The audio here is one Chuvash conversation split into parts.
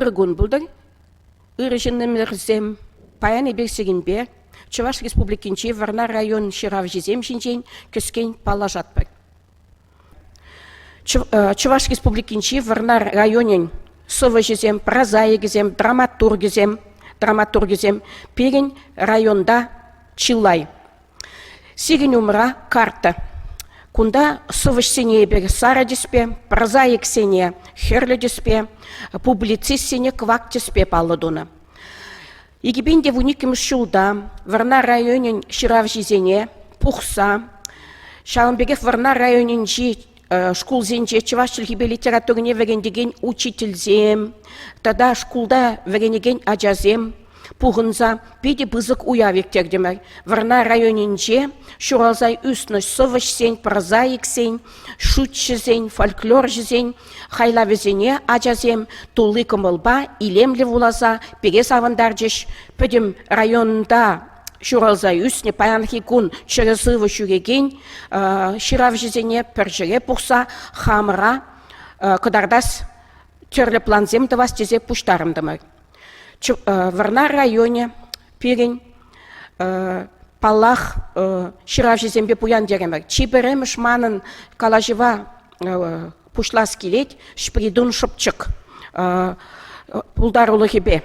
Ырӑ кун пултӑр, ырӑ ҫыннӑмӑрсем. Паян эпир сирӗнпе Чӑваш Республикинчи Вӑрнар район ҫыравҫисем ҫинчен кӗскен паллашатпӑр. Чӑваш Республикинчи Вӑрнар районӗн сӑвӑҫӗсем, прозаикӗсем, драматургӗсем, драматургӗсем пирӗн районта чылай. Сирӗн умра карта. Кунта сӑвӑҫсене эпир сарӑ тӗспе, прозаиксене хӗрлӗ тӗспе, публицистсене кӑвак тӗспе паллӑ тунӑ. 2012 ҫулта Вӑрнар районӗн ҫыравҫисене пухса, ҫавӑн пекех Вӑрнар районӗнчи шкулсенче чӑваш чӗлхипе литературине вӗрентекен учительсем тата шкулта вӗренекен ачасем пухӑнса питӗ пысӑк уяв ирттертӗмӗр. Вӑрнар районӗнче ҫуралса ӳснӗ сӑвӑҫсен, прозаиксен, шӳтҫӗсен, фольклорҫӑсен хайлавӗсене ачасем тулли кӑмӑлпа илемлӗ вуласа пире савӑнтарчӗҫ. Пӗтӗм районта ҫуралса ӳснӗ, паянхи кун чӗрӗ-сывӑ ҫӳрекен ҫыравҫӑсене пӗр ҫӗре пухса хамӑра кӑтартас тӗрлӗ плансем тӑвас тесе пуҫтарӑнтӑмӑр. Вӑрнар районӗ пирӗн, паллах, ҫыравҫӑсемпе пуян терӗмӗр. Чи пӗрремӗш манӑн калаҫӑва пуҫлас килет Ҫпритун Шӑпчӑк пултарулӑхӗпе.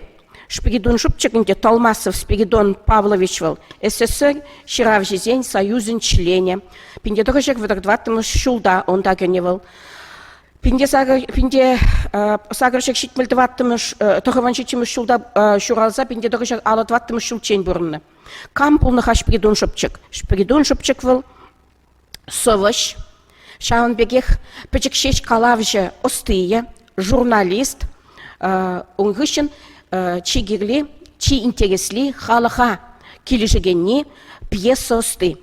Спиридон Шӑпчӑк ӗнтӗ Толмасов Спиридон Павлович вӑл СССР ҫыравҫисен союзӗн членӗ. 1934 ҫулта унта кӗнӗ вӑл. 1874 тӑхӑрвун ҫулта ҫуралса 1954 ҫулччен пурӑннӑ. Кам пулнӑ-ха Спиридон Шӑпчӑк? Спиридон Шӑпчӑк вӑл сӑвӑҫ, ҫавӑн пекех пӗчӗк ҫеҫ калавҫӑ ӑстийӗ, журналист, ун хыҫҫӑн чи кирли, чи интересли халӑха килӗшекенни пьеса ӑсти.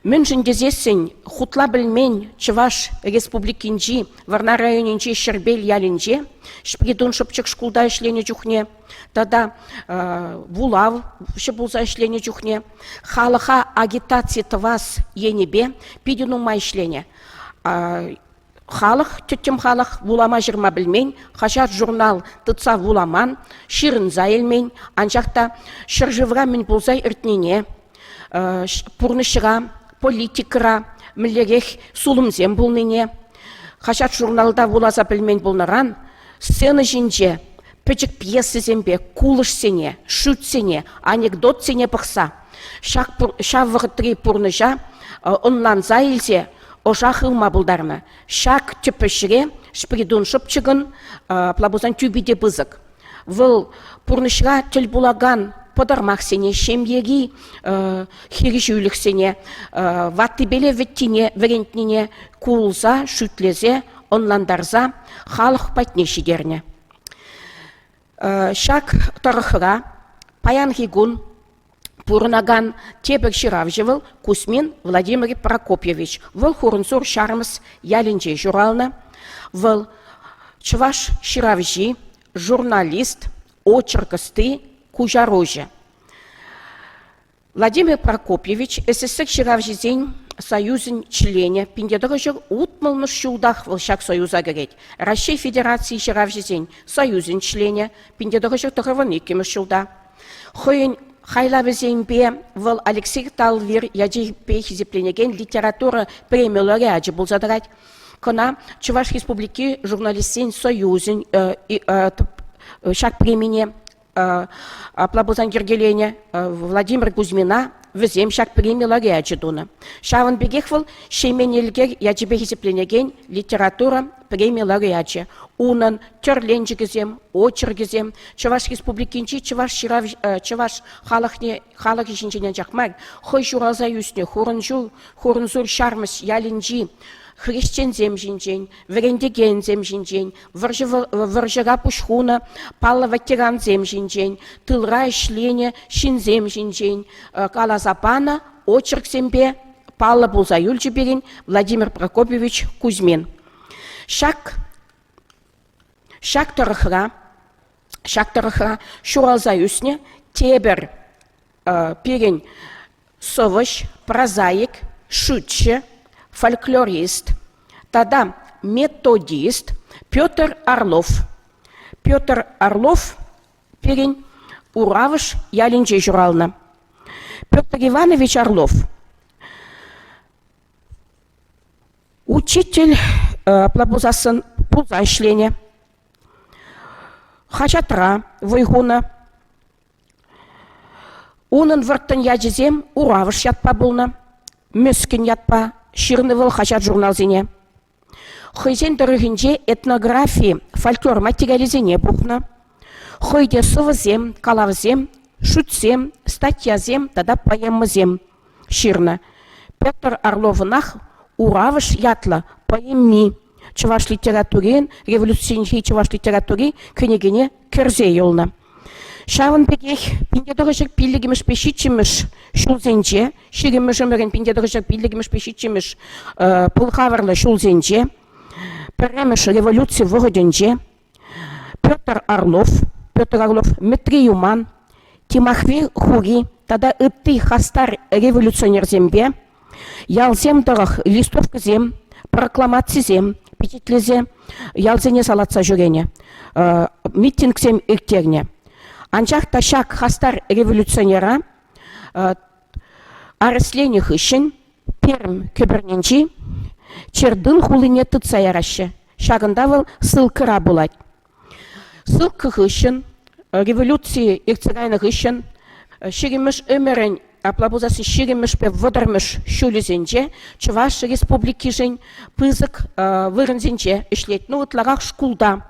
Мӗншӗн тесессӗн хутла пӗлмен Чӑваш Республикинчи Вӑрнар районӗнчи Ҫӗрпел ялӗнче Ҫпритун Шӑпчӑк шкулта ӗҫленӗ чухне тата вулавҫӑ пулса ӗҫленӗ чухне халӑха агитаци тӑвас енӗпе питӗ нумай ӗҫленӗ. Халӑх, тӗттӗм халӑх вулама-ҫырма пӗлмен, хаҫат-журнал тытса вуламан, ҫырӑнса илмен, анчах та ҫӗршывра мӗн пулса иртнине, пурнӑҫра, политикӑра мӗнлерех сулӑмсем пулнине хаҫат-журналта вуласа пӗлмен пулнӑран сцена ҫинче пӗчӗк пьесӑсемпе кулӑшсене, шӳтсене, анекдотсене пӑхса ҫак ҫав вӑхӑтри пурнӑҫа ӑнланса илсе ӑша хывма пултарнӑ. Ҫак тӗп ӗҫре Шпридун Шӑпчӑкӑн апла пулсан тӳпи те пысӑк. Вӑл пурнӑҫра тӗл пулакан пӑтӑрмахсене, ҫемьери хирӗҫӳлӗхсене, ваттипеле вӗттине вӗрентнине кулса, шӳтлесе, ӑнлантарса халӑх патне ҫитернӗ. Ҫак тӑрӑхра паянхи кун пурӑнакан тепӗр ҫыравҫӑ вӑл Кузьмин Владимир Прокопьевич. Вӑл Хурӑнсур Ҫармӑс ялӗнче ҫуралнӑ. Вӑл чӑваш ҫыравҫи, журналист, очерк ӑсти, куҫаруҫӑ. Владимир Прокопьевич СССР ҫыравҫисен союзӗн членӗ, 1960-мӗш ҫултах вӑл ҫак союза кӗрет. Раҫҫей Федерацийӗ ҫыравҫисен союзӗн членӗ, 1992 ҫулта. Хӑйӗн хайлавӗсемпе вӑл Алексей Талвир ячӗпе хисепленекен литература преми лауреачӗ пулса тӑрать. Кӑна Чӑваш Республики журналистсен союзӗн ҫак премине апла пулсан йӗркеленӗ Владимир Кузьмина вӗсем ҫак преми лауреачӗ тунӑ. Ҫавӑн пекех вӑл Ҫемен Элкер ячӗпе хисепленекен литература преми лауреачӗ. Унӑн тӗрленчӗкӗсем, очеркӗсем Чӑваш Республикинчи чӑваш ҫырав чӑваш халӑхне халӑхӗ ҫинчен анчах мар, хӑй ҫуралса ӳснӗ Хурӑнҫул Хурӑнсур Ҫармӑс ялӗнчи хресченсем ҫинчен, вӗрентекенсем ҫинчен, вӑрҫӑ вӑрҫӑра пуҫ хунӑ паллӑ ветерансем ҫинчен, тылра ӗҫленӗ ҫынсем ҫинчен каласа панӑ очерксемпе паллӑ пулса юлчӗ пирӗн Владимир Прокопьевич Кузьмин. Ҫак ҫак тӑрӑхра ҫак тӑрӑхра ҫуралса ӳснӗ тепӗр пирӗн сӑвӑҫ, прозаик, шӳтҫӗ, фольклорист тата методист Петр Орлов. Петр Орлов пирӗн Уравӑш ялӗнче ҫуралнӑ. Петр Иванович Орлов учитель апла пулсассӑн пулса ӗҫленӗ. Хаҫатра вӑй хунӑ. Унӑн вӑрттӑн ячӗсем Уравӑш ятпа пулнӑ, Мӗскӗн ятпа ҫырнӑ вӑл хаҫат-журналсене. Хӑйсен тӑрӑхӗнче этнографи, фольклор материалӗсене пухнӑ. Хӑй те сӑвӑсем, калавсем, шӳтсем, статьясем тата поэмӑсем ҫырнӑ. Петр Орловӑнах Уравӑш ятлӑ поэми чӑваш литературин революцинчи чӑваш литератури кӗнекене кӗрсе юлнӑ. Ҫавӑн пекех 1905-мӗшпе ҫиччӗмӗш ҫулсенче, ҫирӗммӗш ӗмӗрӗн 1905-мӗшпе ҫиччӗмӗш пӑлхавӑрлӑ ҫулсенче, пӗрремӗш революци вӑхӑтӗнче Петр Орлов, Петр Орлов, Мӗтри Юман, Тимахви Хури тата ытти хастар революционерсемпе ялсем тӑрӑх листовкӑсем, прокламацисем пичетлесе ялсене салатса ҫӳренӗ, митингсем ирттернӗ. Анчах та ҫак хастар революционера арестленӗ хыҫҫӑн Пермь кӗпӗрнинчи Чердын хулине тытса яраҫҫӗ. Ҫакӑнта вӑл ссылкӑра пулать. Ссылка хыҫҫӑн, революци иртсе кайнӑ хыҫҫӑн ҫирӗммӗш ӗмӗрӗн, апла пулсассӑн ҫирӗммӗшпе вӑтӑрмӗш ҫулӗсенче Чӑваш Республикишӗн пысӑк вырӑнсенче ӗҫлет. Ну, ытларах шкулта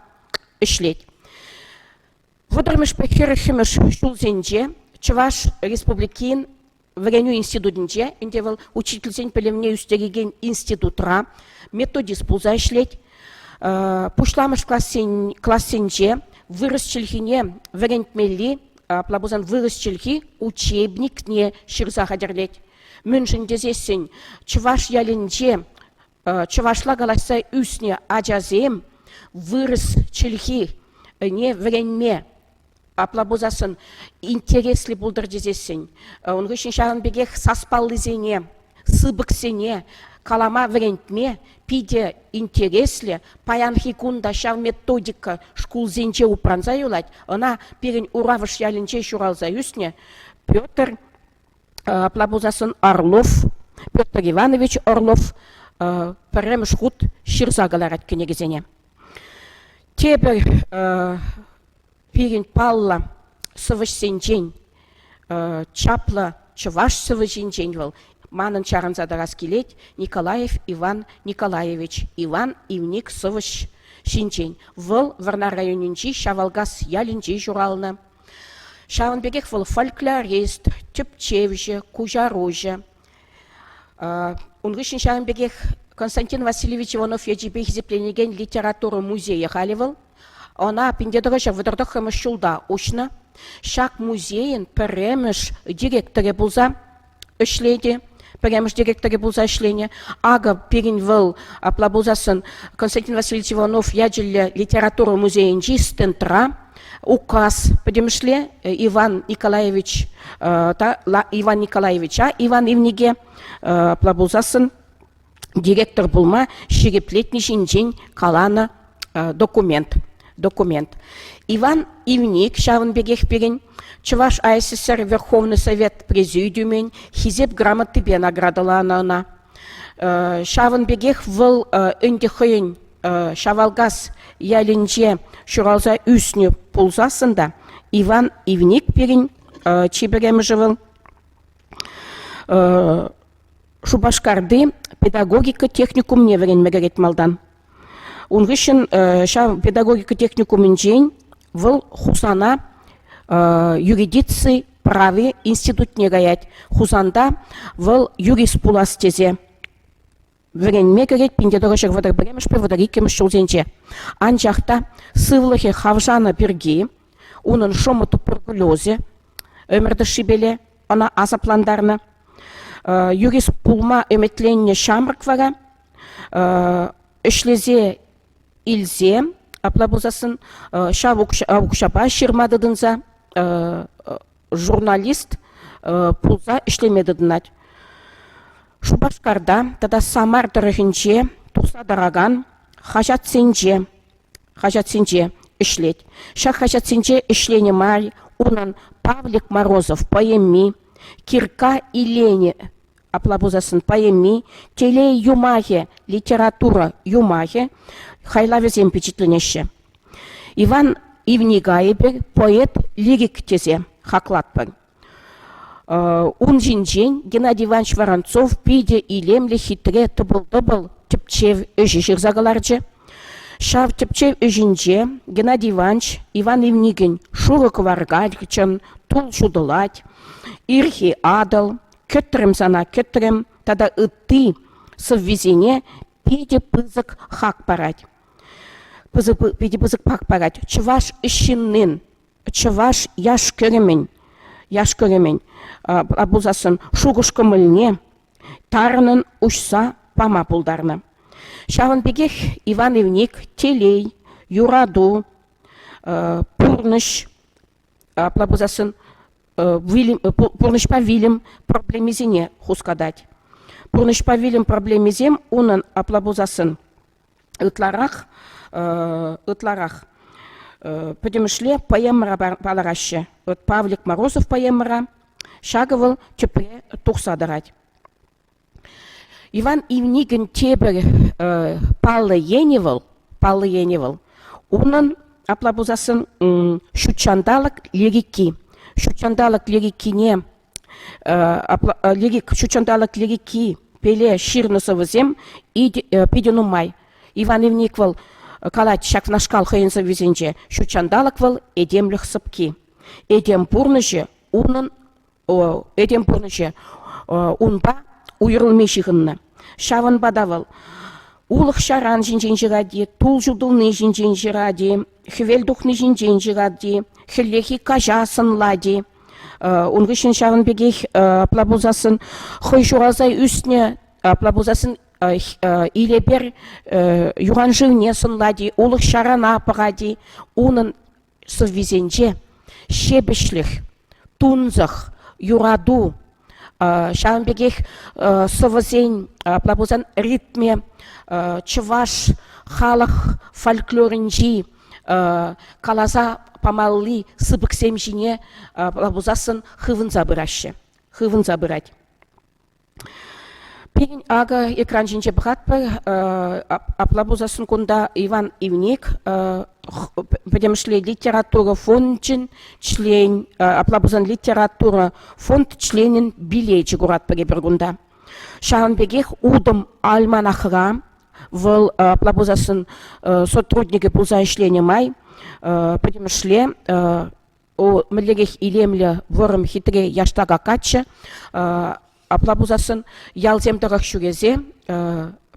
ӗҫлет. Вӑтӑрмӗшпе хӗрӗхмӗш ҫулсенче Чӑваш Республикин вӗренӳ институтӗнче, ӗнтӗ вӑл учительсен пӗлӗвне ӳстерекен институтра методист пулса ӗҫлет. Пуҫламӑш классенче вырӑс чӗлхине вӗрентмелли, апла пулсан вырӑс чӗлхи учебникне ҫырса хатӗрлет. Мӗншӗн тесессӗн чӑваш ялӗнче чӑвашла калаҫса ӳснӗ ачасем вырӑс чӗлхине вӗренме Апла пулсассӑн интереслӗ пултӑр тесессӗн, ун хыҫҫӑн ҫавӑн пекех саспаллисене, сыпӑксене калама вӗрентме питӗ интереслӗ. Паянхи кун та ҫав методика шкулсенче упранса юлать. Ӑна пирӗн Уравӑш ялӗнче ҫуралса ӳснӗ Петр, апла пулсассӑн Орлов, Петр Иванович Орлов пӗрремӗш хут ҫырса кӑларать кӗнекесене. Тепӗр Пирӗн паллӑ сӑвӑҫсенчен, чаплӑ чӑваш сӑвӑҫинчен вӑл, манӑн чарӑнса тӑрас килет, Николаев Иван Николаевич, Иван Ивник сӑвӑҫ ҫинчен. Вӑл Вӑрнар районӗнчи Ҫавалкас ялӗнче ҫуралнӑ. Ҫавӑн пекех вӑл фольклорист, тӗпчевҫӗ, куҫаруҫӑ. Ун хыҫҫӑн ҫавӑн пекех Константин Васильевич Иванов ячӗпе хисепленекен литература музейӗ халӗ вӑл. Ӑна 1939 ҫулта уҫнӑ. Ҫак музейӗн пӗрремӗш директорӗ пулса ӗҫлетӗ. Пӗрремӗш директорӗ пулса ӗҫленӗ. Акӑ пирӗн вӑл, апла пулсассӑн, Константин Васильевич Иванов ячӗллӗ литература музейӗнчи стендра указ пӗтӗмӗшле Иван Николаевич та Иван Николаевича Иван Ивнике апла пулсассӑн директор пулма ҫирӗплетни ҫинчен каланӑ документ. Документ. Иван Ивник ҫавӑн пекех пирӗн Чӑваш АССР Верховный Совет Президиумӗн Хисеп грамотипе наградӑланӑ ӑна. Ҫавӑн пекех вӑл ӗнтӗ хӑйӗн Ҫавалкас ялӗнче ҫуралса ӳснӗ пулсассӑн та Иван Ивник пирӗн чи пӗрремӗшӗ вӑл Шупашкарти педагогика техникумне вӗренме кӗрет малтан. Ун хыҫҫӑн ҫав педагогика техникумӗнчен вӑл Хусана юридици прави институтне каять. Хусанта вӑл юрист пулас тесе вӗренме кӗрет 1931-мӗшпе 32-мӗш ҫулсенче. Анчах та сывлӑхӗ хавшанӑ пирки унӑн шӑмӑ туберкулезӗ ӗмӗр тӑршшипеле ӑна асаплантарнӑ. Юрист пулма ӗмӗтленнӗ ҫамрӑк вара ӗҫлесе илсе, апла пулсассӑн ҫав укҫапа ҫырма тытӑнса журналист пулса ӗҫлеме тытӑнать. Шупашкарта тата Самар тӑрӑхӗнче тухса тӑракан хаҫатсенче хаҫатсенче. ӗҫлет. Ҫак хаҫатсенче ӗҫленӗ май унӑн Павлик Морозов поэми, Кирка Иленӗ апла пулсассӑн поэми, Телей юмахӗ литература юмахӗ хайлавӗсем пичетленеҫҫӗ. Иван Ивника эпир поэт-лирик тесе хаклатпӑр. Ун ҫинчен Геннадий Иванович Воронцов питӗ илемлӗ, хитре тӑпӑл-тӑпӑл тӗпчев ӗҫӗ ҫырса кӑларчӗ. Ҫав тӗпчев ӗҫӗнче Геннадий Иванович Иван Ивникӗн Шурӑ кӑваркачӑн Тул ҫутӑлать, Ирхи Атӑл, Кӗтрӗм сана, кӗтрӗм тата ытти сӑввисене питӗ пысӑк хак парать. Пысӑк, питӗ пысӑк хак парать. Чӑваш ҫыннин чӑваш яш-кӗрӗмӗн яш-кӗрӗмӗн пулсассӑн шухӑш-кӑмӑлне тарӑнӑн уҫса пама пултарнӑ. Ҫавӑн пекех Иван Ивник телей, юрату, пурнӑҫ, апла пулсассӑн вилӗм, пурнӑҫпа вилӗм проблемисене хускатать. Пурнӑҫпа вилӗм проблемисем унӑн, апла пулсассӑн, ытларах ытларах пӗтӗмӗшле поэмӑра палӑраҫҫӗ. Вот Павлик Морозов поэмӑра ҫакӑ вӑл тӗпре тухса тӑрать. Иван Ивникӗн тепӗр паллӑ енӗ вӑл, паллӑ енӗ вӑл, унӑн, апла пулсассӑн, ҫутҫанталӑк лирики. Ҫутҫанталӑк лирикине лирик, ҫутҫанталӑк лирики пеле ҫырнӑ сӑвӑсем питӗ нумай. Иван Ивник вӑл калать ҫакнашкал хӑйӗн сӑввисенче: ҫутҫанталӑк вӑл этемлӗх сӑпки. Этем пурнӑҫӗ унӑн этем пурнӑҫӗ унпа уйрӑлми ҫыхӑннӑ. Ҫавӑнпа та вӑл улӑх-ҫаран ҫинчен ҫырать-и, тул ҫутӑлни ҫинчен ҫырать-и, хӗвел тухни ҫинчен ҫырать-и, хӗллехи каҫа сӑнлать-и. Ун хыҫҫӑн ҫавӑн пекех апла пулсассӑн хӑй ҫуралса ӳснӗ, апла пулсассӑн Илепер юханшывне сӑнлать-и, улӑх-ҫарана пӑхать-и, унӑн сӑввисенче ҫепӗҫлӗх, тунсӑх, юрату, ҫавӑн пекех сӑвӑсен, апла пулсан ритмӗ чӑваш халӑх фольклорӗнчи каласа памалли сыпӑксем ҫине пулсассӑн хывӑнса пыраҫҫӗ, хывӑнса пырать. Пирӗн акӑ экран ҫинче пӑхатпӑр, апла пулсассӑн кунта Иван Ивник пӗтӗмӗшле литература фончӗн член, апла пулсан литература фонд членӗн билечӗ куратпӑр эпир кунта. Ҫавӑн пекех Утӑм альманахра Вӑл апла пулсассӑн сотрудникӗ пулса ӗҫленӗ май пӗтӗмӗшле мӗнлерех илемлӗ, вӑрӑм, хитре яштака каччӑ. Апла пулсассӑн ялсем тӑрӑх ҫӳресе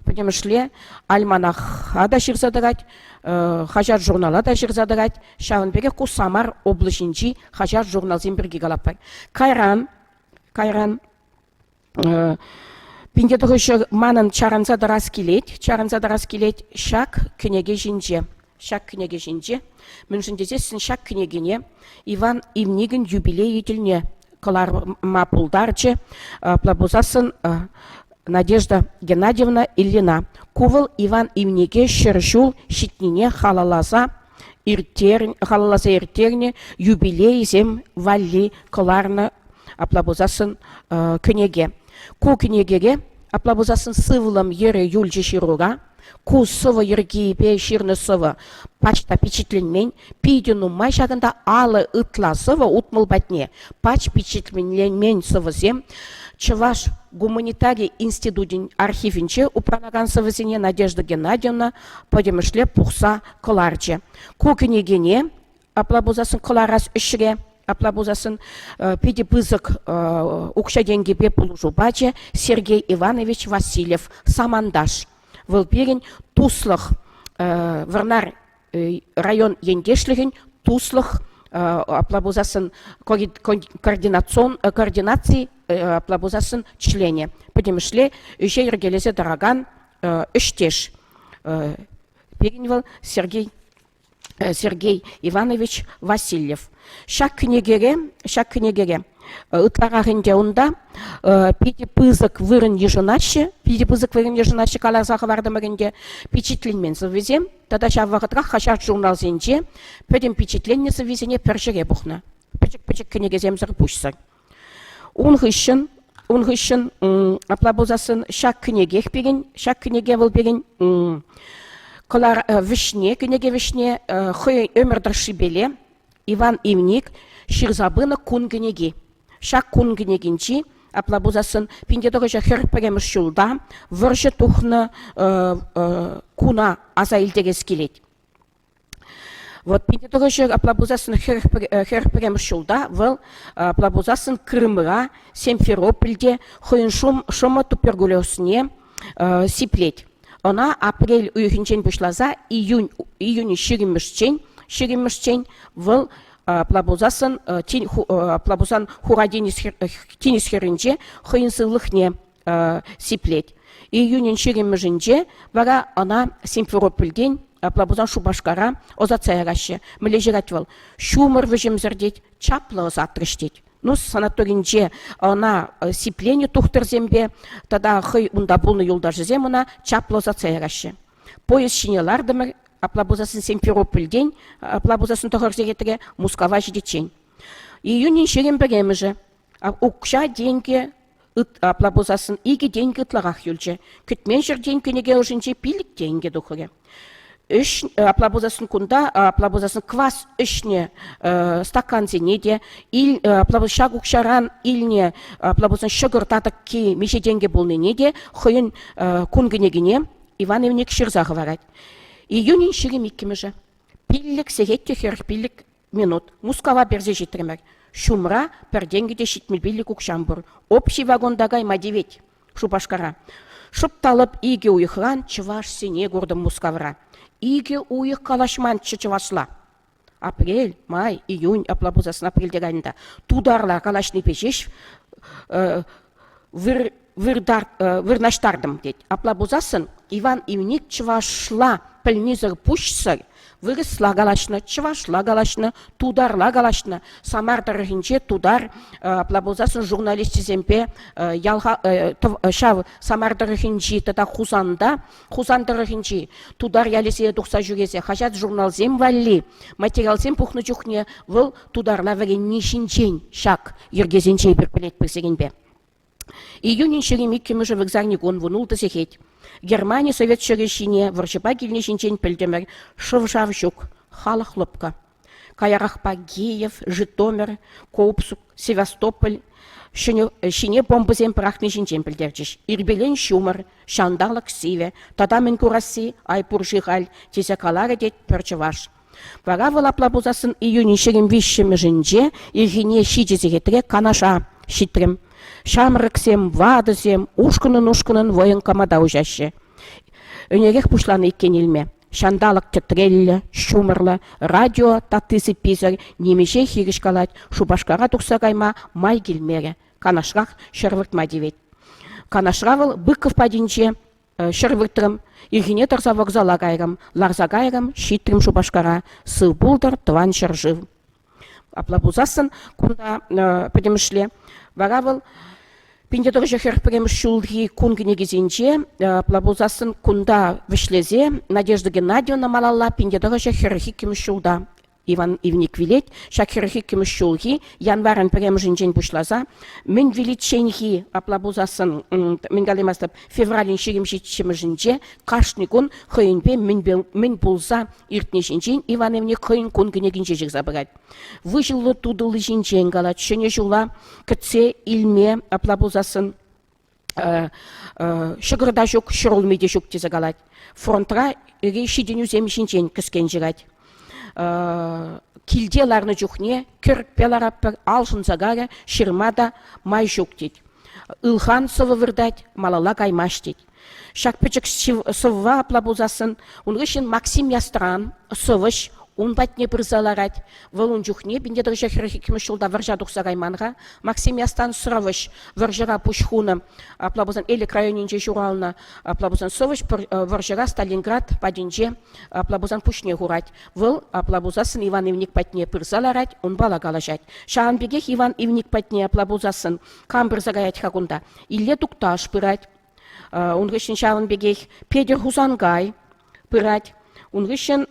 пӗтӗмӗшле альманаха та ҫырса тӑрать, хаҫат-журнала та ҫырса тӑрать. Ҫавӑн пекех ку Самар облаҫӗнчи хаҫат-журналсем пирки калатпӑр. Кайран, кайран Пинте тӑхӑҫӑр манӑн чарӑнса тӑрас килет, чарӑнса тӑрас килет ҫак кӗнеке ҫинче. Ҫак кӗнеке ҫинче, мӗншӗн тесессӗн ҫак кӗнекене Иван Ивникӗн юбилейӗ тӗлне кӑларма пултарчӗ. Апла пулсассӑн Надежда Геннадьевна Ильина. Ку вӑл Иван Ивнике 100 ҫул ҫитнине халалласа халалласа ирттернӗ юбилейсем валли кӑларнӑ апла пулсассӑн кӗнеке. Ку кӗнекере апла пулсассӑн сывлӑм йӗрӗ юлчӗ ҫырура. Ку сӑвӑ йӗркипе ҫырнӑ сӑвӑ пач та пичетленмен. Питӗ нумай ҫакӑнта алӑ ытла сӑвӑ 60 патне пач пичетленмен сӑвӑсем Чӑваш гуманитари институтӗн архивӗнче упранакан сӑвӑсене Надежда Геннадьевна пӗтӗмӗшле пухса кӑларчӗ. Ку кӗнекене апла пулсассӑн кӑларас ӗҫре, апла пулсассӑн питӗ пысӑк укҫа-тенкӗпе пулӑшу пачӗ Сергей Иванович Васильев саманташ. Вӑл пирӗн туслӑх Вӑрнар район ентешлӗхӗн туслӑх апла пулсассӑн координацион координаци апла пулсассӑн членӗ. Пӗтӗмӗшле ӗҫе йӗркелесе тӑракан ӗҫтеш. Пирӗн вӑл Сергей Сергей Иванович Васильев. Ҫак кӗнекере, ҫак кӗнекере. Ытларах ӗнтӗ унта питӗ пысӑк вырӑн йышӑнаҫҫӗ, питӗ пысӑк вырӑн йышӑнаҫҫӗ каласа хӑвартӑмӑр ӗнтӗ, пичетленмен сӑввисем тата ҫав вӑхӑтрах хаҫат-журналсенче пӗтӗм пичетленнӗ сӑввисене пӗр ҫӗре пухнӑ. Пӗчӗк-пӗчӗк кӗнекесемсӗр пуҫсӑр. Ун хыҫҫӑн, ун хыҫҫӑн апла пулсассӑн ҫак кӗнекех пирӗн, ҫак кӗнеке вӑл пирӗн кӑлар вӗҫне, кӗнеке вӗҫне хӑй ӗмӗр тӑршшипеле Иван Ивник ҫырса пынӑ кун кӗнеки. Ҫак кун кӗнекинчи, апла пулсассӑн, 1941 ҫулта вӑрҫӑ тухнӑ куна аса илтерес килет. Вот 1900 апла пулсассӑн 41 ҫулта вӑл апла пулсассӑн Крымра, Симферопольте хӑйӗн шӑмӑ туберкулезне сиплет. Ӑна апрель уйӑхӗнчен пуҫласа июнь июнь ҫирӗммӗшчен ҫирӗммӗшчен вӑл апла пулсассӑн апла пулсан Хура тинӗс тинӗс хӗрринче хӑйӗн сывлӑхне сиплет. Июнӗн ҫирӗммӗшӗнче вара ӑна Симферопольтен, апла пулсан Шупашкара ӑсатса яраҫҫӗ. Мӗнле ҫырать вӑл? Ҫумӑр вӗҫӗмсӗр тет, чаплӑ ӑсатрӗҫ тет. Ну, санаторинче ӑна сипленӗ тухтӑрсемпе тата хӑй унта пулнӑ юлташӗсем ӑна чаплӑ ӑсатса яраҫҫӗ. Поезд ҫине лартӑмӑр, апла пулсассӑн Симферопольтен, апла пулсассӑн тӑхӑр сехетре Мускава ҫитиччен. Июнӗн 21-мӗшӗ. Укҫа-тенкӗ апла пулсассӑн 2 тенкӗ ытларах юлчӗ. Кӗтмен ҫӗртен кӗнеке ӑшӗнче 5 тенкӗ тухрӗ. Ӗҫ, апла пулсассӑн кунта, апла пулсассӑн квас ӗҫнӗ стакансене те, ил, апла ҫак укҫаран илнӗ, апла пулсан ҫӑкӑр татӑкки миҫе тенкӗ пулнине те хӑйӗн кун кӗнекине Иван Ивник ҫырса хӑварать. Июнӗн 22-мӗшӗ. 5 сехет те 45 минут. Мускава персе ҫитрӗмӗр. Ҫумра пӗр тенкӗ те 75 укҫам пур. Общий вагонта кайма тивет Шупашкара. Шӑп та лӑп икӗ уйӑхран чӑвашсене куртӑм Мускавра. Икӗ уйӑх калаҫманччӗ чӑвашла. Апрель, май, июнь, апла пулсассӑн апрельте кайнӑ та. Тутарла калаҫнипе ҫеҫ вырнаҫтартӑм тет. Апла пулсассӑн Иван Ивник чӑвашла пӗлнисӗр пуҫсӑр вырӑсла калаҫнӑ, чӑвашла калаҫнӑ, тутарла калаҫнӑ. Самар тӑрӑхӗнче тутар, апла пулсассӑн журналисчӗсемпе ял ҫав Самар тӑрӑхӗнчи тата Хусанта, Хусан тӑрӑхӗнчи тутар ялӗсене тухса ҫӳресе хаҫат-журналсем валли материалсем пухнӑ чухне вӑл тутарла вӗренни ҫинчен ҫак йӗркесенче эпир пӗлетпӗр сирӗнпе. Июнӗн 22-мӗшӗ вырсарникун 16 сехет. Германи совет ҫӗрӗ ҫине вӑрҫӑпа килни ҫинчен пӗлтӗмӗр. Шӑв-шав ҫук, халӑх лӑпкӑ. Каярахпа Киев, Житомир, Коупск, Севастополь ҫӗнӗ ҫине бомбӑсем пӑрахни ҫинчен пӗлтерчӗҫ. Ирпелен ҫумӑр, ҫанталӑк сивӗ, тата мӗн курасси, ай пур-ши халь, тесе каларӗ тет пӗр чӑваш. Вара вӑл апла пулсассӑн июнӗн 23-мӗшӗнче ирхине ҫичӗ сехетре Канаша ҫитрӗм. Ҫамрӑксем, ватӑсем ушкӑнӑн-ушкӑнӑн военкомата уҫаҫҫӗ. Ӗнерех пуҫланӑ иккен илме. Ҫанталӑк тӗтреллӗ, ҫумӑрлӑ, радио татти-сыпписӗр нимӗҫе хирӗҫ калать, Шупашкара тухса кайма май килмерӗ. Канашрах ҫӗр выртма тивет. Канашра вӑл Быков патӗнче Ҫӗр выртрӑм, ирхине тӑрса вокзала кайрӑм, ларса кайрӑм, ҫитрӗм Шупашкара. Сыв пултӑр тӑван ҫӗршыв. Апла пулсассӑн кунта пӗтӗмӗшле вара вӑл 1941 ҫулхи кун кӗнекисенче, апла пулсассӑн кунта вӗҫлесе Надежда Геннадьевна малалла 1942 ҫулта Иван Ивник вилет. Ҫак 42-мӗш ҫулхи январӗн пӗрремӗшӗнчен пуҫласа мӗн виличченхи, апла пулсассӑн, мӗн калаймастӑп, февралӗн 27-мӗшӗнче кашни кун хӑйӗнпе мӗн пулса иртни ҫинчен Иван Ивник хӑйӗн кун кӗнекинче ҫырса пырать. Выҫӑллӑ-тутӑлли ҫинчен калать, Ҫӗнӗ ҫула кӗтсе илме, апла пулсассӑн, ҫӑкӑр та ҫук, ҫӗрулми те ҫук тесе калать. Фронтра ҫитӗнӳсем ҫинчен кӗскен ҫырать. Килте ларнӑ чухне кӗрӗкпе ларатпӑр, ал шӑнса карӗ, ҫырма та май ҫук тет. Ылхан сӑвӑ выртать, малалла каймасть тет. Ҫак пӗчӗк сӑвва апла пулсассӑн ун хыҫҫӑн Максим Ястран сӑвӑҫ. ун патне пырса ларать. Вӑл ун чухне 1942 ҫулта вӑрҫа тухса кайман-ха. Максим Ястан сӑвӑҫ вӑрҫӑра пуҫ хунӑ. Апла пулсан Элӗк районӗнче ҫуралнӑ. Апла пулсан сӑвӑҫ вӑрҫӑра Сталинград патӗнче апла пулсан пуҫне хурать. Вӑл апла пулсассӑн Иван Ивник патне пырса ларать, унпала калаҫать. Ҫавӑн пекех Иван Ивник патне апла пулсассӑн кам пырса каять-ха кунта? Илле Тукташ пырать. Ун хыҫҫӑн ҫавӑн пекех Петӗр Хусанкай пырать. Ун хыҫҫӑн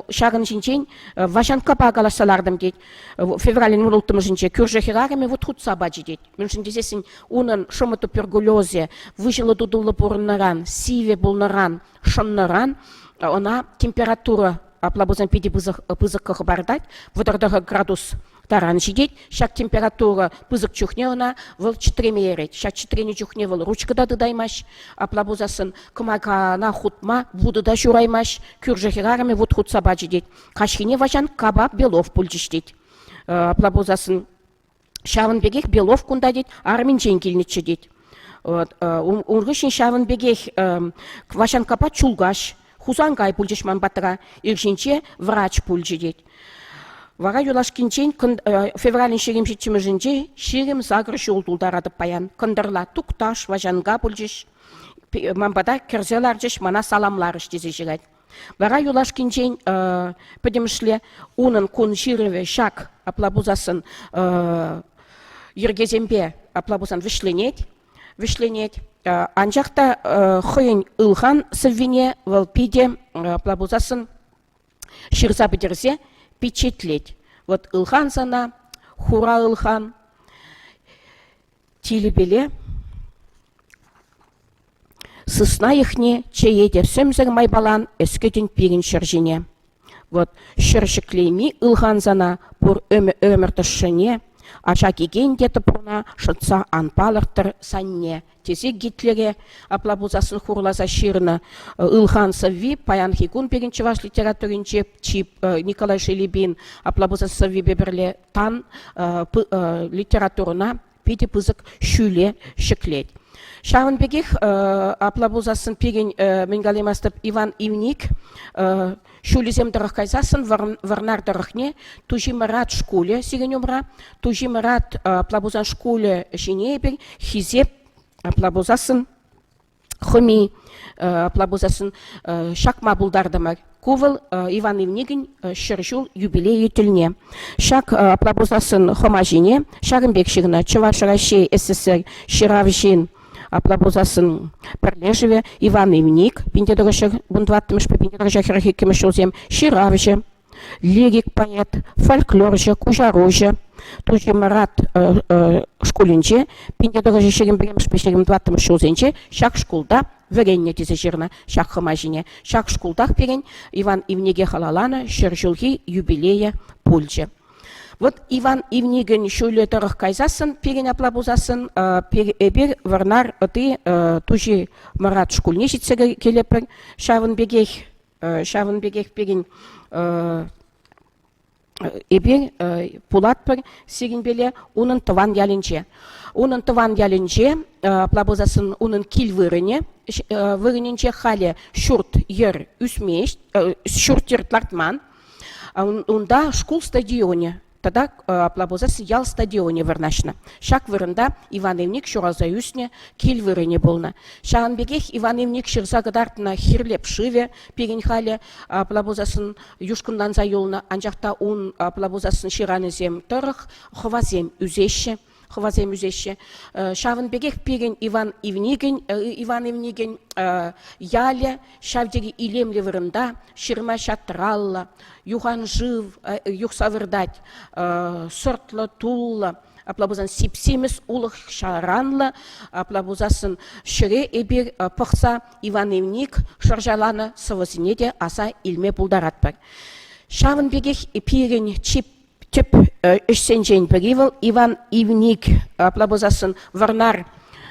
ҫакӑн ҫинчен Ваҫанккапа калаҫса лартӑм тет. Февралӗн улттӑмӗшӗнче кӳршӗ хӗрарӑмӗ вут хутса пачӗ тет. Мӗншӗн тесессӗн унӑн шӑмӑ туберкулезӗ выҫӑллӑ-тутӑллӑ пурӑннӑран, сивӗ пулнӑран, шӑннӑран ӑна температура апла пулсан питӗ пысӑк хӑпартать, 39 градус таран ҫитет. Ҫак температура пысӑк чухне ӑна вӑл чӗтреме ерет. Ҫак чӗтренӗ чухне вӑл ручка та тытаймасть. Апла пулсассӑн кӑмакана хутма вутӑ та ҫураймасть. Кӳршӗ хӗрарӑмӗ вут хутса пачӗ тет. Каҫхине Ваҫанккапа Белов пулчӗҫ тет. Апла пулсассӑн ҫавӑн пекех Белов кунта тет, арминчен килнӗччӗ тет. Вот. Ун хыҫҫӑн ҫавӑн пекех Ваҫанккапа Чулкаҫ Хусанкай пулчӗҫ ман патра, ир ҫинче врач пулчӗ тет. Вара юлашкинчен февралӗн 27-мӗшӗнче 28 ҫул тултаратӑп паян. Кӑнтӑрла Тукташ, Ваҫанка пулчӗҫ. Ман пата кӗрсе ларчӗҫ, мана саламларӗҫ тесе ҫырать. Вара юлашкинчен пӗтӗмӗшле унӑн кун ҫырӑвӗ ҫак, апла пулсассӑн, йӗркесемпе, апла пулсан, вӗҫленет. Вӗҫленет. Анчах та хӑйӗн ылхан сӑввине вӑл питӗ, апла пулсассӑн, ҫырса пӗтерсе пичетлет. Вот ылхан сана, хура ылхан, тилӗпеле сысна йӑхне чее те сӗмсӗр майпалан ӗскӗтӗн пирӗн ҫӗр ҫине. Вӑт ҫӗр ҫӗклейми ылхан сана пур ӗмӗр тӑршшӗне, ача кикен те тӑпруна шӑтса ан палӑрттӑр санне, тесе Гитлере апла пулсассӑн хурласа ҫырнӑ ылхан сӑвви паянхи кун пирӗн чӑваш литературинче чи Николай Шелепин апла пулсан сӑввипе пӗрле тан литературӑна питӗ пысӑк ҫӳле ҫӗклет. Ҫавӑн пекех апла пулсассӑн пирӗн мӗн калаймастӑп Иван Ивник ҫулӗсем тӑрӑх кайсассӑн Вӑрнар тӑрӑхне Туҫи Мӑрат шкулӗ сирӗн умра. Туҫи Мӑрат апла пулсан шкулӗ ҫине эпир хисеп апла пулсассӑн хӑми апла пулсассӑн ҫакма пултартӑмӑр. Ку вӑл Иван Ивникӗн ҫӗр ҫул юбилейӗ тӗлне. Ҫак апла пулсассӑн хӑма ҫине ҫакӑн пек ҫырнӑ Чӑваш Раҫҫей СССР ҫыравҫин апла пулсассӑн пӗрлешӗвӗ Иван Ивник 1914-мӗшпе 1942-мӗш ҫулсем ҫыравҫӑ, лирик поэт, фольклорҫӑ, куҫаруҫӑ. Туҫи Мӑрат шкулӗнче 1921-мӗшпе 24-мӗш ҫулсенче ҫак шкулта вӗреннӗ тесе ҫырнӑ ҫак хӑма ҫине. Ҫак шкултах пирӗн Иван Ивнике халалланӑ ҫӗр ҫулхи юбилейӗ пулчӗ. Вот Иван Ивникӗн ҫулӗ тӑрӑх кайсассӑн, пирӗн апла пулсассӑн, эпир Вӑрнар ӑти Туҫи Мӑрат шкулне ҫитсе килетпӗр. Ҫавӑн пекех Ҫавӑн пекех пирӗн эпир пулатпӑр сирӗнпеле унӑн тӑван ялӗнче. Унӑн тӑван ялӗнче, апла пулсассӑн, унӑн кил вырӑнӗ вырӑнӗнче халӗ ҫурт-йӗр ӳсмест, ҫурт-йӗр лартман. Унта шкул стадионӗ тата апла пулсассӑн ял стадионӗ вырнаҫнӑ. Ҫак вырӑнта Иван Ивник ҫуралса ӳснӗ кил вырӑнӗ пулнӑ. Ҫавӑн пекех Иван Ивник ҫырса кӑтартнӑ Хирлеп шывӗ пирӗн халӗ апла пулсассӑн юшкӑнланса юлнӑ, анчах та ун апла пулсассӑн ҫыранӗсем тӑрӑх хӑвасем ӳсеҫҫӗ. Хӑвасем ӳсеҫҫӗ. Ҫавӑн пекех пирӗн Иван Ивникӗн, Иван Ивникӗн ялӗ ҫав тери илемлӗ вырӑнта, ҫырма-ҫатраллӑ, юхан шыв юхса выртать, сӑртлӑ, туллӑ, апла пулсан сип-симӗс улӑх ҫаранлӑ, апла пулсассӑн ҫӗре эпир пӑхса Иван Ивник шӑрҫаланӑ сӑвӑсене те аса илме пултаратпӑр. Ҫавӑн пекех пирӗн чи тӗп ӗҫсенчен пӗри вӑл Иван Ивник, апла пулсассӑн Вӑрнар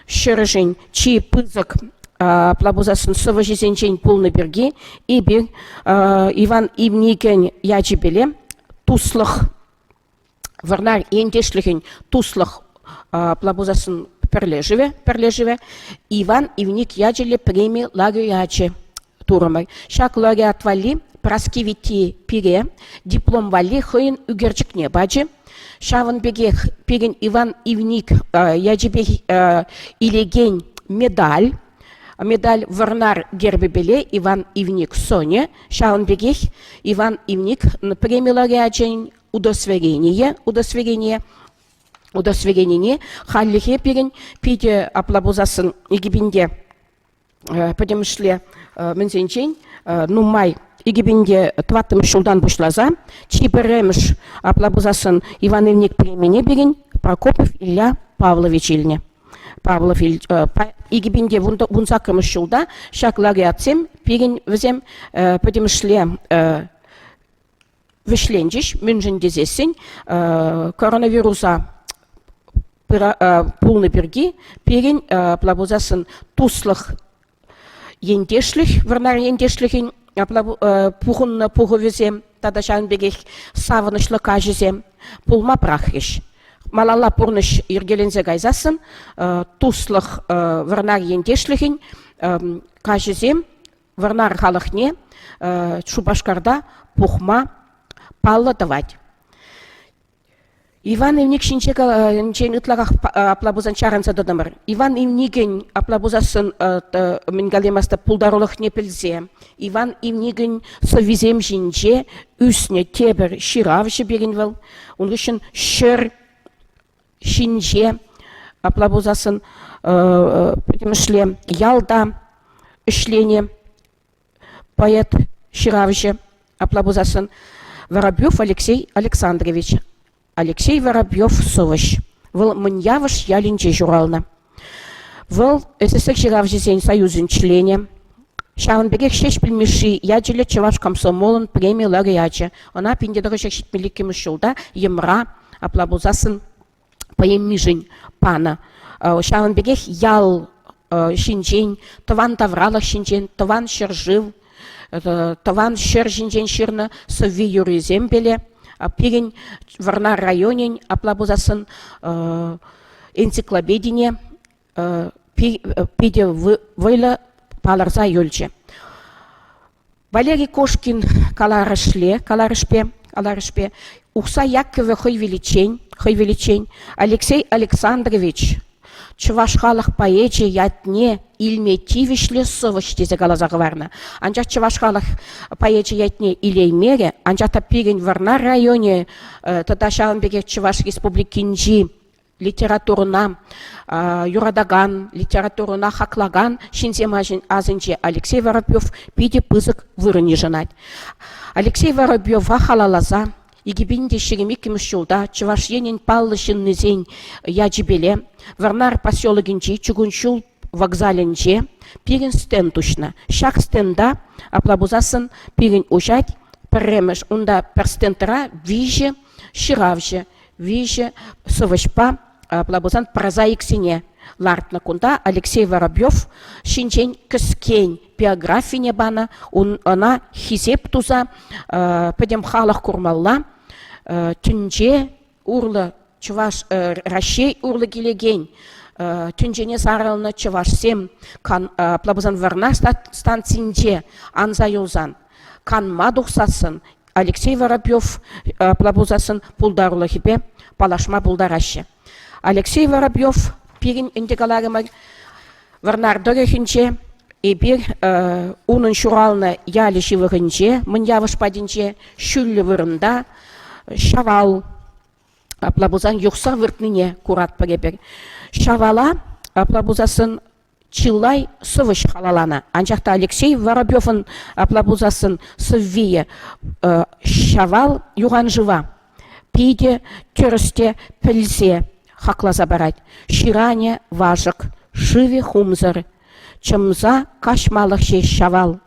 ҫӗрӗшӗн чи пысӑк апла пулсассӑн сӑвӑҫисенчен пулнӑ пирки эпир Иван Ивникӗн ячӗпеле туслӑх Вӑрнар ентешлӗхӗн туслӑх апла пулсассӑн пӗрлешӗвӗ пӗрлешӗвӗ Иван Ивник ячӗллӗ преми лауреачӗ. турӑмӑр. Ҫак лауреат валли Праски Витти пире диплом валли хӑйӗн ӳкерчӗкне пачӗ. Ҫавӑн пекех пирӗн Иван Ивник ячӗпе илекен медаль, медаль Вӑрнар гербӗпеле Иван Ивник сӑнӗ, ҫавӑн пекех Иван Ивник преми лауреачӗн удостоверение, удостоверение удостоверенине хальлӗхе пирӗн питӗ апла пулсассӑн 2000 пӗтӗмӗшле мӗнсенчен нумай 2004 ҫултан пуҫласа чи пӗрремӗш апла пулсассӑн Иван Ивник премине пирӗн Прокопьев Илья Павлович илнӗ. Павлов 2018 ҫулта ҫак лауреатсем пирӗн вӗсем пӗтӗмӗшле вӗҫленчӗҫ. Мӗншӗн тесессӗн коронавируса пулнӑ пирки пирӗн апла пулсассӑн туслӑх ентешлӗх, Вӑрнар ентешлӗхӗн апла пухӑннӑ пухӑвӗсем тата ҫавӑн пекех савӑнӑҫлӑ каҫӗсем пулма пӑрахрӗҫ. Малалла пурнӑҫ йӗркеленсе кайсассӑн туслӑх Вӑрнар ентешлӗхӗн каҫӗсем Вӑрнар халӑхне Шупашкарта пухма паллӑ тӑвать. Иван Ивник ҫинчен ытларах апла пулсан чарӑнса тӑтӑмӑр. Иван Ивникӗн апла пулсассӑн мӗн калаймастӑп пултарулӑхне пӗлсе Иван Ивникӗн сӑввисем ҫинче ӳснӗ тепӗр ҫыравҫӑ пирӗн вӑл. Ун хыҫҫӑн ҫӗр ҫинче, апла пулсассӑн пӗтӗмӗшле ялта ӗҫленӗ поэт, ҫыравҫӑ, апла пулсассӑн Воробьев Алексей Александрович. Алексей Воробьев сӑвӑҫ. Вӑл Мӑн Явӑш ялӗнче ҫуралнӑ. Вӑл СССР ҫыравҫисен союзӗн членӗ. Ҫавӑн пекех Ҫеҫпӗл Мишши ячӗллӗ Чӑваш комсомолӑн преми лауреачӗ. Ӑна 1972 ҫулта Йӑмра, апла пулсассӑн, поэмишӗн панӑ. Ҫавӑн пекех ял ҫинчен, тӑван тавралӑх ҫинчен, тӑван ҫӗршыв, тӑван ҫӗр ҫинчен ҫырнӑ сӑвви-юррисемпеле пирӗн Вӑрнар районӗн, апла пулсассӑн, энциклопедине питӗ вӑйлӑ палӑрса юлчӗ. Валерий Кошкин каларӑшле, каларӑшпе, каларӑшпе Ухса Яккӑвӗ хӑй виличчен, хӑй виличчен Алексей Александрович чӑваш халӑх поэчӗ ятне илме тивӗҫлӗ сӑвӑҫ тесе каласа хӑварнӑ. Анчах чӑваш халӑх поэчӗ ятне илеймерӗ, анчах та пирӗн Вӑрнар районӗ тата ҫавӑн пекех Чӑваш Республикинчи литературӑна юратакан, литературӑна хаклакан ҫынсем асӗнче Алексей Воробьев питӗ пысӑк вырӑн йышӑнать. Алексей Воробьева халалласа 2022 ҫулта Чӑваш Енӗн паллӑ ҫыннисен ячӗпеле Вӑрнар поселокӗнчи чукун ҫул вокзалӗнче пирӗн стенд уҫнӑ. Ҫак стенда, апла пулсассӑн, пирӗн уҫать пӗрремӗш унта пӗр стендра виҫӗ ҫыравҫӑ, виҫӗ сӑвӑҫпа, апла пулсан прозаиксене лартнӑ. Кунта Алексей Воробьев ҫинчен кӗскен биографине панӑ, ӑна хисеп туса пӗтӗм халӑх курмалла тӗнче урлӑ чӑваш Раҫҫей урлӑ килекен тӗнчене сарӑлнӑ чӑвашсем апла пулсан Вӑрнар станцинче анса юлсан канма тухсассӑн Алексей Воробьев апла пулсассӑн пултарулӑхӗпе паллашма пултараҫҫӗ. Алексей Воробьев пирӗн ӗнтӗ каларӑмӑр Вӑрнар тӑрӑхӗнче эпир унӑн ҫуралнӑ ялӗ ҫывӑхӗнче, Мӑн Явӑш патӗнче, ҫӳллӗ вырӑнта Ҫавал апла пулсан юхса выртнине куратпӑр эпир. Ҫавала апла пулсассӑн чылай сӑвӑҫ халаланӑ. Анчах та Алексей Воробьевӑн апла пулсассӑн сӑввийӗ Ҫавал юханшыва питӗ тӗрӗс те пӗлсе хакласа парать. Ҫыранӗ вашӑк, шывӗ хумсӑр, чӑмса каҫмалӑх ҫеҫ Ҫавал.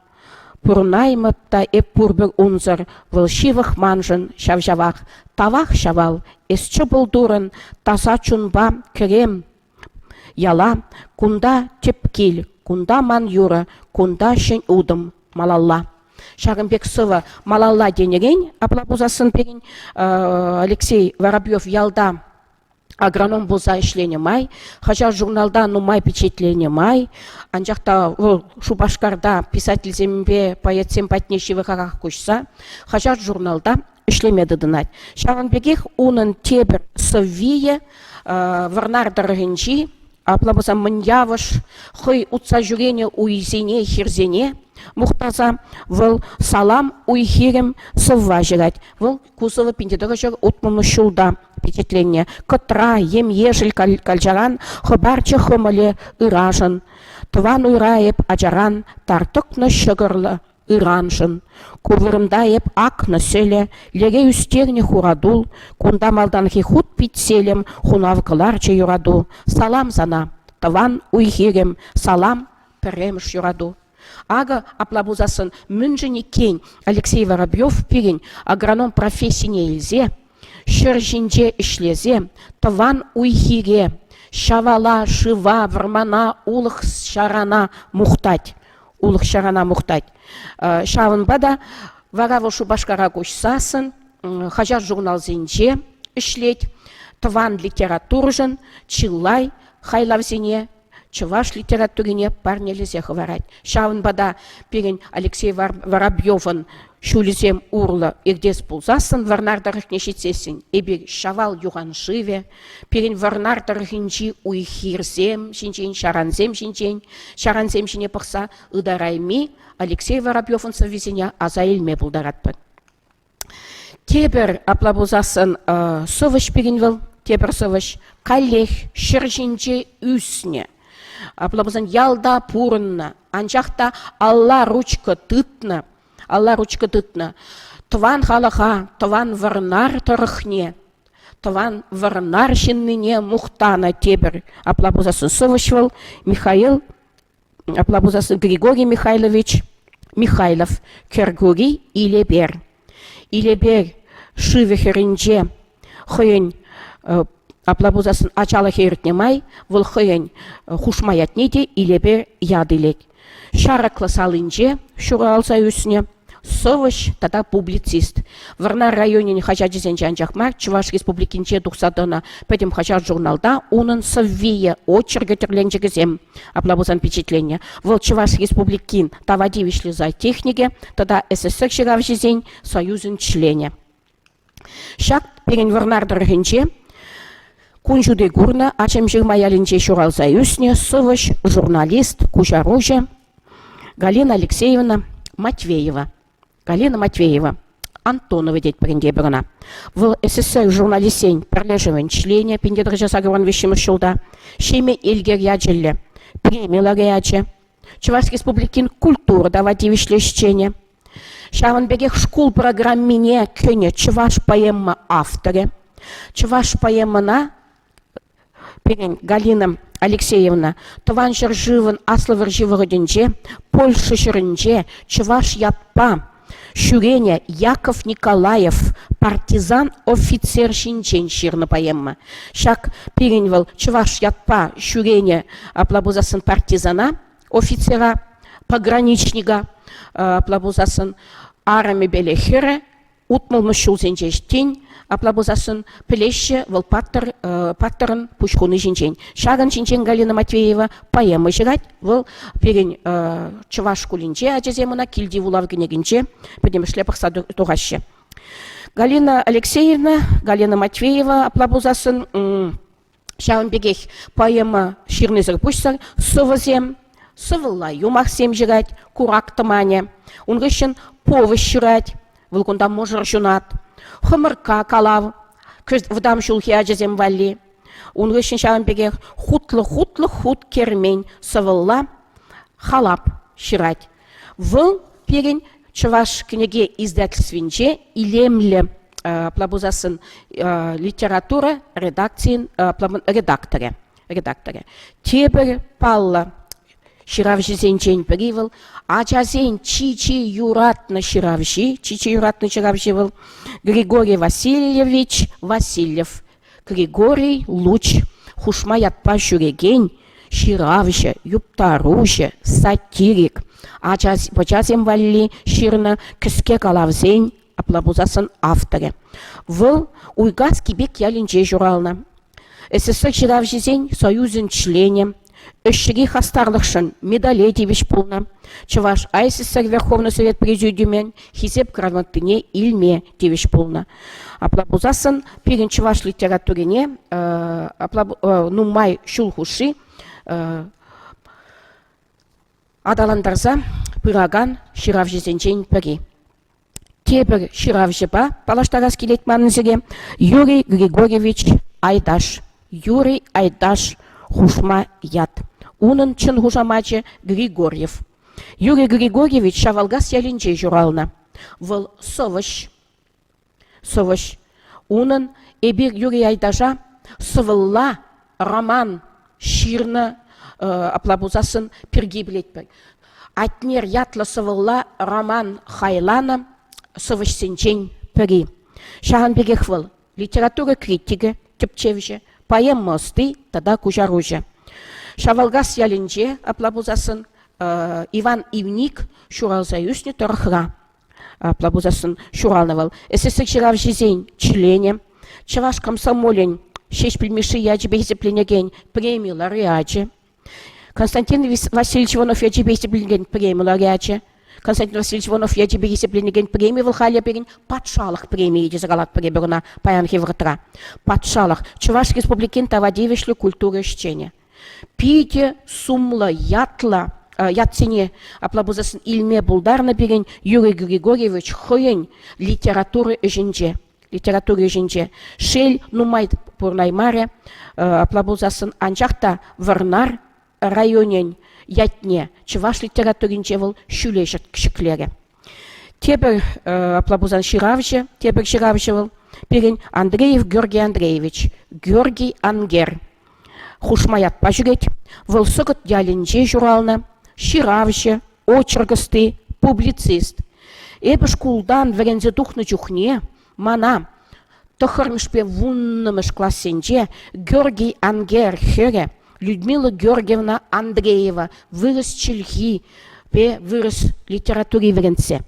Пурӑнаймӑп та эп пурпӗр унсӑр, вӑл ҫывӑх маншӑн ҫав-ҫавах. Тавах, Ҫавал, эс чӑпӑл турӑн, таса чунпа кӗрем Яла, кунта тӗп кил, кунта ман юрӑ, кунта ҫӗн утӑм, малалла. Ҫакӑн пек сӑвӑ малалла тенӗрен, апла пулсассӑн пирӗн Алексей Воробьев ялта. Агроном пулса ӗҫленӗ май, хаҫат-журналта нумай пичетленӗ май, анчах та вӑл Шупашкарта писательсемпе поэтсем патне ҫывӑхарах куҫса хаҫат-журналта ӗҫлеме тытӑнать. Ҫавӑн пекех унӑн тепӗр сӑввийӗ Вӑрнар тӑрӑхӗнчи, апла пулсан Мӑн Явӑш хӑй утса ҫӳренӗ уйсене, хирсене мухтаса вӑл «Салам, уй-хирӗм» сӑвва ҫырать. Вӑл ку сӑвӑ 1960 ҫулта пичетленнӗ. Кӑтра, ем-ешӗл калчаран хӑпарчӗ хӑмӑлӗ ырашӑн. Тӑван уйра эп ачаран тар тӑкнӑ ҫӑкӑрлӑ ыраншӑн. Ку вырӑнта эп акнӑ сӗлӗ, лере ӳстернӗ хуратул, кунта малтанхи хут пит селӗм хунав кӑларчӗ юрату. Салам сана, тӑван уй-хирӗм, салам, пӗрремӗш юрату. Акӑ, апла пулсассӑн, мӗншӗн иккен Алексей Воробьев пирӗн агроном профессине илсе, ҫӗр ҫинче ӗҫлесе тӑван уй-хире, ҫавала, шыва, вӑрмана, улӑх-ҫарана мухтать. Улӑх-ҫарана мухтать. Ҫавӑнпа та вара вӑл Шупашкара куҫсассӑн хаҫат-журналсенче ӗҫлет, тӑван литературӑшӑн чылай хайлавсене чӑваш литературине парнелесе хӑварать. Ҫавӑнпа та пирӗн Алексей Воробьевӑн ҫулӗсем урлӑ иртес пулсассӑн Вӑрнар тӑрӑхне ҫитсессӗн эпир Ҫавал юхан шывӗ, пирӗн Вӑрнар тӑрӑхӗнчи уй-хирсем ҫинчен, ҫарансем ҫинчен, ҫарансем ҫине пӑхса ытарайми Алексей Воробьевӑн сӑввисене аса илме пултаратпӑр. Тепӗр, апла пулсассӑн, сӑвӑҫ пирӗн вӑл, тепӗр сӑвӑҫ, каллех ҫӗр ҫинче ӳснӗ. Апла пулсан ялта пурӑннӑ, анчах та алла ручка тытнӑ, алла ручка тытнӑ. Тӑван халӑха, тӑван Вӑрнар тӑрӑхне, тӑван Вӑрнар ҫыннине мухтанӑ тепӗр, апла пулсассӑн сӑвӑҫ вӑл Михаил Апла пулсассӑн Григорий Михайлович Михайлов Кӗркури Илепер. Илепер шывӗ хӗрринче хӑйӗн апла пулсассӑн ачалӑхӗ иртнӗ май вӑл хӑйӗн хушма ятне те Илепер ят илет. Ҫарӑклӑ салинче ҫуралса ӳснӗ. Сӑвӑҫ тата публицист. Вӑрнар районӗн хаҫачӗсенче анчах мар, Чӑваш Республикинче тухса тӑнӑ пӗтӗм хаҫат-журналта унӑн сӑввийӗ, очеркӗ тӗрленчӗкӗсем апла пулсан пичетленнӗ. Вӑл Чӑваш Республикин тава тивӗҫлӗ зоотехникӗ тата СССР ҫыравҫисен союзӗн членӗ. Ҫак пирӗн Вӑрнар тӑрӑхӗнче кун ҫути курнӑ Аҫӑмҫырма ялӗнче ҫуралса ӳснӗ сӑвӑҫ, журналист, куҫаруҫӑ Галина Алексеевна Матвеева. Галина Матвеева Антонова тетпӗр ӗнтӗ эпир ӑна. Вӑл СССР журналистсен пӗрлешӗвӗн членӗ 1983 ҫулта, Ҫемен Элкер ячӗллӗ преми лауреачӗ, Чӑваш Республикин культура тава тивӗҫлӗ ӗҫченӗ. Ҫавӑн пекех шкул программине кӗнӗ чӑваш поэма авторӗ. Чӑваш поэмӑна пирӗн Галина Алексеевна Тӑван ҫӗршывӑн Аслӑ вӑрҫи вӑхӑтӗнче Польша ҫӗрӗнче чӑваш ятпа ҫӳренӗ Яков Николаев партизан офицер ҫинчен ҫырнӑ поэма. Ҫак пирӗн вӑл чӑваш ятпа ҫӳренӗ, апла пулсассӑн партизана, офицера, пограничника, апла пулсассӑн арӑмӗпеле хӗрӗ 60-мӗш ҫулсенче тин, апла пулсассӑн, пӗлеҫҫӗ вӑл паттӑр, паттӑрӑн пуҫ хуни ҫинчен. Ҫакӑн ҫинчен Галина Матвеева поэма ҫырать. Вӑл пирӗн чӑваш шкулӗнче ачасем ӑна килти вулав кӗнекинче пӗтӗмӗшле пӑхса тухаҫҫӗ. Галина Алексеевна, Галина Матвеева, апла пулсассӑн, Ҫавӑн пекех поэма ҫырнисӗр пуҫсӑр сӑвӑсем, сӑвӑлла юмахсем ҫырать, курак тӑманӗ. Ун хыҫҫӑн повеҫ ҫырать, вӑл кунта мӑшӑр ҫунат, хӑмӑркка калав вӑтам ҫулхи ачасем валли. Ун хыҫҫӑн ҫавӑн пекех хутлӑ-хутлӑ хут кермен сӑвӑлла халап ҫырать. Вӑл пирӗн Чӑваш кӗнеке издательствинче илемлӗ апла пулсассӑн литература редакцийӗн редакторӗ. редакторӗ. Тепӗр паллӑ ҫыравҫӑсенчен пӗри вӑл ачасен чи-чи юратнӑ ҫыравҫи, чи-чи юратнӑ ҫыравҫи вӑл Григорий Васильевич Васильев. Григорий Луч хушма ятпа ҫӳрекен ҫыравҫӑ, юптаруҫӑ, сатирик, ачасем валли ҫырнӑ кӗске калавсен, апла пулсассӑн, авторӗ. Вӑл Уйкас Кипек ялӗнче ҫуралнӑ. СССР ҫыравҫисен союзӗн членӗ, ӗҫри хастарлӑхшӑн медале тивӗҫ пулнӑ. Чӑваш АССР Верховнӑй Совет Президиумӗн Хисеп грамотине илме тивӗҫ пулнӑ. Апла пулсассӑн пирӗн чӑваш литературине апла нумай ҫул хушши аталантарса пыракан ҫыравҫӑсенчен пӗри. Тепӗр ҫыравҫӑпа паллаштарас килет манӑн сире Юрий Григорьевич Айдаш. Юрий Айдаш хушма ят. Унӑн чӑн хушамачӗ Григорьев. Юрий Григорьевич Ҫавалкас ялӗнче ҫуралнӑ. Вӑл сӑвӑҫ. Сӑвӑҫ. Унӑн эпир Юрий Айдаша сӑвӑлла роман ҫырнӑ, апла пулсассӑн пирки пӗлетпӗр. Атнер ятлӑ сӑвӑлла роман хайланӑ сӑвӑҫсенчен пӗри. Ҫавӑн пекех вӑл литература критикӗ, тӗпчевҫӗ, поэма ӑсти тата куҫаруҫӑ. Ҫавалкас ялӗнче, апла пулсассӑн, Иван Ивник ҫуралса ӳснӗ тӑрӑхра. Апла пулсассӑн ҫуралнӑ вӑл. СССР ҫыравҫисен членӗ, Чӑваш комсомолӗн Ҫеҫпӗл Мишши ячӗпе хисепленекен преми лауреачӗ, Константин Васильевич Иванов ячӗпе хисепленекен преми лауреачӗ, Константин Васильевич Иванов ячӗпе хисепленекен преми вӑл халӗ пирӗн патшалӑх премийӗ тесе калатпӑр эпир ӑна паянхи вӑхӑтра. Патшалӑх, Чӑваш Республикин тава тивӗҫлӗ культура ӗҫченӗ. Питӗ сумлӑ, ятлӑ ятсене апла пулсассӑн илме пултарнӑ пирӗн Юрий Григорьевич хӑйӗн литература ӗҫӗнче. Литература ӗҫӗнче. Шел, нумай пурӑнаймарӗ, апла пулсассӑн, анчах та Вӑрнар районӗн ятне чӑваш литературинче вӑл ҫӳле ҫӗклерӗ. Тепӗр, апла пулсан, ҫыравҫӑ, тепӗр ҫыравҫӑ вӑл пирӗн Андреев Георгий Андреевич, Георгий Ангер хушма ятпа ҫӳрет. Вӑл Сӑкӑт ялӗнче ҫуралнӑ, ҫыравҫӑ, очерк ӑсти, публицист. Эпӗ шкултан вӗренсе тухнӑ чухне мана тӑххӑрмӗшпе вуннӑмӗш классенче Георгий Ангер хӗрӗ Людмила Георгиевна Андреева вырӑс чӗлхипе вырӑс литератури вӗрентсе.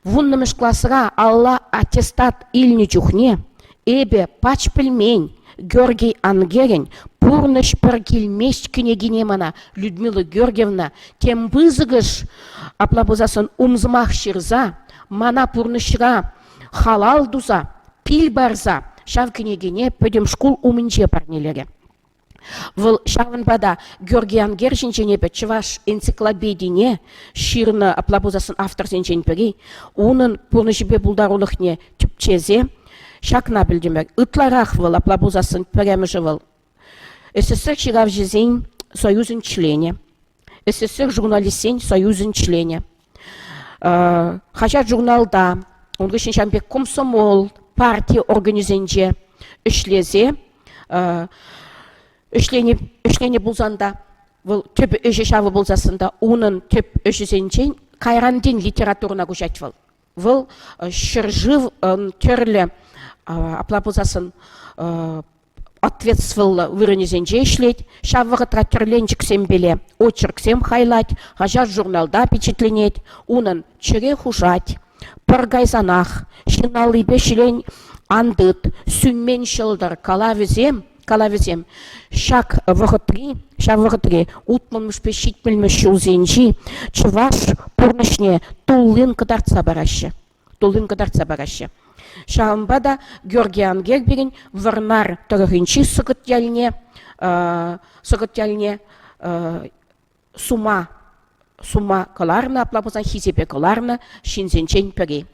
Вуннӑмӗш класра алла аттестат илнӗ чухне эпӗ пач пӗлмен Георгий Ангерӗн «Пурнӑҫ пӗр килмест» кӗнекине мана Людмила Георгиевна тем пысӑкӑш, апла пулсассӑн умсӑмах ҫырса, мана пурнӑҫра халал туса, пил парса ҫав кӗнекене пӗтӗм шкул умӗнче парнелерӗ. Вӑл ҫавӑнпа та Георгий Ангер ҫинчен эпӗ чӑваш энциклопедине ҫырнӑ, апла пулсассӑн авторсенчен пӗри, унӑн пурнӑҫӗпе пултарулӑхне тӗпчесе ҫакна пӗлтӗмӗр. Ытларах вӑл, апла пулсассӑн, пӗрремӗшӗ вӑл СССР ҫыравҫисен союзӗн членӗ, СССР журналистсен союзӗн членӗ. Хаҫат-журналта, ун хыҫҫӑн ҫавӑн пек комсомол, парти органӗсенче ӗҫлесе ӗҫленӗ, ӗҫленӗ пулсан та, вӑл тӗп ӗҫӗ ҫавӑ пулсассӑн та унӑн тӗп ӗҫӗсенчен кайран тин литературӑна куҫать вӑл. Вӑл ҫӗршыв тӗрлӗ, апла пулсассӑн, ответствӑллӑ вырӑнӗсенче ӗҫлет, ҫав вӑхӑтра тӗрленчӗксемпеле очерксем хайлать, хаҫат-журналта пичетленет, унӑн чӗре хушать, пӗр кайсанах ҫын аллипе ҫӗлен ан тыт, сӳнмен ҫӑлтӑр калавӗсем, калавӗсем ҫак вӑхӑтри, ҫав вӑхӑтри утмӑлмӗшпе ҫитмӗлмӗш ҫулсенчи чӑваш пурнӑҫне туллин кӑтартса параҫҫӗ. Туллин кӑтартса параҫҫӗ. Ҫавӑнпа та Георгий Ангер пирӗн Вӑрнар тӑрӑхӗнчи Сӑкӑт ялне, Сӑкӑт ялне сума сума кӑларнӑ, апла пулсан хисепе кӑларнӑ ҫынсенчен пӗри.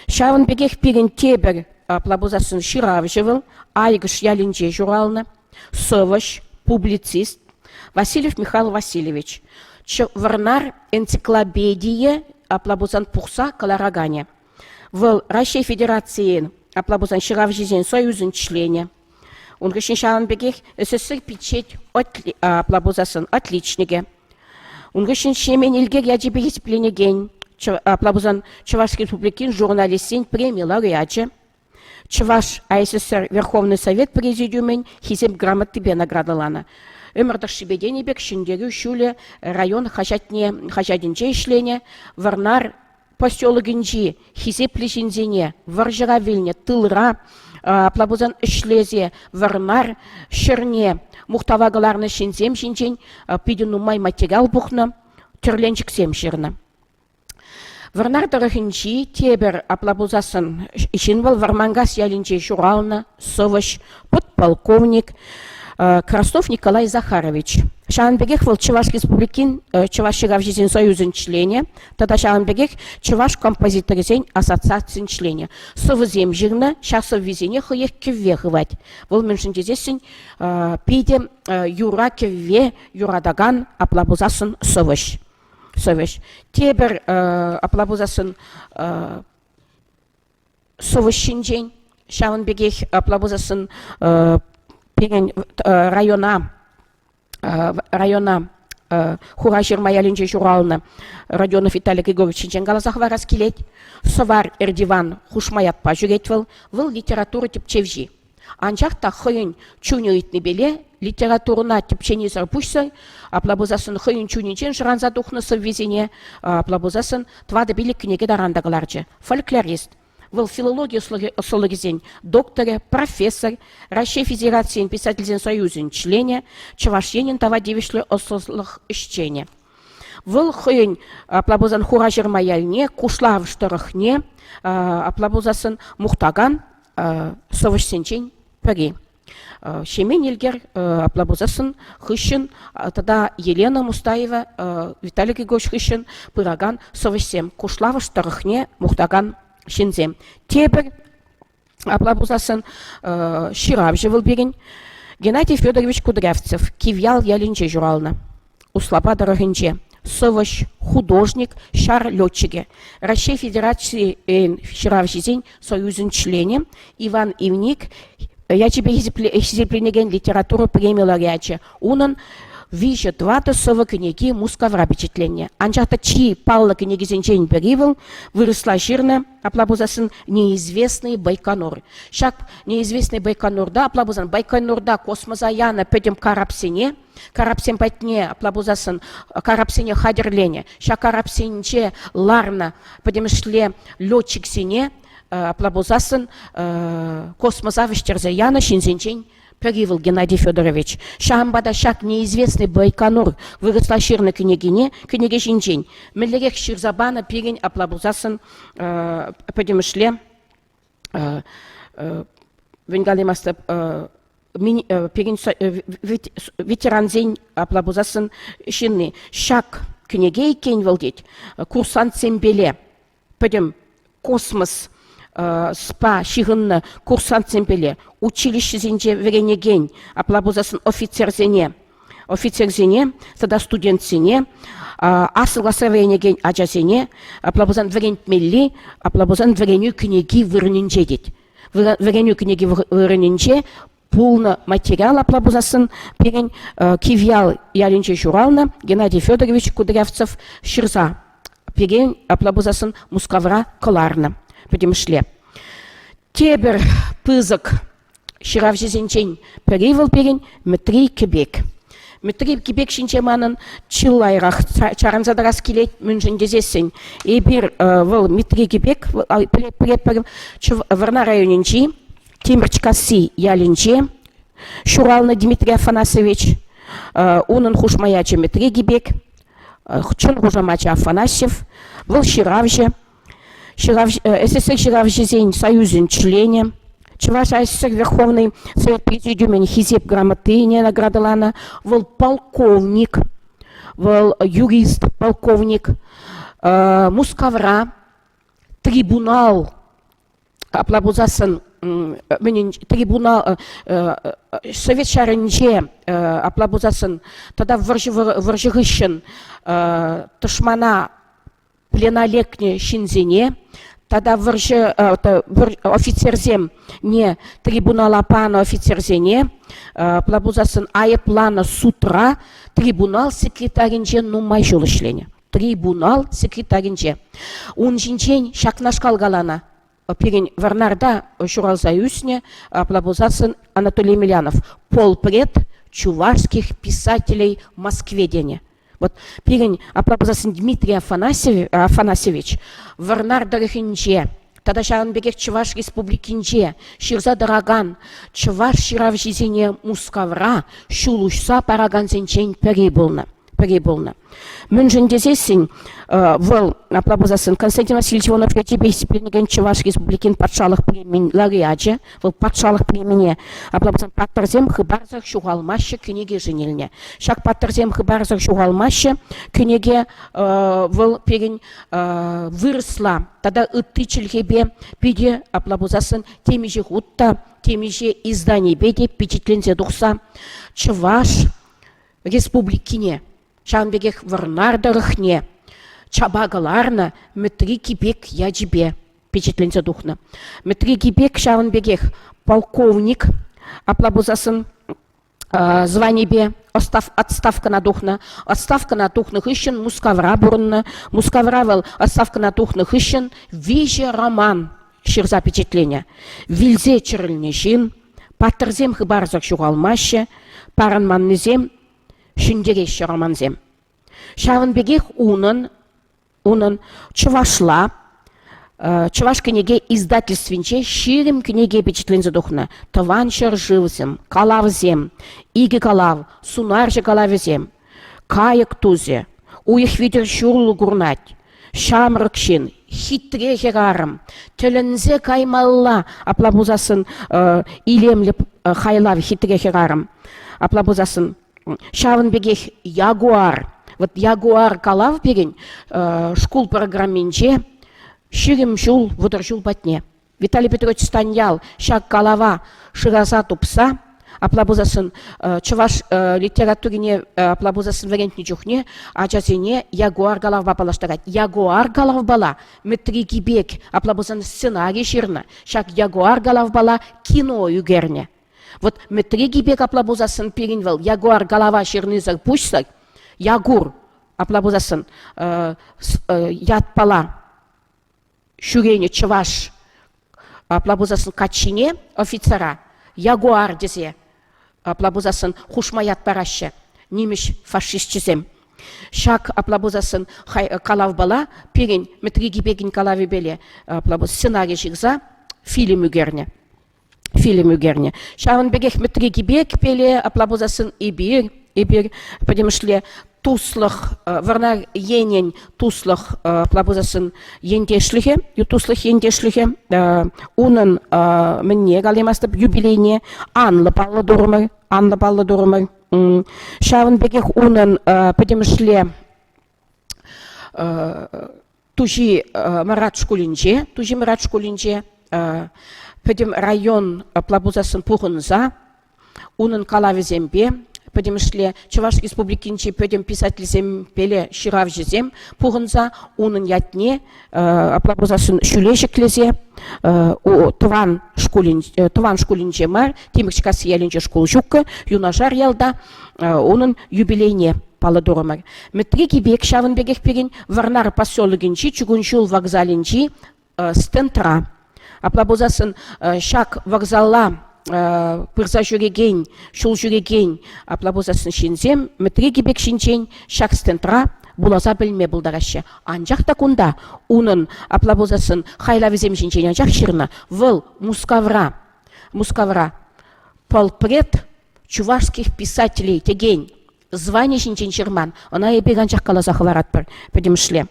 Ҫавӑн пекех пирӗн тепӗр, апла пулсассӑн, ҫыравҫӑ вӑл, Айкӑш ялӗнче ҫуралнӑ, сӑвӑҫ, публицист Васильев Михаил Васильевич. Вӑрнар энциклопедийӗ, апла пулсан, пухса кӑлараканӗ. Вӑл Раҫҫей Федерацийӗн, апла пулсан, ҫыравҫисен союзӗн членӗ. Ун хыҫҫӑн ҫавӑн пекех СССР пичет апла пулсассӑн отличникӗ. Ун хыҫҫӑн Ҫемен Элкер ячӗпе хисепленекен, апла пулсан Чӑваш Республикин журналистсен преми лауреачӗ, Чӑваш АССР Верховнӑй Совет Президиумӗн Хисеп грамотипе наградӑланӑ. Ӗмӗр тӑршшӗпе тенӗ пек Ҫӗнтерӳ ҫулӗ район хаҫатне хаҫатӗнче ӗҫленӗ, Вӑрнар. поселокӗнчи хисеплӗ ҫынсене вӑрҫӑра вилнӗ, тылра, апла пулсан ӗҫлесе Вӑрмар ҫӗрне мухтава кӑларнӑ ҫынсем ҫинчен питӗ нумай материал пухнӑ, тӗрленчӗксем ҫырнӑ. Вӑрнар тӑрӑхӗнчи тепӗр, апла пулсассӑн, ҫын вӑл Вӑрманкас ялӗнче ҫуралнӑ, сӑвӑҫ, подполковник Краснов Николай Захарович. Ҫавӑн пекех вӑл Чӑваш Республикин Чӑваш ҫыравҫисен союзӗн членӗ тата ҫавӑн пекех Чӑваш композиторӗсен ассоциацийӗн членӗ. Сӑвӑсем ҫырнӑ, ҫак сӑввисене хӑех кӗвве хывать. Вӑл мӗншӗн тесессӗн питӗ юра-кӗвве юратакан, апла пулсассӑн, сӑвӑҫ. Сӑвӑҫ. Тепӗр, апла пулсассӑн, сӑвӑҫ ҫинчен, ҫавӑн пекех, апла пулсассӑн, пирӗн района района Хураҫырма ялӗнче ҫуралнӑ Родионов Виталий Григорьевич ҫинчен каласа хӑварас килет. Сӑвар Эрдиван хушма ятпа ҫӳрет вӑл. Вӑл литература тӗпчевҫи. Анчах та хӑйӗн чунӗ ыйтнипеле литературӑна тӗпченисӗр пуҫсӑр, апла пулсассӑн хӑйӗн чунӗнчен шӑранса тухнӑ сӑввисене, апла пулсассӑн тӑватӑ-пилӗк кӗнеке таран та кӑларчӗ. Фольклорист. Вӑл филологи ӑслӑлӑхӗсен докторӗ, профессор, Раҫҫей Федерацийӗн Писательсен союзӗн членӗ, Чӑваш Енӗн тава тивӗҫлӗ ӑслӑлӑх ӗҫченӗ. Вӑл хӑйӗн, апла пулсан, Хураҫырма ялне, Кушлавӑш тӑрӑхне, апла пулсассӑн, мухтакан сӑвӑҫсенчен пӗри. Ҫемен Элкер, апла пулсассӑн, хыҫҫӑн тата Елена Мустаева, Виталий Григорьевич хыҫҫӑн пыракан сӑвӑҫсем, Кушлавӑш тӑрӑхне мухтакан ҫынсем. Тепӗр, апла пулсассӑн, ҫыравҫӑ вӑл пирӗн, Геннадий Федорович Кудрявцев, Кивьял ялӗнче ҫуралнӑ. Услапа тӑрӑхӗнче сӑвӑҫ, художник, ҫар летчикӗ, Раҫҫей Федерацийӗн ҫыравҫисен союзӗн членӗ Иван Ивник ячӗпе хисепленекен литература преми лауреачӗ. Унӑн виҫӗ-тӑватӑ сӑвӑ кӗнеки Мускавра пичетленнӗ. Анчах та чи паллӑ кӗнекисенчен пӗри вӑл вырӑсла ҫырнӑ, апла пулсассӑн «Неизвестный Байконур». Ҫак «Неизвестный Байконурта», апла пулсан Байконурта космоса янӑ пӗтӗм карапсене карапсем патне, апла пулсассӑн, карапсене хатӗрленӗ. Ҫак карапсенче ларнӑ пӗтӗмӗшле летчиксене, апла пулсассӑн, космоса вӗҫтерсе янӑ ҫынсенчен пӗри вӑл Геннадий Федорович. Ҫавӑнпа та ҫак неизвестный Байконур вырӑсла ҫырнӑ кӗнекине, кӗнеке ҫинчен мӗнлерех ҫырса панӑ пирӗн, апла пулсассӑн, пӗтӗмӗшле мӗн калаймастӑп, пирӗн ветерансен, апла пулсассӑн, ҫынни. Ҫак кӗнеке иккен вӑл тет, курсантсемпеле пӗтӗм космос спа ҫыхӑннӑ курсантсемпеле училищӗсенче вӗренекен, апла пулсассӑн офицерсене, офицерсене тата студентсене, аслӑ класра вӗренекен ачасене, апла пулсан вӗрентмелли, апла пулсан вӗренӳ кӗнеки вырӑнӗнче тет. Вӗренӳ кӗнеки вырӑнӗнче пулнӑ материал апла пулсассӑн пирӗн Кивьял ялӗнче ҫуралнӑ Геннадий Федорович Кудрявцев ҫырса пирӗн апла пулсассӑн Мускавра кӑларнӑ пӗтӗмӗшле. Тепӗр пысӑк ҫыравҫӑсенчен пӗри вӑл пирӗн Мӗтри Кӗпек. Мӗтри Кипек ҫинче манӑн чылайрах чарӑнса тӑрас килет, мӗншӗн тесессӗн эпир вӑл Митри Кипек пӗлетпӗр Вӑрнар районӗнчи Тимӗрчкасси ялӗнче ҫуралнӑ Дмитрий Афанасьевич. Унӑн хушма ячӗ Мӗтри Кипек, чӑн хушамачӗ Афанасьев. Вӑл ҫыравҫӑ, СССР ҫыравҫисен союзӗн членӗ, Чӑваш АССР Верховнӑй Совет Президиумӗн Хисеп грамотине наградӑланӑ. Вӑл полковник, вӑл юрист полковник. Мускавра трибунал, апла пулсассӑн, трибунал Совет ҫарӗнче, апла пулсассӑн, тата вӑрҫӑ вӑрҫӑ хыҫҫӑн тӑшмана плена лекнӗ ҫынсене тата вӑрҫӑ офицерсемне трибунала панӑ офицерсене апла пулсассӑн айӑпланӑ судра трибунал секретарӗнче нумай ҫул ӗҫленӗ. Трибунал секретарӗнче. Ун ҫинчен ҫакнашкал каланӑ. Пирӗн Вӑрнарта ҫуралса ӳснӗ, апла пулсассӑн Анатолий Емельянов полпред чувашских писателей Москве тенӗ. Вот пирӗн апла пулсассӑн Дмитрий Афанасьевич Вӑрнар тӑрӑхӗнче тата ҫавӑн пекех Чӑваш Республикинче ҫырса тӑракан чӑваш ҫыравҫисене Мускавра ҫул уҫса паракансенчен пӗри пулнӑ. Пӗри пулнӑ. Мӗншӗн тесессӗн вӑл, апла пулсассӑн, Константин Васильевич Иванов ячӗпе хисепленекен Чӑваш Республикин патшалӑх премийӗн лауреачӗ, вӑл патшалӑх премине, апла пулсан, паттӑрсем хыпарсӑр ҫухалмаҫҫӗ кӗнекешӗн илнӗ. Ҫак паттӑрсем хыпарсӑр ҫухалмаҫҫӗ кӗнеке вӑл пирӗн вырӑсла тата ытти чӗлхепе питӗ, апла пулсассӑн, темиҫе хут та, темиҫе изданипе те пичетленсе тухса Чӑваш Республикине, ҫавӑн пекех Вӑрнар тӑрӑхне чапа кӑларнӑ Мӗтри Кипек ячӗпе пичетленсе тухнӑ. Мӗтри Кипек ҫавӑн пекех полковник, апла пулсассӑн званипе отставкӑна тухнӑ. Отставкӑна тухнӑ хыҫҫӑн Мускавра пурӑннӑ. Мускавра вӑл отставкӑна тухнӑ хыҫҫӑн виҫӗ роман ҫырса пичетленӗ. Вилсе чӗрӗлнӗ ҫын, паттӑрсем хыпарсӑр ҫухалмаҫҫӗ, парӑнманнисем ҫӗнтереҫҫӗ романсем. Ҫавӑн пекех унӑн Унӑн чӑвашла Чӑваш кӗнеке издательствинче 20 кӗнеке пичетленсе тухнӑ. Тӑван ҫӗршывсем, калавсем, икӗ калав, сунарҫӑ калавӗсем, кайӑк тусӗ, уйӑх витӗр ҫурлӑ курнать, ҫамрӑк ҫын, хитре хӗрарӑм, тӗлӗнсе каймалла, апла пулсассӑн илемлӗ хайлав хитре хӗрарӑм. Апла пулсассӑн Ҫавӑн пекех Ягуар. Вот Ягуар калав пирӗн шкул программинче 20 ҫул, 30 ҫул патне. Виталий Петрович Станьял ҫак калава шыраса тупса, апла пулсассӑн чӑваш литературине апла пулсассӑн вӗрентнӗ чухне ачасене Ягуар калавпа паллаштарать. Ягуар калавпала Мӗтри Кипек, апла пулсан сценари ҫырнӑ. Ҫак Ягуар калавпала кино ӳкернӗ. Вот Мӗтри Кипек апла пулсассӑн пирӗн вӑл Ягуар калава ҫырнисӗр пуҫсӑр Якур апла пулсассӑн ятпала ҫӳренӗ чӑваш апла пулсассӑн каччине офицера Ягуар тесе апла пулсассӑн хушма ят параҫҫӗ нимӗҫ фашисчӗсем. Ҫак апла пулсассӑн калавпала пирӗн Мӗтри Кипекӗн калавӗпеле апла сценари ҫырса фильм ӳкернӗ. фильм ӳкернӗ. Ҫавӑн пекех Мӗтри Кипек пеле, апла пулсассӑн эпир, эпир пӗтӗмӗшле туслӑх, Вӑрнар енӗн туслӑх, апла пулсассӑн ентешлӗхӗ, туслӑх ентешлӗхӗ, унӑн мӗнне калаймастӑп, юбилейне анлӑ паллӑ турӑмӑр, анлӑ паллӑ турӑмӑр. Ҫавӑн пекех унӑн пӗтӗмӗшле Туҫи Мӑрат шкулӗнче, Туҫи Мӑрат шкулӗнче пӗтӗм район апла пулсассӑн пухӑнса унӑн калавӗсемпе пӗтӗмӗшле Чӑваш Республикинчи пӗтӗм писательсемпеле ҫыравҫӑсем пухӑнса унӑн ятне апла пулсассӑн ҫӳле ҫӗклесе тӑван шкулӗн тӑван шкулӗнче мар, Тимӗрчкасси ялӗнче шкул ҫуккӑ, юнашар ялта унӑн юбилейне паллӑ турӑмӑр. Мӗтри Кипек ҫавӑн пекех пирӗн Вӑрнар поселокӗнчи чукун ҫул вокзалӗнчи стендра. Апла пулсассӑн ҫак вокзала пырса ҫӳрекен, ҫул ҫӳрекен, апла пулсассӑн ҫынсем Мӗтри Кипек ҫинчен ҫак стендра вуласа пӗлме пултараҫҫӗ. Анчах та кунта унӑн, апла пулсассӑн, хайлавӗсем ҫинчен анчах ҫырнӑ. Вӑл Мускавра, Мускавра полпред чувашских писателей текен звани ҫинчен ҫырман, ӑна эпир анчах каласа хӑваратпӑр пӗтӗмӗшле.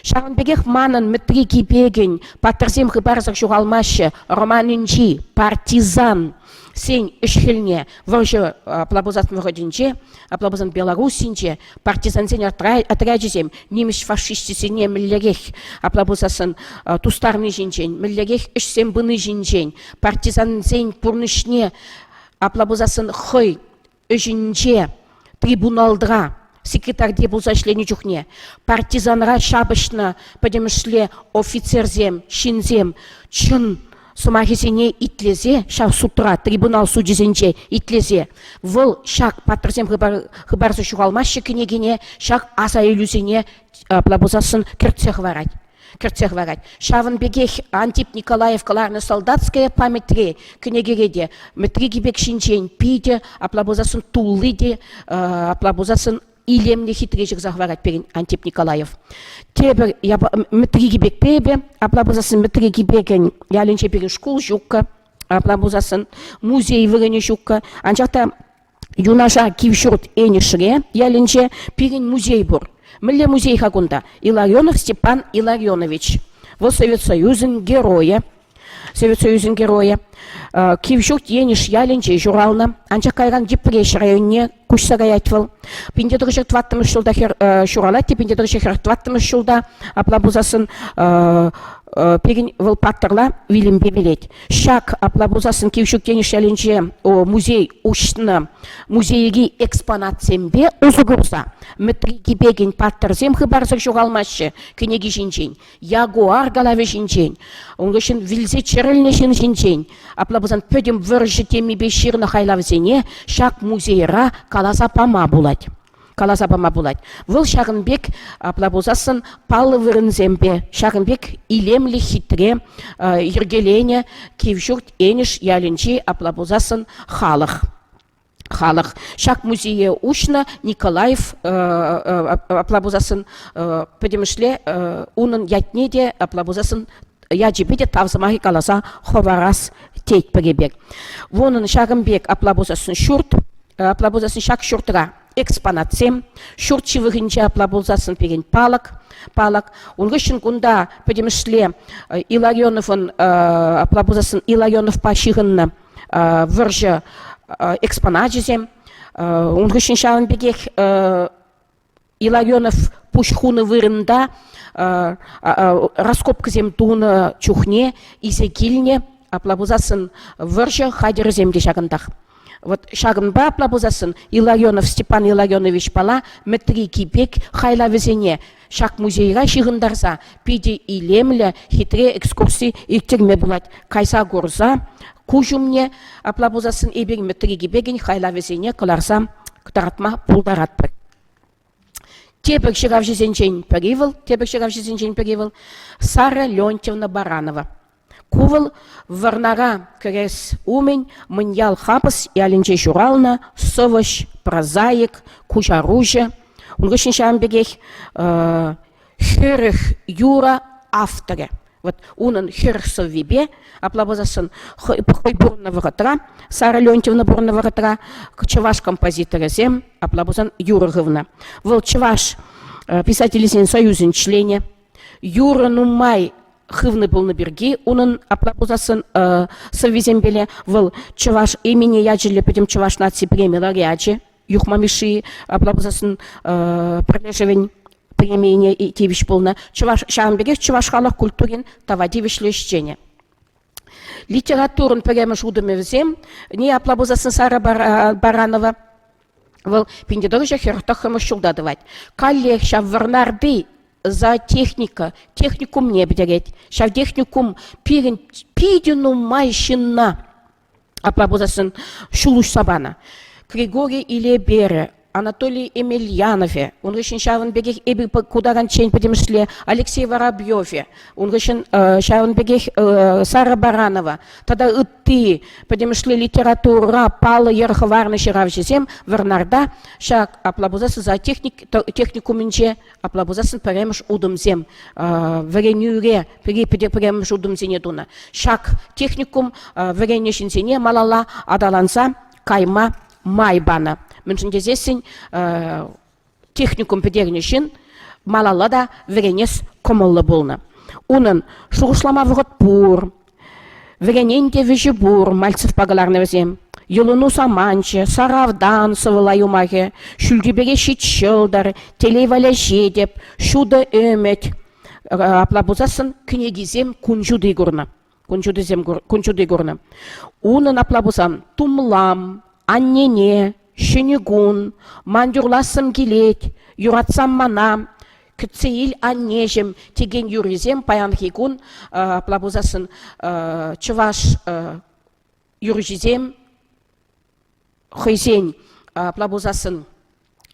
Ҫавӑн пекех манӑн Мӗтри Кипекӗн «Паттӑрсем хыпарсӑр ҫухалмаҫҫӗ» романӗнчи партизан сен ӗҫ-хӗлне вӑрҫӑ апла пулсан вӑхӑтӗнче, апла пулсан Белоруссинче партизансен отрячӗсем нимӗҫ фашисчӗсене мӗнлерех апла пулсассӑн тустарни ҫинчен, мӗнлерех ӗҫсем пыни ҫинчен, партизансен пурнӑҫне апла пулсассӑн хӑй ӗҫӗнче трибуналта секретарьте пулса ӗҫленӗ чухне партизанра ҫапӑҫнӑ пӗтӗмӗшле офицерсем, ҫынсем чӑн сӑмахӗсене итлесе ҫав судра, трибунал сучӗсенче итлесе вӑл ҫак паттӑрсем хыпарсӑр ҫухалмаҫҫӗ кӗнекене ҫак аса илӳсене апла пулсассӑн кӗртсе хӑварать. Кӗртсе хӑварать. Ҫавӑн пекех Антип Николаев кӑларнӑ «Солдатская памятьре» кӗнекере те Мӗтри Кипек ҫинчен питӗ, апла пулсассӑн тулли те, апла пулсассӑн. илемлӗ хитре ҫырса хӑварать пирӗн Антип Николаев. Тепӗр Мӗтри Кипекпе эпӗ, апла пулсассӑн Мӗтри Кипекӗн ялӗнче пирӗн шкул ҫуккӑ, апла пулсассӑн музей вырӑнӗ ҫуккӑ. Анчах та юнашар Кивҫурт Энӗшре ялӗнче пирӗн музей пур. Мӗнле музей-ха кунта? Илларионов Степан Илларионович. Вӑл Совет Союзӗн геройӗ. Совет Союзӗн геройӗ. Кивҫурт Енӗш ялӗнче ҫуралнӑ. Анчах кайран Йӗпреҫ районне куҫса каять вӑл. 1904 ҫулта ҫуралать те 1944 ҫулта апла пулсассӑн пирӗн вӑл паттӑрла вилӗмпе вилет. Ҫак апла пулсассӑн Кивҫурт Енӗш ялӗнче музей уҫнӑ. Музейри экспонатсемпе усӑ курса Мӗтри Кипекӗн Паттӑрсем хыпарсӑр ҫухалмаҫҫӗ кӗнеки ҫинчен Ягуар калавӗ ҫинчен, ун хыҫҫӑн вилсе чӗрӗлнӗ ҫын ҫинчен, апла пулсан пӗтӗм вӑрҫӑ темипе ҫырнӑ хайлавсене ҫак музейра каласа пама пулать. Каласа пама пулать. Вӑл ҫакӑн пек, апла пулсассӑн, паллӑ вырӑнсемпе, ҫакӑн пек илемлӗ, хитре йӗркеленӗ Кивҫурт Энӗш ялӗнчи, апла пулсассӑн, халӑх. Халӑх ҫак музее уҫнӑ Николаев апла пулсассӑн пӗтӗмӗшле унӑн ятне те апла пулсассӑн ячӗпе те тав сӑмахӗ каласа хӑварас тетпӗр эпир. Унӑн ҫакӑн пек апла пулсассӑн ҫурт, апла пулсассӑн ҫак ҫуртра экспонатсем, ҫурт ҫывӑхӗнче апла пулсассӑн пирӗн палӑк, палӑк. Ун хыҫҫӑн кунта пӗтӗмӗшле Илларионовӑн апла пулсассӑн Илларионовпа ҫыхӑннӑ вӑрҫӑ экспоначӗсем. Ун хыҫҫӑн ҫавӑн пекех Илларионов пуҫ хунӑ вырӑнта раскопкӑсем тунӑ чухне илсе килнӗ, апла пулсассӑн вӑрҫӑ хатӗрӗсем те ҫакӑнтах. Вот ҫакӑнпа апла пулсассӑн Илларионов Степан Илларионовичпала Мӗтри Кипек хайлавӗсене ҫак музейра ҫыхӑнтарса питӗ илемлӗ, хитре экскурси ирттерме пулать. Кайса курса куҫ умне, апла пулсассӑн эпир Мӗтри Кипекӗн хайлавӗсене кӑларса кӑтартма пултаратпӑр. Тепӗр ҫыравҫӑсенчен пӗри вӑл, тепӗр ҫыравҫӑсенчен пӗри вӑл Сара Леонтьевна Баранова. Ку вӑл Вӑрнара кӗрес умӗн Мӑньял Хапӑс ялӗнче ҫуралнӑ сӑвӑҫ, прозаик, куҫаруҫӑ. Ун хыҫҫӑн ҫавӑн пекех 40 юрӑ авторӗ. Вот унӑн 40 сӑввипе, апла пулсассӑн, хӑй пурӑннӑ вӑхӑтра, Сара Леонтьевна пурӑннӑ вӑхӑтра чӑваш композиторӗсем, апла пулсан, юрӑ хывнӑ. Вӑл Чӑваш писателӗсен союзӗн членӗ. Юрӑ нумай хывнӑ пулнӑ пирки унӑн апла пулсассӑн сӑввисемпеле вӑл Чӑваш Эмине ячӗллӗ пӗтӗм чӑваш наци преми лауреачӗ Юхма Мишши апла пулсассӑн пӗрлешӗвӗн премине тивӗҫ пулнӑ. Чӑваш ҫавӑн пекех чӑваш халӑх культурин тава тивӗҫлӗ ӗҫченӗ. Литературӑн пӗрремӗш утӑмӗ вӗсем не апла пулсассӑн Сара Баранова вӑл 1949 ҫулта тӑвать. Каллех ҫав Вӑрнарти зоотехника техникумне пӗтерет. Ҫав техникум пирӗн питӗ нумай ҫынна апла пулсассӑн ҫул уҫса панӑ. Григорий Илеперӗ, Анатолий Емельяновӗ, ун хыҫҫӑн ҫавӑн пекех эпир ку таранччен пӗтӗмӗшле Алексей Воробьевӗ, ун хыҫҫӑн ҫавӑн пекех Сара Баранова тата ытти пӗтӗмӗшле литературӑра паллӑ йӗр хӑварнӑ ҫыравҫӑсем Вӑрнарта ҫак апла пулсассӑн зоотехник техникумӗнче Апла пулсассӑн пӗрремӗш утӑмсем вӗренӳре пӗрремӗш утӑмсене тунӑ. Ҫак техникум вӗреннӗ ҫынсене малалла аталанса кайма май панӑ. Мӗншӗн тесессӗн техникум пӗтернӗ ҫын малалла та вӗренес кӑмӑллӑ пулнӑ. Унӑн шухӑшлама вӑхӑт пур, Вӗренен те вӗҫӗ пур, Мальцевпа кӑларнӑ вӗсем. Йӑлӑну саманчӗ, Саравтан сӑвӑла юмахӗ, Ҫӳлтӳпере ҫич ҫӑлтӑр, Телей валеҫетӗп, Ҫутӑ ӗмӗт. Апла пулсассӑн кӗнекисем кун ҫути курнӑ. Кун ҫутисем кун ҫути курнӑ. Унӑн апла пулсан Тумлам, Аннене, Ҫӗнӗ кун, Ман юрлассӑм килет, Юратсам мана, Кӗтсе ил аннеҫӗм текен юррисем паянхи кун апла пулсассӑн чӑваш юрӑҫисем хӑйсен апла пулсассӑн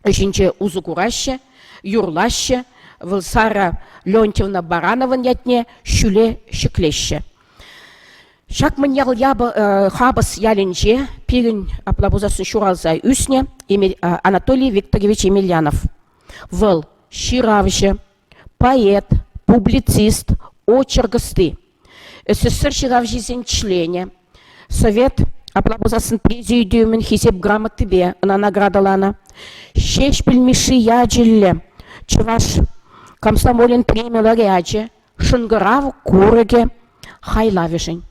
ӗҫӗнче усӑ кураҫҫӗ, юрлаҫҫӗ. Вӑл Сара Леонтьевна Баранован ятне ҫӳле ҫӗклеҫҫӗ. Ҫак Мӑньял Хапӑс ялӗнче пирӗн, апла пулсассӑн, ҫуралса ӳснӗ Анатолий Викторович Емельянов. Вӑл ҫыравҫӑ, поэт, публицист, очерк ӑсти, СССР ҫыравҫисен членӗ, Совет, апла пулсассӑн президиумӗн Хисеп грамотипе ӑна наградӑланӑ. Ҫеҫпӗл Мишши ячӗллӗ Чӑваш комсомолӗн преми лауреачӗ, Шӑнкӑрав курӑкӗ хайлавӗшӗн.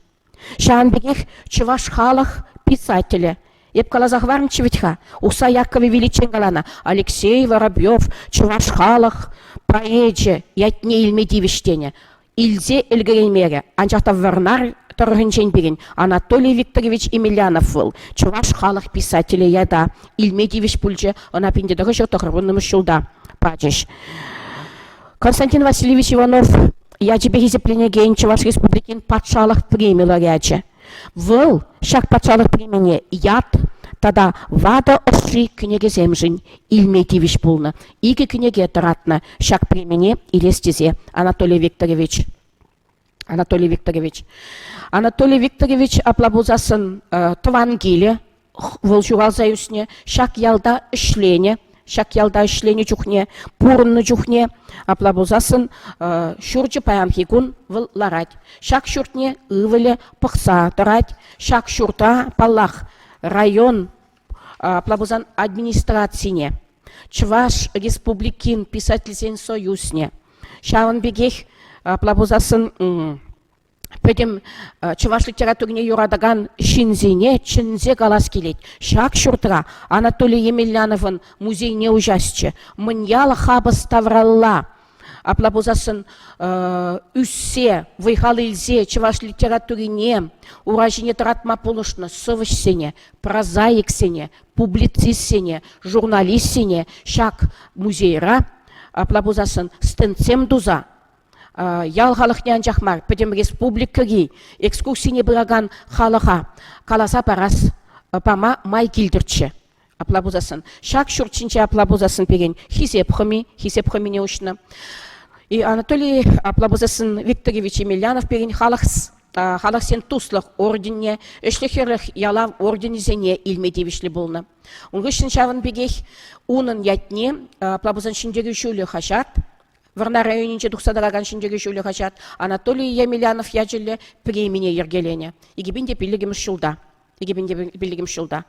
Ҫавӑн пекех чӑваш халӑх писателӗ. Эп каласа хӑварнӑччӗ вӗт-ха, Ухсай Яккӑвӗ виличчен каланӑ Алексей Воробьев чӑваш халӑх поэчӗ ятне илме тивӗҫ тенӗ. Илсе ӗлкӗреймерӗ, анчах та Вӑрнар тӑрӑхӗнчен пирӗн Анатолий Викторович Емельянов вӑл чӑваш халӑх писателӗ ята илме тивӗҫ пулчӗ, ӑна 1990 ҫулта пачӗҫ. Константин Васильевич Иванов ячӗпе хисепленекен Чӑваш Республикин патшалӑх преми лауреачӗ. Вӑл ҫак патшалӑх премине ят тата ватӑ ӑшши кӗнекесемшӗн илме тивӗҫ пулнӑ. Икӗ кӗнеке тӑратнӑ ҫак премине илес тесе Анатолий Викторович. Анатолий Викторович. Анатолий Викторович апла пулсассӑн тӑван килӗ вӑл ҫуралса ӳснӗ, ҫак ялта ӗҫленӗ, ҫак ялта ӗҫленӗ чухне, пурӑннӑ чухне, апла пулсассӑн ҫурчӗ паянхи кун вӑл ларать. Ҫак ҫуртне ывӑлӗ пӑхса тӑрать. Ҫак ҫурта, паллах, район, апла пулсан администрацине, Чӑваш Республикин писательсен союзне, ҫавӑн пекех, апла пулсассӑн, пӗтӗм чӑваш литературине юратакан ҫынсене чӗнсе калас килет. Ҫак ҫуртра Анатолий Емельяновӑн музейне уҫасчӗ. Мӑньял Хапӑс тавралла. Апла пулсассӑн ӳссе, вӑй-хал илсе чӑваш литературине ура ҫине тӑратма пулӑшнӑ сӑвӑҫсене, прозаиксене, публицистсене, журналистсене ҫак музейра, апла пулсассӑн, стендсем туса ял халӑхне анчах мар, пӗтӗм республикӑри экскурсине пыракан халӑха каласа парас пама май килтӗрччӗ. Апла пулсассӑн, ҫак ҫурт ҫинче апла пулсассӑн пирӗн хисеп хӑми, хисеп хӑмине уҫнӑ. И Анатолий, апла пулсассӑн, Викторович Емельянов пирӗн халӑх халӑхсен туслӑх орденне, ӗҫлӗх хӗрлӗх ялав орденӗсене илме тивӗҫлӗ пулнӑ. Ун хыҫҫӑн ҫавӑн пекех унӑн ятне апла пулсан Ҫӗнтерӳ ҫулӗ хаҫат Вӑрнар районӗнче тухса тӑракан Ҫӗнтерӳ ҫулӗ хаҫат Анатолий Емельянов ячӗллӗ премине йӗркеленӗ 2005 ҫулта. 2005 ҫулта.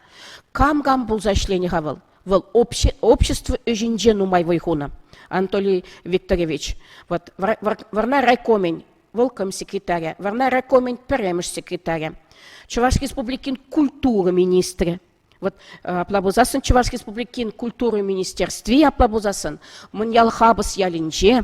Кам-кам пулса ӗҫленӗ-ха вӑл? Вӑл общество ӗҫӗнче нумай вӑй хунӑ. Анатолий Викторович. Вот Вӑрнар райкомӗн вӑл комсекретарӗ, Вӑрнар райкомӗн пӗрремӗш секретарӗ, Чӑваш Республикин культура министрӗ, Вот апла пулсассӑн Чӑваш Республикин культура министерстви апла пулсассӑн Мӑньял Хапӑс ялӗнче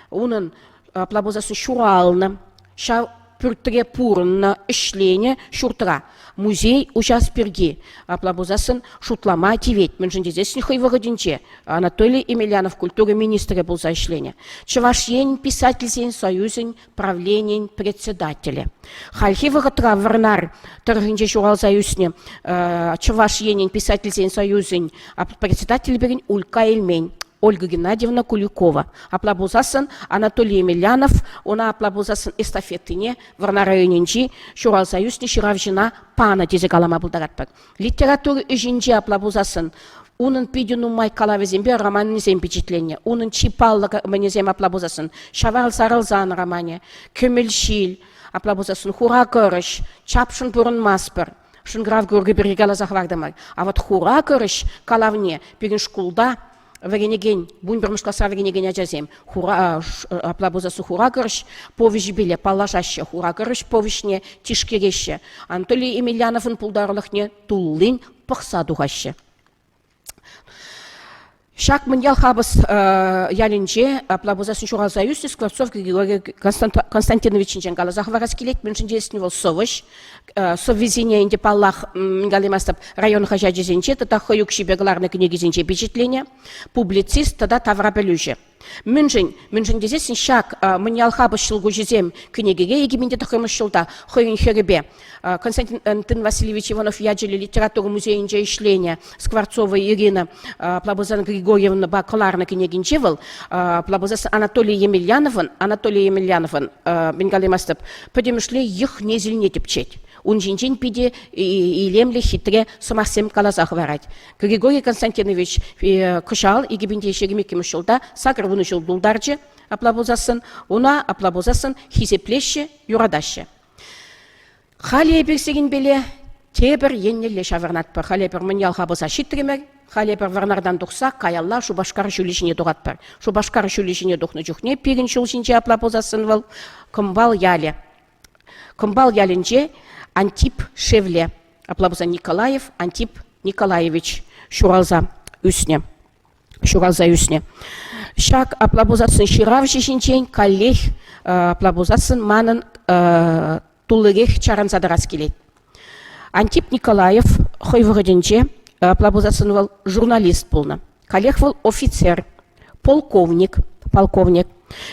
унӑн апла пулсассӑн ҫуралнӑ, ҫав пӳртре пурӑннӑ, ӗҫленӗ ҫуртра музей уҫас пирки апла пулсассӑн шутлама тивет. Мӗншӗн тесессӗн хӑй вӑхӑтӗнче Анатолий Емельянов культура министрӗ пулса ӗҫленӗ. Чӑваш Ен писательсен союзӗн правленийӗн председателӗ. Хальхи вӑхӑтра Вӑрнар тӑрӑхӗнче ҫуралса ӳснӗ Чӑваш Енӗн писательсен союзӗн председателӗ пирӗн Улька Эльмен, Ольга Геннадьевна Куликова. Апла пулсассӑн Анатолий Емельянов ӑна апла пулсассӑн эстафетине Вӑрнар районӗнчи ҫуралса ӳснӗ ҫыравҫӑна панӑ тесе калама пултаратпӑр. Литература ӗҫӗнче апла пулсассӑн унӑн питӗ нумай калавӗсемпе романӗсем пичетленнӗ. Унӑн чи паллӑ мӗнӗсем апла пулсассӑн Ҫавал сарӑлсан романӗ, Кӗмӗл ҫил, апла пулсассӑн Хура кӑрӑҫ, Чапшӑн пурӑнмастпӑр. Шӑнкӑрав курки пирки каласа хӑвартӑмӑр. А вот Хура кӑрӑҫ калавне пирӗн шкулта вӗренекен, вунпӗрмӗш класра вӗренекен ачасем хура, апла пулсассӑн хура кӑрӑҫ повеҫӗпеле паллашаҫҫӗ, хура кӑрӑҫ повеҫне тишкереҫҫӗ. Анатолий Емельяновӑн пултарулӑхне туллин пӑхса тухаҫҫӗ. Ҫак Мӑньял Хапӑс ялӗнче, апла пулсассӑн ҫуралса ӳснӗ Скворцов Григорий Константинович ҫинчен каласа хӑварас килет. Мӗншӗн тесен вӑл сӑвӑҫ. Сӑввисене ӗнтӗ, паллах, мӗн калаймастӑп, район хаҫачӗсенче тата хӑй укҫипе кӑларнӑ кӗнекисенче пичетленӗ, публицист тата таврапӗлӳҫӗ. Мӗншӗн? Мӗншӗн тесессӗн ҫак Мӑньял Хапӑс ҫӑлкуҫӗсем кӗнекере 2009 ҫулта хӑйӗн хӗрӗпе Константин Васильевич Иванов ячӗллӗ литература музейӗнче ӗҫленӗ Скворцова Ирина Плабозан Григорьевнӑпа кӑларнӑ кӗнекинче вӑл Плабозас Анатолий Емельяновӑн Анатолий Емельяновӑн мӗн калаймастӑп пӗтӗмӗшле йӑх несӗлне тӗпчет. Ун ҫинчен питӗ илемлӗ хитре сӑмахсем каласа хӑварать. Григорий Константинович кӑҫал 2022 ҫулта 80 ҫул тултарчӗ, апла пулсассӑн, уна апла пулсассӑн хисеплеҫҫӗ, юратаҫҫӗ. Халӗ эпир сирӗнпеле тепӗр еннелле ҫаврӑнатпӑр. Халӗ эпир Мӑньял Хапӑса ҫитрӗмӗр, халӗ эпир Вӑрнартан тухса каялла Шупашкар ҫулӗ ҫине тухатпӑр. Шупашкар ҫулӗ ҫине тухнӑ чухне пирӗн ҫул ҫинче апла пулсассӑн вӑл Кӑмпал ялӗ. Кӑмпал ялӗнче Антип Шевле, апла пулсан Николаев Антип Николаевич ҫуралса ӳснӗ. Ҫуралса ӳснӗ. Ҫак апла пулсассӑн ҫыравҫӑ ҫинчен каллех апла пулсассӑн манӑн туллирех чарӑнса тӑрас килет. Антип Николаев хӑй вӑхӑтӗнче апла пулсассӑн вӑл журналист пулнӑ. Каллех вӑл офицер, полковник, полковник,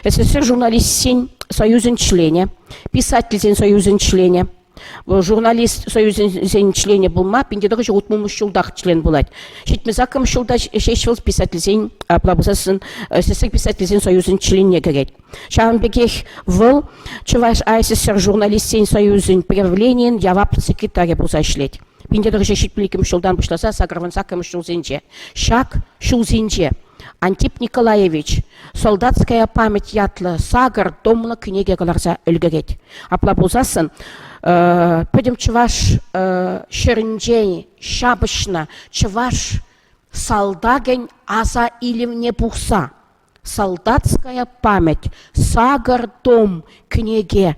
СССР журналистсен союзӗн членӗ, писательсен союзӗн членӗ. Вӑл журналист союзӗн членӗ пулма 1960 ҫултах член пулать. 78 ҫулта ҫеҫ вӑл писательсен, апла пулсассӑн, СССР писательсен союзӗн членне кӗрет. Ҫавӑн пекех вӑл Чӑваш АССР журналистсен союзӗн правленийӗн яваплӑ секретарӗ пулса ӗҫлет. 1972 ҫултан пуҫласа 88 ҫулсенче. Ҫак ҫулсенче Антип Николаевич «Солдатская память» ятлӑ сакӑр томлӑ кӗнеке кӑларса ӗлкӗрет. Апла пулсассӑн пӗтӗм чӑваш ҫӗрӗнчен ҫапӑҫнӑ чӑваш салтакӗн аса илӗвне пухса «Солдатская память» сакӑр том кӗнеке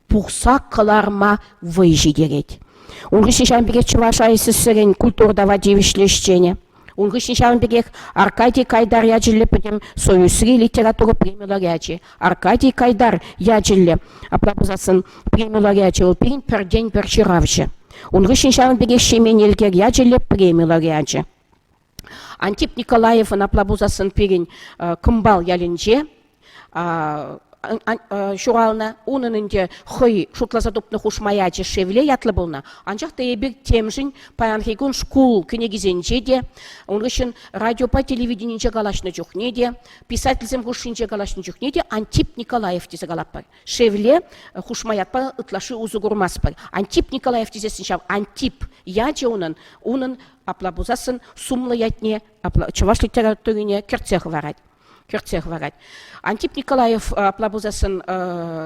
пухса кӑларма вӑй ҫитерет. Ун хыҫҫӑн ҫавӑн пекех Чӑваш АССРӗн культура тава тивӗҫлӗ ӗҫченӗ. Ун хыҫҫӑн ҫавӑн пекех Аркадий Кайдар ячӗллӗ пӗтӗм Союзри литература преми лауреачӗ. Аркадий Кайдар ячӗллӗ, апла пулсассӑн, преми лауреачӗ вӑл пирӗн пӗртен-пӗр ҫыравҫӑ. Ун хыҫҫӑн ҫавӑн пекех Ҫемен Элкер ячӗллӗ преми лауреачӗ. Антип Николаевӑн апла пулсассӑн пирӗн Кӑмпал ялӗнче ҫуралнӑ. Унӑн ӗнтӗ хӑй шутласа тупнӑ хушма ячӗ Шевле ятлӑ пулнӑ. Анчах та эпир темшӗн паянхи кун шкул кӗнекисенче те, ун хыҫҫӑн радиопа телевиденинче калаҫнӑ чухне те, писательсем хушшинче калаҫнӑ чухне те Антип Николаев тесе калатпӑр. Шевле хушма ятпа ытлашши усӑ курмастпӑр. Антип Николаев тесессӗн ҫав Антип ячӗ унӑн, унӑн апла пулсассӑн сумлӑ ятне апла чӑваш литературине кӗртсе хӑварать. Кӗртсе хӑварать. Антип Николаев апла пулсассӑн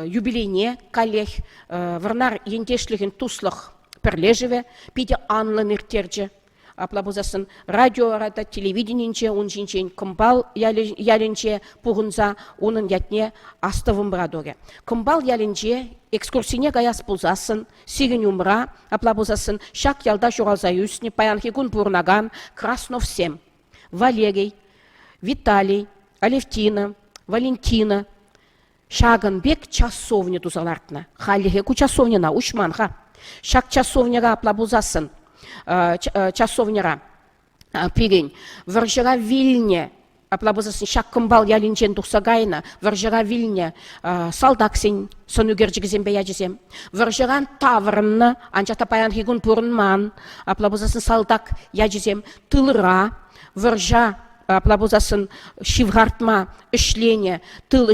юбилейне каллех Вӑрнар ентешлӗхӗн туслӑх пӗрлешӗвӗ питӗ анлӑн ирттерчӗ. Апла пулсассӑн радиора та телевиденинче ун ҫинчен Кӑмпал ялӗнче пухӑнса унӑн ятне астӑвӑмра турӗ. Кӑмпал ялӗнче экскурсине каяс пулсассӑн сирӗн умра, апла пулсассӑн ҫак ялта ҫуралса ӳснӗ паянхи кун пурӑнакан Красновсем, Валерий, Виталий, Алевтина, Валентина ҫакӑн пек часовня туса лартнӑ. Хальлӗхе ку часовньӑна уҫман-ха. Ҫак часовньӑра апла пулсассӑн часовньӑра пирӗн вӑрҫӑра вилнӗ апла пулсассӑн ҫак Кӑмпал ялӗнчен тухса кайнӑ вӑрҫӑра вилнӗ салтаксен сӑнӳкерчӗкӗсемпе ячӗсем. Вӑрҫӑран таврӑннӑ, анчах та паянхи кун пурӑнман. Апла пулсассӑн салтак ячӗсем тылра, вӑрҫа апла пулсассӑн ҫывхартма ӗҫленӗ, тыл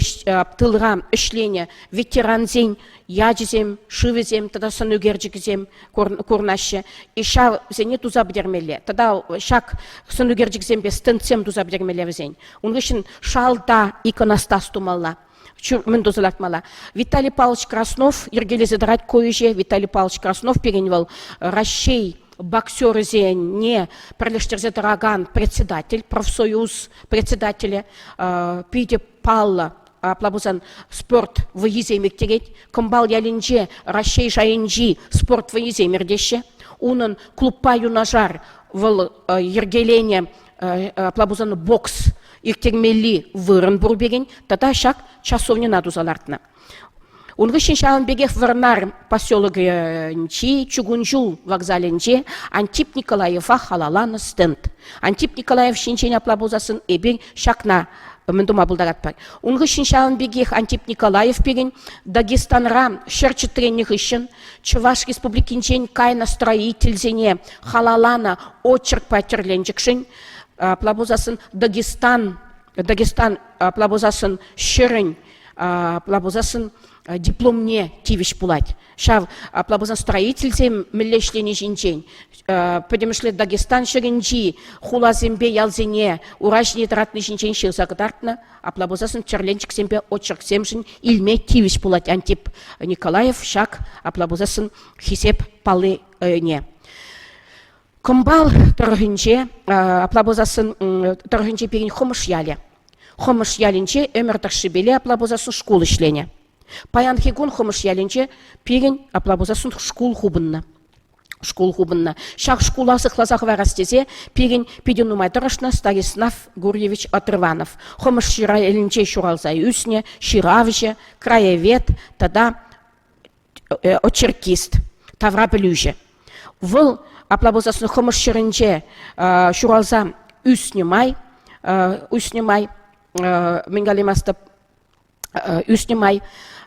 тылра ӗҫленӗ ветерансен ячӗсем, шывӗсем тата сӑнӳкерчӗкӗсем курӑнаҫҫӗ. Ҫавсене туса пӗтермелле. Тата ҫак сӑнӳкерчӗксемпе стендсем туса пӗтермелле вӗсен. Ун хыҫҫӑн шалта иконостас тумалла. Мӗн туса лартмалла? Виталий Павлович Краснов йӗркелесе тӑрать ку ӗҫе. Виталий Павлович Краснов пирӗн вӑл Раҫҫей боксерӗсене пӗрлештерсе тӑракан председатель, профсоюз председателӗ, питӗ паллӑ апла пулсан спорт вӑййисем ирттерет. Кӑмпал ялӗнче Раҫҫей шайӗнчи спорт вӑййисем иртеҫҫӗ. Унӑн клубпа юнашар вӑл йӗркеленӗ апла пулсан бокс ирттермелли вырӑн пур пирӗн тата ҫак часовньӑна туса лартнӑ. Ун хыҫҫӑн ҫавӑн пекех Вӑрнар поселокӗнчи чукун ҫул вокзалӗнче Антип Николаева халалланӑ стенд. Антип Николаев ҫинчен апла пулсассӑн эпир ҫакна. мӗн тума пултаратпӑр. Ун хыҫҫӑн ҫавӑн пекех Антип Николаев пирӗн Дагестанра ҫӗр чӗтреннӗ хыҫҫӑн Чӑваш Республикинчен кайнӑ строительсене халалланӑ очеркпа тӗрленчӗкшӗн, апла пулсассӑн Дагестан, Дагестан, апла пулсассӑн ҫӗрӗн, апла пулсассӑн дипломне тивӗҫ пулать. Ҫав, апла пулсан, строительсем мӗнле ӗҫлени ҫинчен, пӗтӗмӗшле Дагестан ҫӗрӗнчи хуласемпе ялсене ура ҫине тӑратни ҫинчен ҫырса кӑтартнӑ. Апла пулсассӑн тӗрленчӗксемпе очерксемшӗн илме тивӗҫ пулать Антип Николаев ҫак, апла пулсассӑн, хисеп паллине. Кӑмпал тӑрӑхӗнче, апла пулсассӑн, тӑрӑхӗнче пирӗн Хӑмӑш ялӗ. Хӑмӑш ялӗнче ӗмӗр тӑршшӗпеле апла пулсассӑн шкул ӗҫленӗ. Паянхи кун Хӑмӑш ялӗнче пирӗн, апла пулсассӑн, шкул хупӑннӑ. Шкул хупӑннӑ. Ҫак шкула сыхласа хӑварас тесе пирӗн питӗ нумай тӑрӑшнӑ Станислав Гурьевич Отрыванов. Хӑмӑш ялӗнче ҫуралса ӳснӗ, ҫыравҫӑ, краевед тата очеркист, таврапӗлӳҫӗ. Вӑл, апла пулсассӑн, Хӑмӑш ҫӗрӗнче ҫуралса ӳснӗ май, ӳснӗ май, мӗн калаймастӑп, ӳснӗ май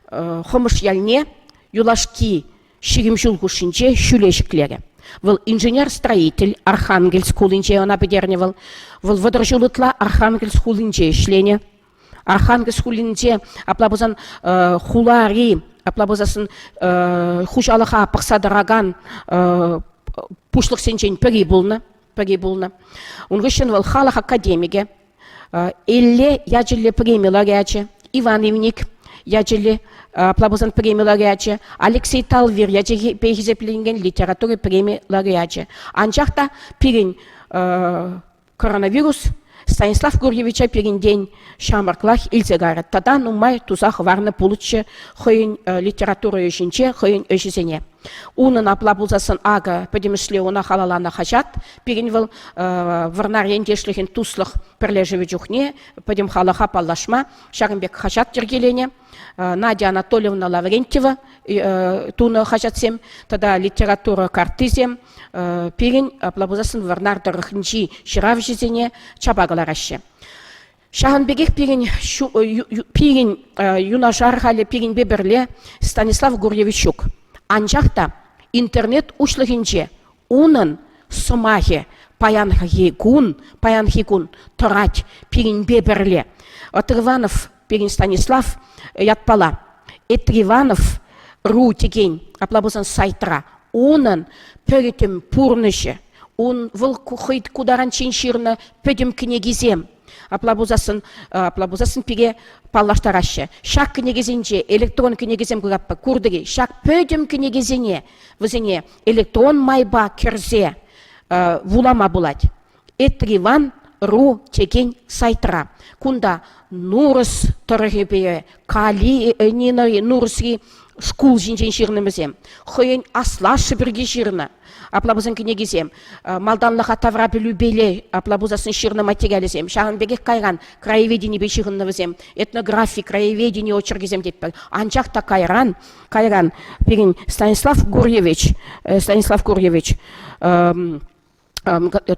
Хӑмӑш ялне юлашки 20 ҫул хушшинче ҫӳле ҫӗклерӗ. Вӑл инженер-строитель, Архангельск хулинче ӑна пӗтернӗ вӑл. Вӑл 30 ҫул ытла Архангельск хулинче ӗҫленӗ. Архангельск хулинче, апла пулсан, хулари, апла пулсассӑн, хуҫалӑха пӑхса тӑракан пуҫлӑхсенчен пӗри пулнӑ, пӗри пулнӑ. Ун хыҫҫӑн вӑл халӑх академикӗ, Элле ячӗллӗ преми лауреачӗ, Иван Ивник ячӗллӗ, апла пулсан преми лауреачӗ, Алексей Талвир ячӗпе хисепленекен литература преми лауреачӗ. Анчах та пирӗн коронавирус Станислав Гурьевича пирӗнтен ҫамрӑклах илсе кайрӗ тата нумай туса хӑварнӑ пулӑччӗ хӑйӗн литература ӗҫӗнче хӑйӗн ӗҫӗсене. Унӑн апла пулсассӑн акӑ пӗтӗмӗшле ӑна халалланӑ хаҫат пирӗн вӑл Вӑрнар ентешлӗхӗн туслӑх пӗрлешӗвӗ чухне пӗтӗм халӑха паллашма ҫакӑн пек хаҫат йӗркеленӗ. Надя Анатольевна Лаврентьева тунӑ хаҫатсем тата литература карттисем пирӗн апла пулсассӑн Вӑрнар тӑрӑхӗнчи ҫыравҫӑсене чапа кӑлараҫҫӗ. Ҫавӑн пекех пирӗн, пирӗн юнашар халӗ пирӗнпе пӗрле Станислав Гурьевич ҫук. Анчах та интернет уҫлӑхӗнче унӑн сӑмахӗ паянхи кун, паянхи кун тӑрать пирӗнпе пӗрле. Отрыванов пирӗн Станислав ятпала Этриванов ру текен, апла пулсан сайтра, унӑн пӗтӗм пурнӑҫӗ, ун вӑл хӑй ку таранччен ҫырнӑ пӗтӗм кӗнекисем, Апла пулсассӑн, апла пулсассӑн пире паллаштараҫҫӗ. Ҫак кӗнекесенче электрон кӗнекесем куратпӑр. Куртӑр-и? Ҫак пӗтӗм кӗнекесене вӗсене электрон майпа кӗрсе вулама пулать. Этриван ру текен сайтра. Кунта Нурӑс тӑрӑхӗпе Кали Нурӑсри шкул ҫинчен ҫырнӑ вӗсем. Хӑйӗн аслашшӗ пирки ҫырнӑ. Апла пулсан кӗнекисем малтанлӑха тавра пӗлӳпеле апла пулсассӑн ҫырнӑ материалӗсем. Ҫавӑн пекех кайран краеведенипе ҫыхӑннӑ вӗсем. Этнографи, краеведени очеркӗсем тетпӗр. Анчах та кайран, кайран пирӗн Станислав Гурьевич, Станислав Гурьевич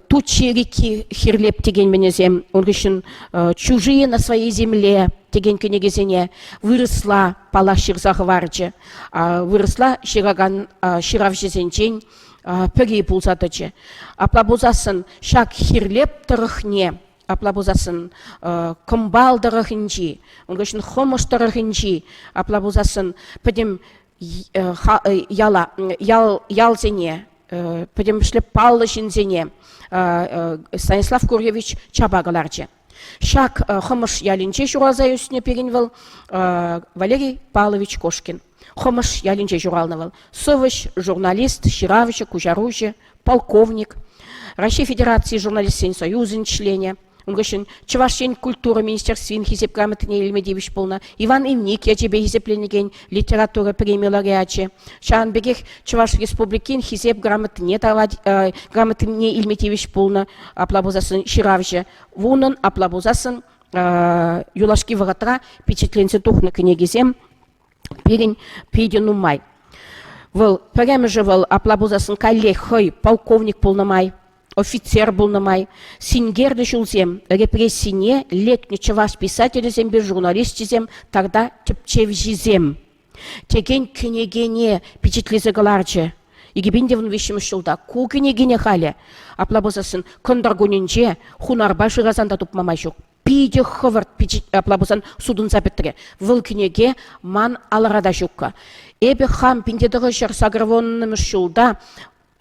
Тучи реки Хирлеп текен мӗнесем, ун хыҫҫӑн Чужие на своей земле текен кӗнекесене вырӑсла паллах ҫырса хӑварчӗ. Вырӑсла ҫыракан ҫыравҫӑсенчен пӗри пулса тӑчӗ. Апла пулсассӑн ҫак Хирлеп тӑрӑхне, апла пулсассӑн Кӑмпал тӑрӑхӗнчи, ун хыҫҫӑн Хӑмӑш тӑрӑхӗнчи, апла пулсассӑн пӗтӗм яла, ял, ялсене, пӗтӗмӗшле паллӑ ҫынсене Станислав Гурьевич чапа кӑларчӗ. Ҫак Хӑмӑш ялӗнче ҫуралса ӳснӗ пирӗн вӑл Валерий Павлович Кошкин. Хӑмӑш ялӗнче ҫуралнӑ вӑл. Сӑвӑҫ, журналист, ҫыравҫӑ, куҫаруҫӑ, полковник, Раҫҫей Федераци журналистсен союзӗн членӗ. Ун хыҫҫӑн Чӑваш Ен культура министерствин Хисеп грамотине илме тивӗҫ пулнӑ Иван Ивник ячӗпе хисепленекен литература преми лауреачӗ. Ҫавӑн пекех Чӑваш Республикин Хисеп грамотине грамотине илме тивӗҫ пулнӑ, апла пулсассӑн ҫыравҫӑ. Унӑн, апла пулсассӑн, юлашки вӑхӑтра пичетленсе тухнӑ кӗнекисем пирӗн питӗ нумай. Вӑл пӗрремӗшӗ вӑл, апла пулсассӑн, каллех хӑй полковник пулнӑ май. офицер пулнӑ май, синкерлӗ ҫулсем репрессине лекнӗ чӑваш писателӗсемпе журналисчӗсем тата тӗпчевҫисем текен кӗнекене пичетлесе кӑларчӗ. 2013 ҫулта ку кӗнекене халӗ, апла пулсассӑн, кӑнтӑр кунӗнче хунарпа шырасан та тупма май ҫук. Питӗ хӑвӑрт апла пулсан сутӑнса пӗтрӗ. Вӑл кӗнеке ман алӑра та ҫуккӑ. Эпӗ хам 1980 ҫулта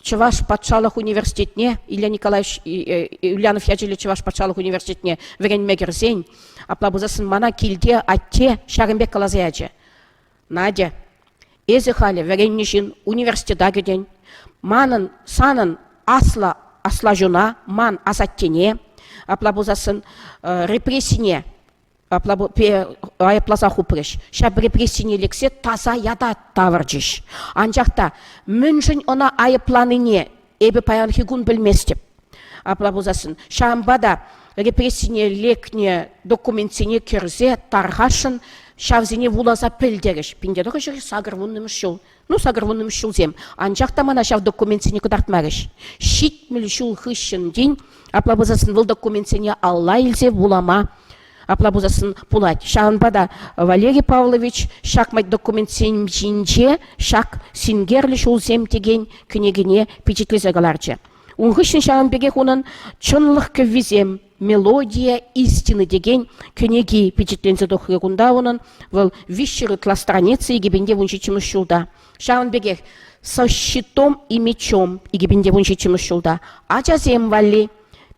Чӑваш патшалӑх университетне Илья Николаевич Ульянов ячӗллӗ Чӑваш патшалӑх университетне вӗренме кӗрсен, апла пулсассӑн мана килте атте ҫакӑн пек каласа ячӗ. Надя, эсӗ халӗ вӗреннӗ ҫын, университета кӗтӗн. Манӑн, санӑн аслӑ аслаҫуна, ман асаттене, апла пулсассӑн репрессине апла айӑпласа хупрӗҫ. Ҫав репрессине лексе таса ята тавӑрчӗҫ. Анчах та мӗншӗн ӑна айӑпланине эпӗ паянхи кун пӗлместӗп. Апла пулсассӑн ҫавӑнпа та репрессине лекнӗ документсене кӗрсе тархасшӑн ҫавсене вуласа пӗлтерӗҫ. 1980 ҫул. Ну, 80 ҫулсем. Анчах та мана ҫав документсене кӑтартмарӗҫ. 70 ҫул хыҫҫӑн тин, апла пулсассӑн вӑл документсене алла илсе вулама апла пулсассӑн пулать. Ҫавӑнпа та Валерий Павлович ҫак документсем ҫинче ҫак синкерлӗ ҫулсем текен кӗнекене пичетлесе кӑларчӗ. Ун хыҫҫӑн ҫавӑн пекех унӑн Чӑнлӑх кӗввисем, Мелодия истины текен кӗнеки пичетленсе тухрӗ кунта унӑн. Вӑл 300 ытла страница 2017 ҫулта. Ҫавӑн пекех Со щитом и мечом 2017 ҫулта. Ачасем валли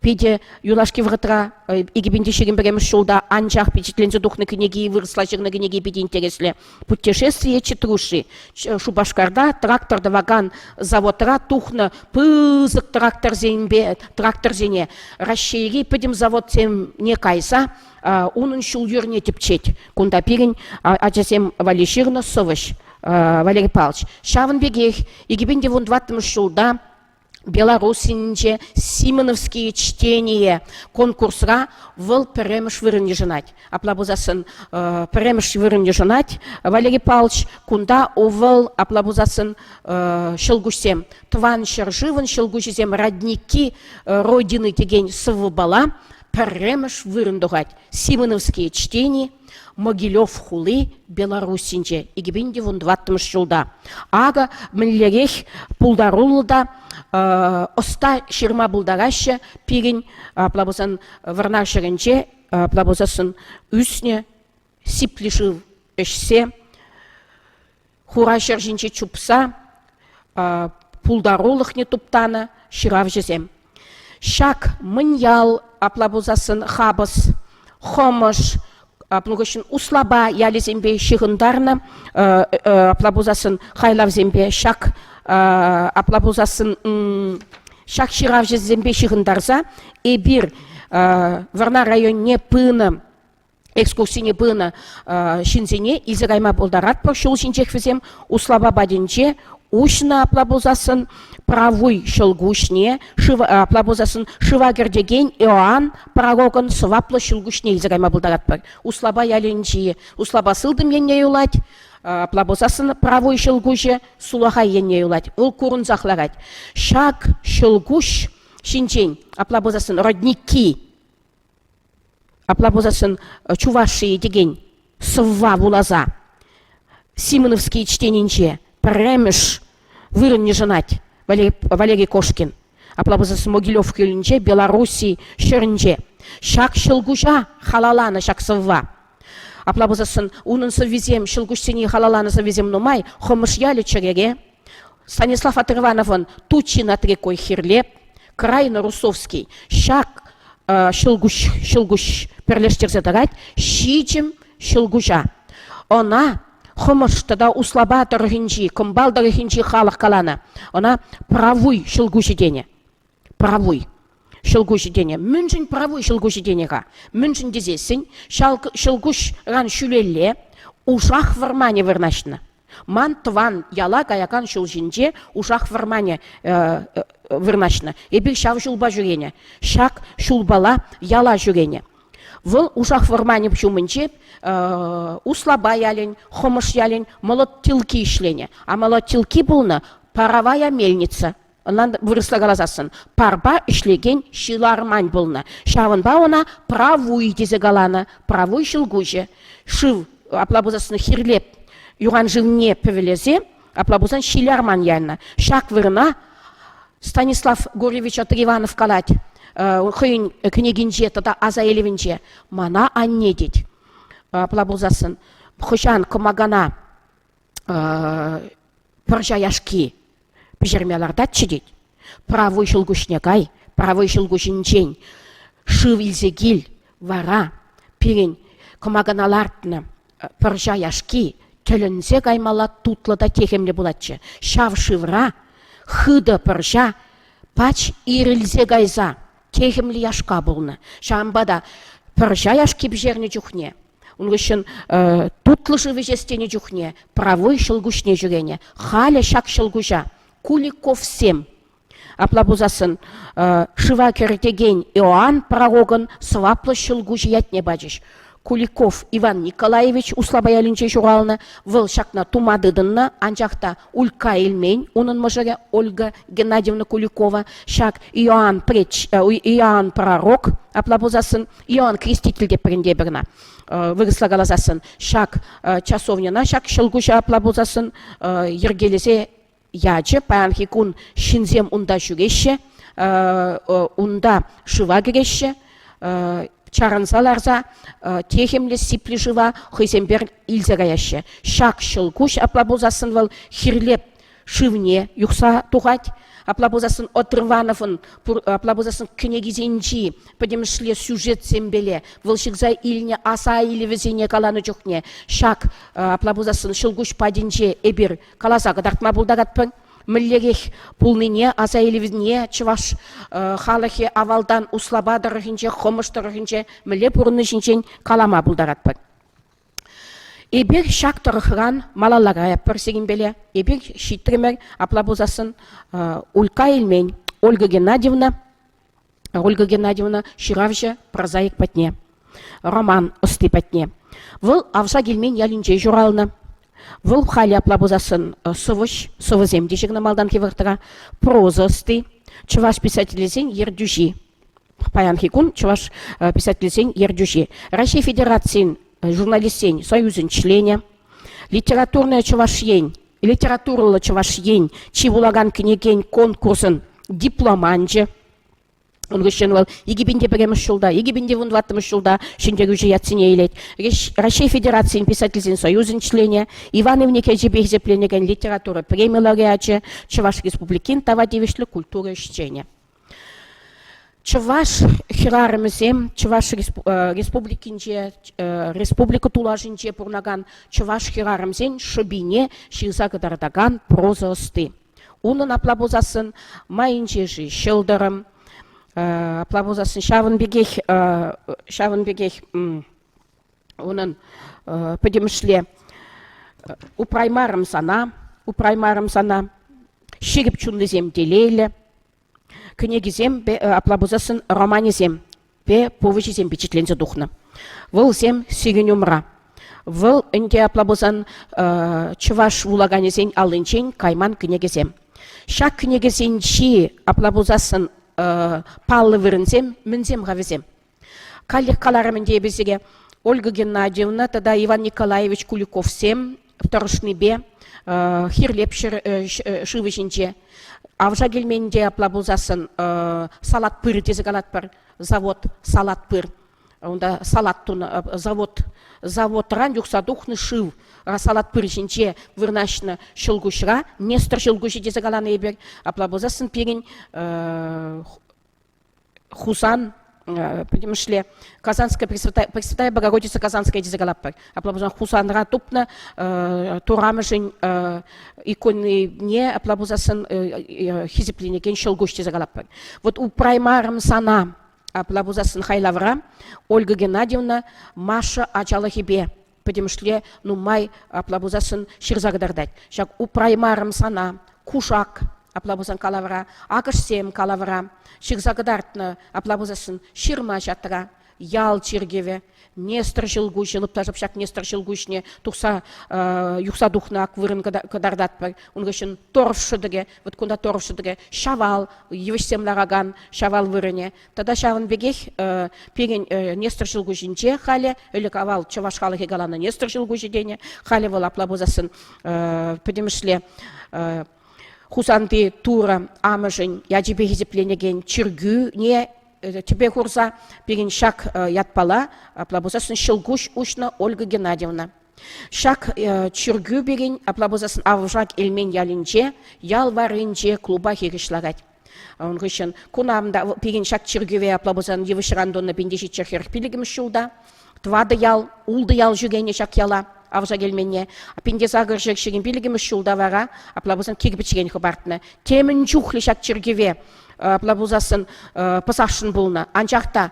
питӗ юлашки вӑхӑтра 2021 ҫулта анчах пичетленсе тухнӑ кӗнеки, вырӑсла ҫырнӑ кӗнеки питӗ интереслӗ. Путешествие Четруши. Шупашкарта трактор тӑвакан заводра тухнӑ пысӑк тракторсемпе тракторсене Раҫҫейри пӗтӗм заводсене кайса унӑн ҫул-йӗрне тӗпчет. Кунта пирӗн ачасем валли ҫырнӑ сӑвӑҫ Валерий Павлович. Ҫавӑн пекех 2014 ҫулта Белоруссинче Симоновские чтение конкурсра вӑл пӗрремӗш вырӑн йышӑнать. Апла пулсассӑн пӗрремӗш вырӑн йышӑнать Валерий Павлович. Кунта вӑл, апла пулсассӑн, ҫӑлкуҫсем, Тӑван ҫӗршывӑн ҫӑлкуҫӗсем родники Родины текен сӑвӑпала пӗрремӗш вырӑн тухать. Симоновские чтения Могилев хули Белоруссинче 2014 ҫулта. Акӑ мӗнлерех пултаруллӑ та ӑста ҫырма пултараҫҫӗ пирӗн, апла пулсан, Вӑрнар ҫӗрӗнче, апла пулсассӑн, ӳснӗ сиплӗ шыв ӗҫсе, хура ҫӗр ҫинче чупса пултарулӑхне туптанӑ ҫыравҫӑсем. Ҫак Мӑньял, апла пулсассӑн Хапӑс, Хӑмӑш, апла хыҫҫӑн Услапа ялӗсемпе ҫыхӑнтарнӑ, апла пулсассӑн хайлавсемпе ҫак, апла пулсассӑн ҫак ҫыравҫӑсемпе ҫыхӑнтарса эпир Вӑрнар районне пынӑ экскурсине пынӑ ҫынсене илсе кайма пултаратпӑр. Ҫул ҫинчех вӗсем Услапа патӗнче уҫнӑ апла пулсассӑн правуй ҫӑлкуҫне, шыв, апла пулсассӑн шыва кӗртекен Иоанн пророкӑн сӑваплӑ ҫӑлкуҫне илсе кайма пултаратпӑр. Услапа ялӗнчи Услапа сылтӑм енне юлать, апла пулсассӑн правуй ҫӑлкуҫӗ сулахай енне юлать. Вӑл курӑнсах ларать. Ҫак ҫӑлкуҫ ҫинчен, апла пулсассӑн родники Апла пулсассӑн Чувашии текен сӑвва вуласа Симоновский чтенинче пӗрремӗш вырӑн йышӑнать Валерий Кошкин. Апла пулсассӑн Могилев кӳлӗнче, Белорусси ҫӗрӗнче. Ҫак ҫӑлкуҫа халалланӑ ҫак сӑвва. Апла пулсассӑн унӑн сӑввисем, ҫӑлкуҫсене халалланӑ сӑввисем нумай. Хӑмӑш ялӗ чӗрере, Станислав Отрывановӑн Тучи над рекой Хирлеп, Крайно-Русовский ҫак ҫӑлкуҫ, ҫӑлкуҫ пӗрлештерсе тӑрать ҫичӗм ҫӑлкуҫа. Ӑна Хӑмӑш тата Услапа тӑрӑхӗнчи, Кӑмпал тӑрӑхӗнчи халӑх каланӑ. Ӑна Правуй ҫӑлкуҫӗ тенӗ. Правуй ҫӑлкуҫӗ тенӗ. Мӗншӗн правуй ҫӑлкуҫӗ тенӗ-ха? Мӗншӗн тесессӗн ҫӑлкуҫран ҫӳлелле Ушах вӑрманӗ вырнаҫнӑ. Ман тӑван яла каякан ҫул ҫинче Ушах вӑрманӗ вырнаҫнӑ. Эпир ҫав ҫулпа ҫӳренӗ. Ҫак ҫулпала яла ҫӳренӗ. Вӑл Ушах вӑрманӗ ҫумӗнче Услапа ялӗн, Хӑмӑш ялӗн молотилки ӗҫленӗ. А молотилки пулнӑ паровая мельница. Ӑнлан вырӑсла каласассӑн, парпа ӗҫлекен ҫил арман пулнӑ. Ҫавӑнпа ӑна правуй тесе каланӑ. Правуй ҫӑлкуҫӗ. Шыв, апла пулсассӑн хирлеп юхан шывне пӗвелесе, апла пулсан ҫил арман янӑ. Ҫак вырӑна Станислав Гурьевич Отриванов калать хӑйӗн кӗнекинче тата аса илӗвӗнче мана анне тет. Апла пулсассӑн хӑҫан кӑмакана пӑрҫа яшки пӗҫерме лартатчӗ тет. Правуй ҫӑлкуҫне кай, правуй ҫӑлкуҫӗнчен шыв илсе кил, вара пирӗн кӑмакана лартнӑ пӑрҫа яшки тӗлӗнсе каймалла тутлӑ та техӗмлӗ пулатчӗ. Ҫав шывра хытӑ пӑрҫа пач ирӗлсе кайса техӗмлӗ яшка пулнӑ. Ҫавӑнпа та пӑрҫа яшки пӗҫернӗ чухне ун хыҫҫӑн тутлӑ шыв ӗҫес тенӗ чухне правуй ҫӑлкуҫне ҫӳренӗ. Халӗ ҫак ҫӑлкуҫа Куликовсем Апла пулсассӑн шыва кӗртекен Иоанн пророкӑн сӑваплӑ ҫӑлкуҫӗ ятне пачӗҫ. Куликов Иван Николаевич Услапа ялӗнче ҫуралнӑ. Вӑл ҫакна тума тытӑннӑ, анчах та Улька илмен унӑн мӑшӑрӗ Ольга Геннадьевна Куликова. Ҫак Иоанн, преч, Иоанн пророк, апла пулсассӑн Иоанн Креститель те пӗринте пӗр ӑна вырӑсла каласассӑн ҫак часовньӑна, ҫак ҫӑлкуҫа апла пулсассӑн йӗркелесе ячӗ. Паянхи кун ҫынсем унта ҫӳреҫҫӗ, унта шыва кӗреҫҫӗ, чарӑнса ларса техӗмлӗ сиплӗ шыва хӑйсемпе илсе каяҫҫӗ. Ҫак ҫӑлкуҫ апла пулсассӑн вӑл хирлеп шывне юхса тухать. Апла пулсассӑн Отрывановӑн апла пулсассӑн кӗнекисенчи пӗтӗмӗшле сюжетсемпеле вӑл ҫырса илнӗ аса илӗвӗсене каланӑ чухне ҫак апла пулсассӑн ҫӑлкуҫ патӗнче эпир каласа кӑтартма пултаратпӑр. Мӗнлерех пулнине аса илӗвне чӑваш халӑхӗ авалтан Услапа тӑрӑхӗнче, Хӑмӑш тӑрӑхӗнче мӗнле пурӑнни ҫинчен калама пултаратпӑр. Эпир ҫак тӑрӑхран малалла каятпӑр сирӗнпеле. Эпир ҫитрӗмӗр, апла пулсассӑн Улька Эльмен, Ольга Геннадьевна, Ольга Геннадьевна ҫыравҫӑ прозаик патне, роман ӑсти патне. Вӑл Авса Килмен ялӗнче ҫуралнӑ. Вӑл халӗ апла пулсассӑн сӑвӑҫ, сӑвӑсем те ҫырнӑ малтанхи вӑхӑтра, проза ӑсти, чӑваш писателӗсен ертӳҫи. Паянхи кун чӑваш писателӗсен ертӳҫи. Раҫҫей Федерацийӗн журналистсен союзӗн членӗ, Литературная Чӑваш Ен, литературӑллӑ Чӑваш Ен чи вулакан кӗнекен конкурсӑн дипломанчӗ. Ун хыҫҫӑн вӑл 2001 ҫулта, 2014 ҫулта ҫӗнтерӳҫӗ ятсене илет. Раҫҫей Федерацийӗн писательсен союзӗн членӗ, Иван Ивник ячӗпе хисепленекен литература преми лауреачӗ, Чӑваш Республикин тава тивӗҫлӗ культура ӗҫченӗ. Чӑваш хӗрарӑмӗсем Чӑваш Республикинче, республика тулашӗнче пурӑнакан чӑваш хӗрарӑмсен шӑпине ҫырса кӑтартакан проза ӑсти. Унӑн апла пулсассӑн майӗнче-ши ҫӑлтӑрӑм, апла пулсассӑн ҫавӑн пекех ҫавӑн пекех унӑн пӗтӗмӗшле упраймарӑм сана, упраймарӑм сана, ҫирӗп чунлисем телейлӗ, Кӗнекисем, апла пулсассӑн романӗсем пе повеҫӗсем пичетленсе тухнӑ. Вӑлсем сирӗн умра. Вӑл ӗнтӗ апла пулсан чӑваш вулаканӗсен аллинчен кайман кӗнекесем. Ҫак кӗнекесенчи апла пулсассӑн паллӑ вырӑнсем мӗнсем-ха вӗсем? Каллех каларӑм ӗнтӗ эпӗ сире, Ольга Геннадьевна тата Иван Николаевич Куликовсем тӑрӑшнипе Хирлеп шывӗ ҫинче Авша килмен те апла пулсассӑн салат пыр тесе калатпӑр. Завод салат пыр. Унта салат тунӑ завод заводран юхса тухнӑ шыв салат пыр ҫинче вырнаҫнӑ ҫӑлкуҫра Нестор ҫӑлкуҫӗ тесе каланӑ эпир. Апла пулсассӑн пирӗн Хусан пӗтӗмӗшле Казанская Пресвятая Богородица Казанская тесе калатпӑр. Апла пулсан Хусанра тупнӑ Турамӑшӗн иконине апла пулсассӑн хисепленекен ҫӑлкуҫ тесе калатпӑр. Вот упраймарӑм сана апла пулсассӑн хайлавра Ольга Геннадьевна Маша ачалӑхӗпе пӗтӗмӗшле нумай апла пулсассӑн ҫырса кӑтартать. Ҫак упраймарӑм сана, кушак, апла пулсан калавра, акӑшсем калавра ҫырса кӑтартнӑ, апла пулсассӑн ҫырма-ҫатра. ял чиркӗвӗ, Нестор ҫӑлкуҫӗ, лӑпташӑп ҫак Нестор ҫӑлкуҫне тухса юхса тухнӑ ак вырӑн кӑтартатпӑр. Ун хыҫҫӑн торф шӑтӑкӗ, вот кунта торф шӑтӑкӗ, ҫавал, йывӑҫсем ларакан ҫавал вырӑнӗ. Тата ҫавӑн пекех пирӗн Нестор ҫӑлкуҫӗнче халӗ, ӗлӗк-авал чӑваш халӑхӗ каланӑ Нестор ҫӑлкуҫӗ тенӗ, халӗ вӑл апла пулсассӑн пӗтӗмӗшле Хусанти Турӑ амӑшӗн ячӗпе хисепленекен чиркӳне тӗпе хурса пирӗн ҫак ятпала, апла пулсассӑн, ҫӑлкуҫ уҫнӑ Ольга Геннадьевна. Ҫак чиркӳ пирӗн, апла пулсассӑн, Авшак Элмен ялӗнче, ял варринче клуба хирӗҫ ларать. Ун хыҫҫӑн кунам та пирӗн ҫак чиркӗве апла пулсан йывӑҫран тунӑ пинте ҫиччӗ хӗрӗх пиллӗкмӗш ҫулта тӑватӑ ял, ултӑ ял ҫӳренӗ ҫак яла Авшак Элменне. Пинте сакӑр ҫӗр ҫирӗм пиллӗкмӗш ҫулта вара апла пулсан кирпӗчрен хӑпартнӑ. Темӗн чухлӗ ҫак чиркӗве апла пулсассӑн пӑсасшӑн пулнӑ. Анчах та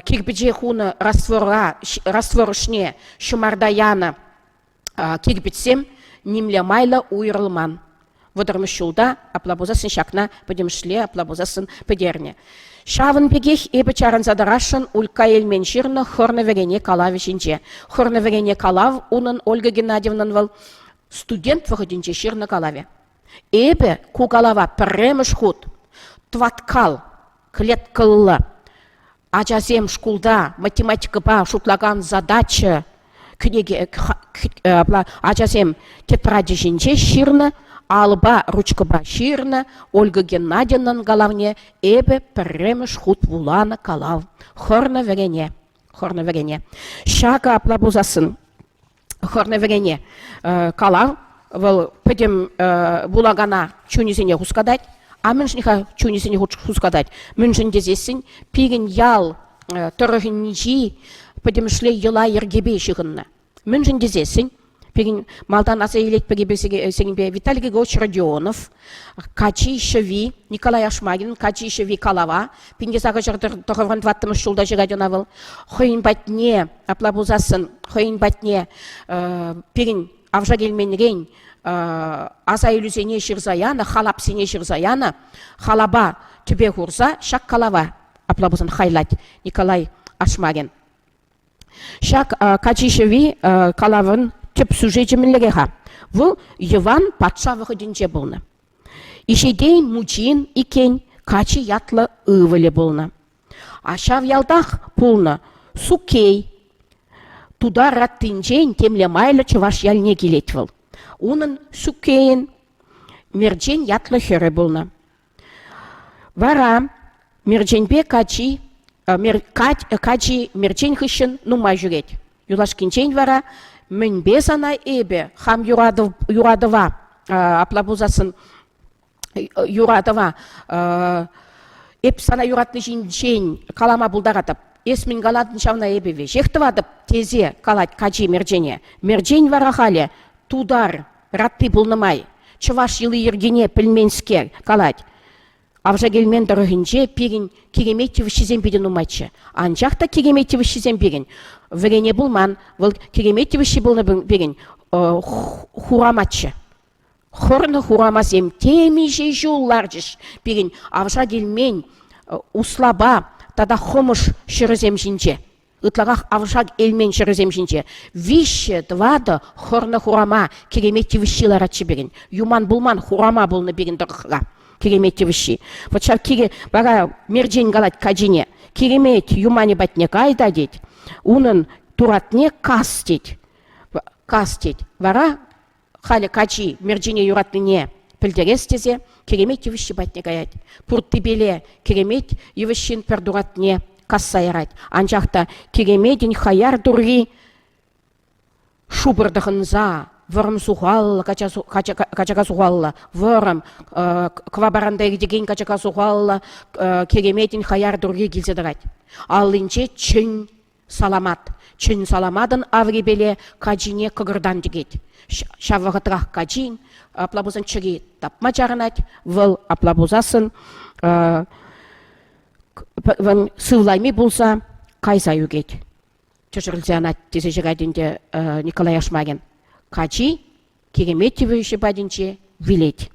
кирпӗче хунӑ раствора, раствор ӑшне ҫӑмарта янӑ кирпӗчсем нимле майлӑ уйрӑлман. Вӑтӑрмӗш ҫулта апла пулсассӑн ҫакна пӗтӗмӗшле апла пулсассӑн пӗтернӗ. Ҫавӑн пекех эпӗ чарӑнса тӑрасшӑн Улькка Элмен ҫырнӑ Хӑрнӑ вӗрене калавӗ ҫинче. Хӑрнӑ вӗрене калав унӑн Ольга Геннадьевнӑн вӑл студент вӑхӑтӗнче ҫырнӑ калавӗ. Эпӗ ку калава пӗрремӗш хут тӑваткал клеткӑллӑ ачасем шкулта математикӑпа шутлакан задача кӗнеке ачасем тетрачӗ ҫинче ҫырнӑ, алӑпа, ручкӑпа ҫырнӑ Ольга Геннадьевнӑн калавне эпӗ пӗрремӗш хут вуланӑ калав. Хӑрнӑ вӗрене. Хӑрнӑ вӗрене. Ҫакӑ апла пулсассӑн хӑрнӑ вӗрене калав вӑл пӗтӗм вулакана чунӗсене хускатать. А мӗншӗн-ха чунӗсене хускатать? Мӗншӗн тесессӗн пирӗн ял тӑрӑхӗнчи пӗтӗмӗшле йӑла-йӗркепе ҫыхӑннӑ. Мӗншӗн тесессӗн пирӗн малтан аса илетпӗр эпир сирӗнпе Виталий Григорьевич Родионов, Качи ҫӑви, Николай Ашмарин Качи ҫӑви калава пинте сакӑр тӑхӑрӑн тӑваттӑмӗш ҫулта ҫырать ӑна вӑл. Хӑйӗн патне, апла пулсассӑн, хӑйӗн патне пирӗн Авшак Элменрен аса илӳсене ҫырса янӑ, халапсене ҫырса янӑ, халапа тӗпе хурса ҫак калава, апла пулсан, хайлать Николай Ашмарин. Ҫак Качи ҫӑви калавӑн тӗп сюжечӗ мӗнлере-ха? Вӑл Йӑван патша вӑхӑтӗнче пулнӑ. Ишетей мучин иккен Качи ятлӑ ывӑлӗ пулнӑ. А ҫав ялтах пулнӑ Суккей. Тутар раттинчен темле майлӑ чӑваш ялне килет вӑл. Унӑн Суккейӗн Мерчен ятлӑ хӗрӗ пулнӑ. Вара Мерченпе Качи, Качи Мерчен хыҫҫӑн нумай ҫӳрет. Юлашкинчен вара мӗнпе сана эпӗ хам юратӑва, апла пулсассӑн юратӑва эп сана юратни ҫинчен калама пултаратӑп. Эс мӗн калатӑн ҫавна эпӗ веҫех тӑватӑп, тесе калать Качи Мерчене. Мерчен вара халӗ тутар ратти пулнӑ май чӑваш йӑли-йӗркине пӗлменскер калать. Авшак Элмен тӑрӑхӗнче пирӗн киремет йывӑҫҫисем питӗ нумайччӗ. Анчах та киремет йывӑҫҫисем пирӗн вӗрене пулман. Вӑл киремет йывӑҫҫи пулнӑ пирӗн хурамаччӗ. Хӑрнӑ хурамасем темиҫе ҫул ларчӗҫ пирӗн Авшак Элмен услапа тата хӑмӑш ҫӗрӗсем ҫинче. Ытларах Авшак Элмен ҫӗрӗсем ҫинче виҫҫӗ, тӑватӑ хӑрнӑ хурама киремет йывӑҫҫи ларатчӗ пирӗн. Юман пулман, хурама пулнӑ пирӗн тӑрӑхра киремет йывӑҫҫи. Вот ҫав кире вара Мерчен калать качине, киремет юманӗ патне кай та тет, унӑн туратне кас тет. Кас тет. Вара Халӗ качи Мерчене юратнине пӗлтерес тесе киремет йывӑҫҫи патне каять. Пурттипеле киремет йывӑҫҫин пӗр туратне касса ярать. Анчах та киреметӗн хаяр турри шупӑр тӑхӑнса вӑрӑм сухаллӑ качака сухаллӑ, вӑрӑм кӑвапаранта иртекен качака сухаллӑ киреметӗн хаяр турри килсе тӑрать. Аллинче чӗн Саламат. Чӗн саламатӑн аврипеле качине кӑкӑртан тӗкет. Ҫав вӑхӑтрах качин, апла пулсан чӗри тапма чарӑнать, вӑл апла пулсассӑн сывлайми пулса кайса ӳкет. Тӗшӗрӗлсе анать тесе ҫырать ӗнтӗ Николай Ашмарин. Качи Киремет йывӑҫӗ патӗнче вилет.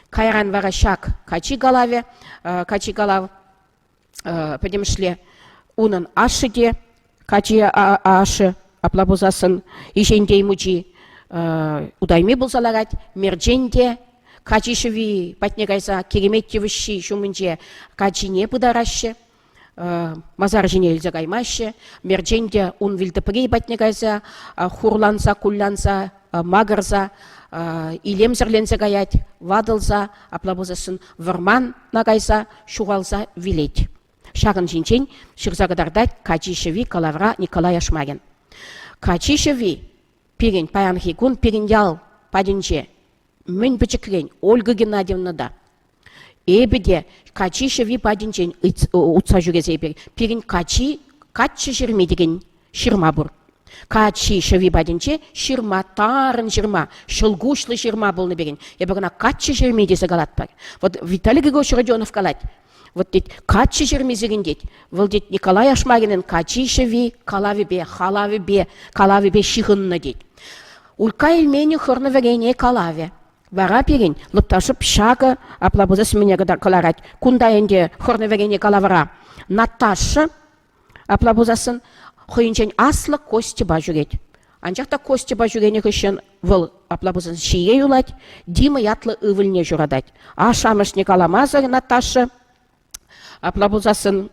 Кайран вара ҫак качи калавӗ, качи калав пӗтӗмӗшле. Унӑн ашшӗ те качи ашшӗ, апла пулсассӑн Ишентей мучи утайми пулса ларать, Мерчен те качи ҫӑви патне кайса киремет йывӑҫҫи ҫумӗнче качине пытараҫҫӗ. масар ҫине илсе каймаҫҫӗ. Мерчен те ун вилтӑпри патне кайса хурланса, куллянса, макӑрса, илемсӗрленсе каять, ватӑлса, апла пулсассӑн вӑрмана кайса ҫухалса вилет. Ҫакӑн ҫинчен ҫырса кӑтартать Качи ҫӑви калавра Николай Ашмарин. Качи ҫӑви пирӗн паянхи кун пирӗн ял патӗнче мӗн пӗчӗкрен Ольга Геннадьевна та Эпӗ те качи ҫӑви патӗнчен утса ҫӳресе эпир пирӗн качи каччӑ ҫырми текен ҫырма пур. Качи ҫӑви патӗнче ҫырма, тарӑн ҫырма, ҫӑлкуҫлӑ ҫырма пулнӑ пирӗн. Эпӗ кӑна каччӑ ҫырми тесе калатпӑр. Вот Виталий Григорьевич Родионов калать, вот тет, каччӑ ҫырми сирӗн тет. Вӑл тет Николай Ашмаринӑн качи ҫӑви калавӗпе, халавӗпе, калавӗпе ҫыхӑннӑ тет. Улька Эльменӗ хӑрнӑ вӗрене калавӗ. Вара пирӗн лӑпташӑп ҫакӑ апла пулса мӗне кӑларать. Кунта ӗнтӗ хӑрнӑ вӗрене калавра Наташа апла пулсассӑн хӑйӗнчен аслӑ Костьӑпа ҫӳрет. Анчах та Костьӑпа ҫӳренӗ хыҫҫӑн вӑл апла пулсан ҫие юлать, Дима ятлӑ ывӑлне ҫуратать. Ашшӗ-амӑшне каламасӑр Наташа апла пулсассӑн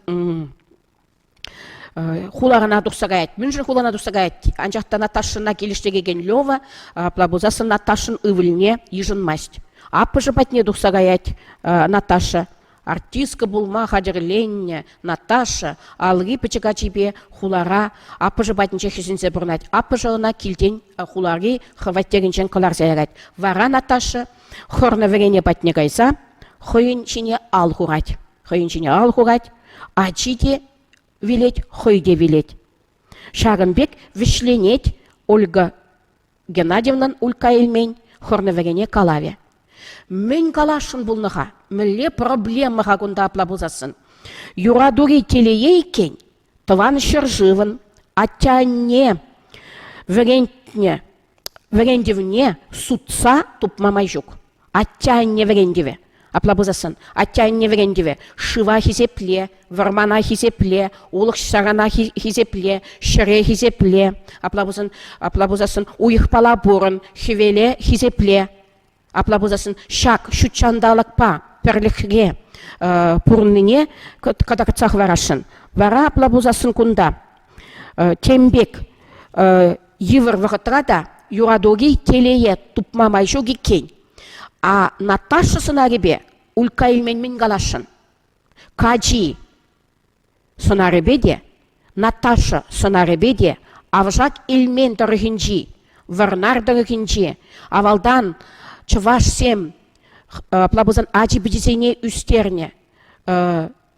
хуларана тухса каять. Мӗншӗн хулана тухса каять? Анчах та Наташӑна килӗштерекен Лева апла пулсассӑн Наташӑн ывӑлне йышӑнмасть. Аппӑшӗ патне тухса каять Наташа. Артистка пулма хатӗрленнӗ Наташа алри пӗчӗк ачипе хулара аппӑшӗ патӗнче хӗсӗнсе пурӑнать. Аппӑшӗ ӑна килтен хулари хваттерӗнчен кӑларса ярать. Вара Наташа хӑрнӑ вӗрене патне кайса хӑйӗн ҫине ал хурать. Хӑйӗн ҫине ал хурать, ачи те вилет, хӑй те вилет. Ҫакӑн пек вӗҫленет Ольга Геннадьевнӑн Улька Эльмен хӑрнӑ вӗрене калавӗ. Мӗн каласшӑн пулнӑ-ха? Мӗнле проблема-ха кунта апла пулсассӑн? Юратури телее иккен Тӑван ҫӗршывӑн атте-анне вӗрентнӗ вӗрентӗвне сутса тупма май ҫук. Атте-анне вӗрентӗвӗ. Апла пулсассӑн, атте-анне вӗрентӗвӗ шыва хисепле, вӑрмана хисепле, улӑх-ҫарана хисепле, ҫӗре хисепле. Апла пулсан, апла пулсассӑн уйӑхпала пурӑн, хӗвеле хисепле. Апла пулсассӑн ҫак ҫутҫанталӑкпа пӗрлӗхре пурӑннине кӑтартса хӑварасшӑн. Вара апла пулсассӑн кунта тем пек йывӑр вӑхӑтра та юратури телее тупма май ҫук иккен. А Наташа сӑнарӗпе Улька Ильмен мӗн каласшӑн? Качи сӑнарӗпе те, Наташа сӑнарӗпе те Авшак Ильмен тӑрӑхӗнчи, Вӑрнар тӑрӑхӗнчи авалтан чӑвашсем апла пулсан ачи-пӑчисене ӳстернӗ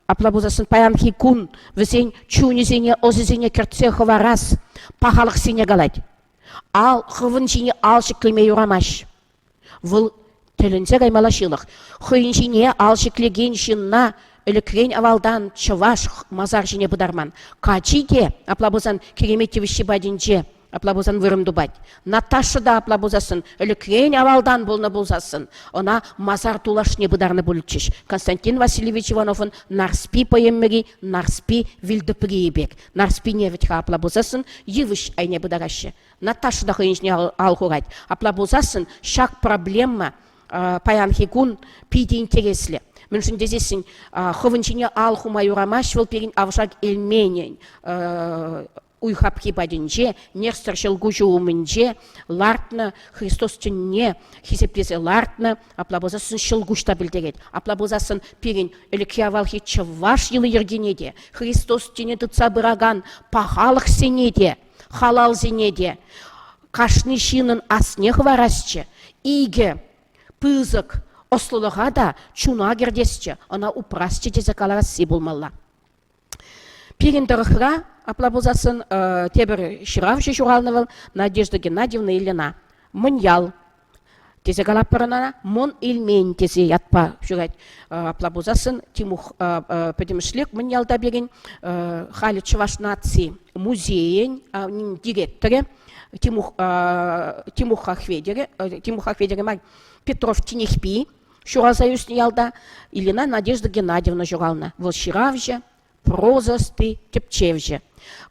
Апла пулсассӑн паянхи кун вӗсен чунӗсене, ӑсӗсене кӗртсе хӑварас пахалӑхсене калать. Ал хӑвӑн ҫине ал ҫӗклеме юрамасть. Вӑл тӗлӗнсе каймалла ҫылӑх. Хӑйӗн ҫине ал ҫӗклекен ҫынна ӗлӗкрен авалтан чӑваш масар ҫине пытарман. Качи те, апла пулсан, киремет йывӑҫҫи патӗнче Апла пулсан вырӑн тупать. Наташа та апла пулсассӑн, ӗлӗкрен авалтан пулнӑ пулсассӑн, ӑна масар тулашне пытарнӑ пулӗччӗҫ. Константин Васильевич Ивановӑн Нарспи поэмӑри Нарспи вилтӑприйӗ пек. Нарспине вӗт-ха апла пулсассӑн йывӑҫ айне пытараҫҫӗ. Наташа та хӑйӗн ҫине ал хурать. Апла пулсассӑн ҫак проблема паянхи кун питӗ интереслӗ. Мӗншӗн тесессӗн хӑвӑн ҫине ал хума юрамасть вӑл пирӗн Авшак Элменӗн уй хапхи патӗнче, Нестер ҫӑлкуҫӗ умӗнче лартнӑ Христос тӗнне хисеплесе лартнӑ, апла пулсассӑн ҫӑлкуҫ та пӗлтерет. Апла пулсассӑн пирӗн ӗлӗкхи авалхи чӑваш йӑли-йӗркине те, Христос тӗне тытса пыракан пахалӑхсене те, халалсене те кашни ҫыннӑн асне хӑварасчӗ. Икӗ пысӑк ӑслӑлӑха та чуна кӗртесчӗ, ӑна упрасчӗ тесе каласси пулмалла. Пирӗн тӑрӑхра, апла пулсассӑн, тепӗр ҫыравҫӑ ҫуралнӑ вӑл, Надежда Геннадьевна Ильина. Мӑньял тесе калатпӑр ӑна, Мӑн Ильмень тесе ятпа ҫырать. Апла пулсассӑн Тимух пӗтӗмӗшлех Мӑньялта пирӗн халӗ Чӑваш наци музейӗн директорӗ Тимух, Тимуха Хветӗрӗ, Тимуха Хветӗрӗ мар, Петров Тинехпи ҫуралса ӳснӗ ялта Ильина Надежда Геннадьевна ҫуралнӑ. Вӑл ҫыравҫӑ, проза ӑсти, тӗпчевҫӗ.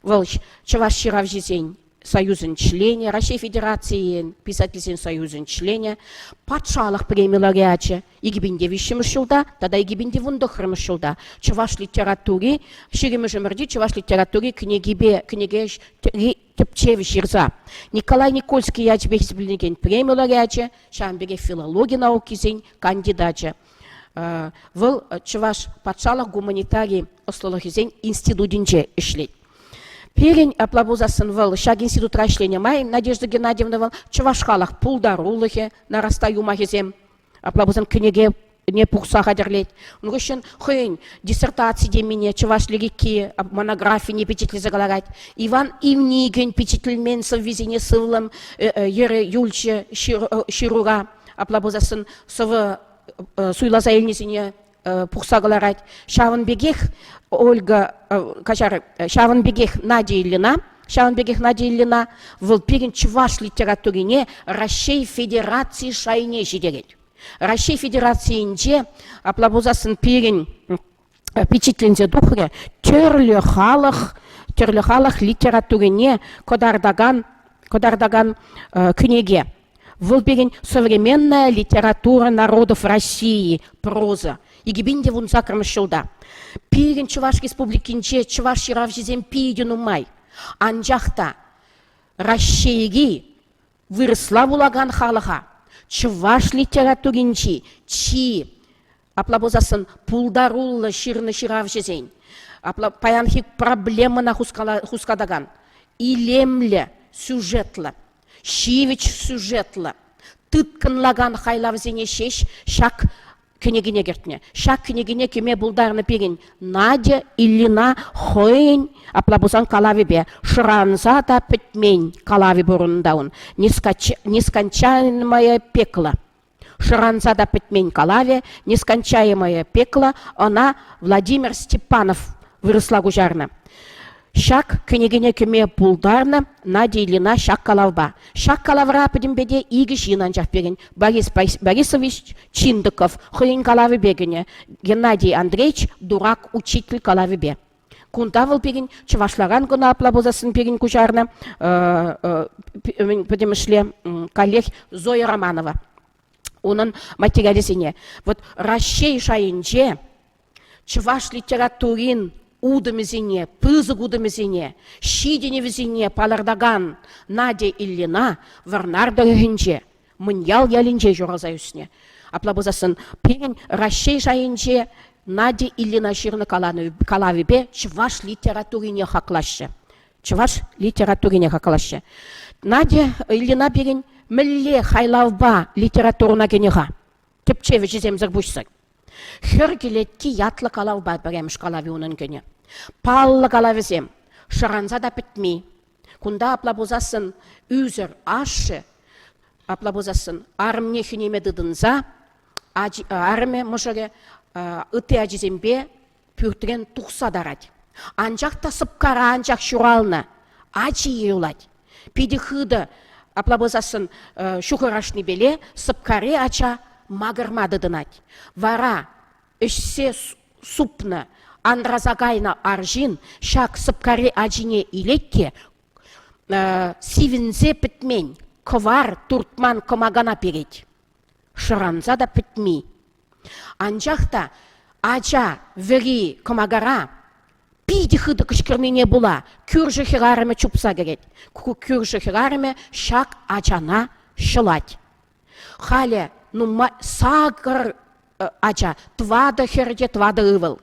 Вӑл чӑваш ҫыравҫисен союзӗн членӗ, Раҫҫей Федерацийӗн писательсен союзӗн членӗ, патшалӑх преми лауреачӗ 2003-мӗш ҫулта тата 2019-мӗш ҫулта чӑваш литератури, ҫирӗммӗш ӗмӗрти чӑваш литератури кӗнекипе кӗнеке тӗпчев ҫырса Николай Никольский ячӗпе хисепленекен преми лауреачӗ, ҫавӑн пекех филологи наукисен кандидачӗ. Вӑл Чӑваш патшалӑх гуманитари ӑслӑлӑхӗсен институтӗнче ӗҫлет. Пирӗн, апла пулсассӑн, вӑл ҫак институтра ӗҫленӗ май Надежда Геннадьевна вӑл чӑваш халӑх пултарулӑхӗ, нараста юмахӗсем, апла пулсан кӗнекене пухса хатӗрлет. Ун хыҫҫӑн хӑйӗн диссертаци темине чӑваш лирики монографине пичетлесе кӑларать. Иван Ивникӗн пичетлемен сӑввисене сывлӑм йӗрӗ юлчӗ ҫырура. Апла пулсассӑн сӑвӑ суйласа илнисене пухса кӑларать. Ҫавӑн пекех Ольга, каҫар, ҫавӑн пекех Надя Ильина, ҫавӑн пекех Надя Ильина вӑл пирӗн чӑваш литературине Раҫҫей Федераци шайне ҫитерет. Раҫҫей Федерацийӗнче, апла пулсассӑн, пирӗн пичетленсе тухрӗ тӗрлӗ халӑх, тӗрлӗ халӑх литературине кӑтартакан, кӑтартакан кӗнеке. Вӑл пирӗн «Современная литература народов России» проза. 2018 ҫулта. Пирӗн Чӑваш Республикинче чӑваш ҫыравҫисем питӗ нумай. Анчах та Раҫҫейри вырӑсла вулакан халӑха чӑваш литературинчи чи апла пулсассӑн пултаруллӑ ҫырнӑ ҫыравҫӑсен, апла паянхи проблемӑна хускатакан илемлӗ сюжетлӑ ҫивӗч сюжетлӑ, тыткӑнлакан хайлавсене ҫеҫ ҫак кӗнекене кӗртнӗ. Ҫак кӗнекене кӗме пултарнӑ пирӗн Надя Ильина хӑйӗн, апла пулсан, калавӗпе шӑранса та пӗтмен калавӗ пур унта ун. Нескончаемое пекло. Шӑранса та пӗтмен калавӗ Нескончаемое пекло ӑна Владимир Степанов вырӑсла куҫарнӑ. Ҫак кӗнекене кӗме пултарнӑ Надя Ильина ҫак калавпа. Ҫак калавра пӗтӗмпе те икӗ ҫын анчах пирӗн. Борис Борисович Чиндыков хӑйӗн калавӗпе кӗнӗ, Геннадий Андреевич Дурак учитель калавӗпе. Кунта вӑл пирӗн чӑвашларан кӑна апла пулсассӑн пирӗн куҫарнӑ пӗтӗмӗшле каллех Зоя Романова. Унӑн материалӗсене. Вот Раҫҫей шайӗнче чӑваш литературин утӑмӗсене, пысӑк утӑмӗсене, ҫитӗнӗвӗсене палӑртакан Надя Ильина Вӑрнар тӑрӑхӗнче Мӑньял ялӗнче ҫуралса ӳснӗ. Апла пулсассӑн пирӗн Раҫҫей шайӗнче Надя Ильина ҫырнӑ калавӗпе чӑваш литературине хаклаҫҫӗ. Чӑваш литературине хаклаҫҫӗ. Надя Ильина пирӗн мӗнле хайлавпа литературӑна кӗнӗ-ха? Тӗпчев ӗҫӗсемсӗр пуҫсӑр. Хӗр кӗлетки ятлӑ калавпа пӗрремӗш калавӗ унӑн кӗнӗ. Паллӑ калавӗсем шӑранса та пӗтми, Кунта апла пулсассӑн ӳсӗр ашшӗ, апла пулсассӑн арӑмне хӗнеме тытӑнса ачи, арӑмӗ, мӑшӑрӗ ытти ачисемпе пӳртрен тухса тарать. Анчах та сӑпкара анчах ҫуралнӑ ачи юлать. Питӗ хытӑ, апла пулсассӑн ҫухӑрашнипеле сӑпкари ача макӑрма тытӑнать. Вара ӗҫсе супнӑ, анраса кайнӑ арҫын ҫак сӑпкари ачине илет те сивӗнсе пӗтмен кӑвар туртман кӑмакана перет. Шӑранса та пӗтми. Анчах та ача вӗри кӑмакара питӗ хытӑ кӑшкӑрнине пула кӳршӗ хӗрарӑмӗ чупса кӗрет. Ку кӳршӗ хӗрарӑмӗ ҫак ачана ҫӑлать. Халӗ нумай сакӑр ача, тӑватӑ хӗр те тӑватӑ ывӑл.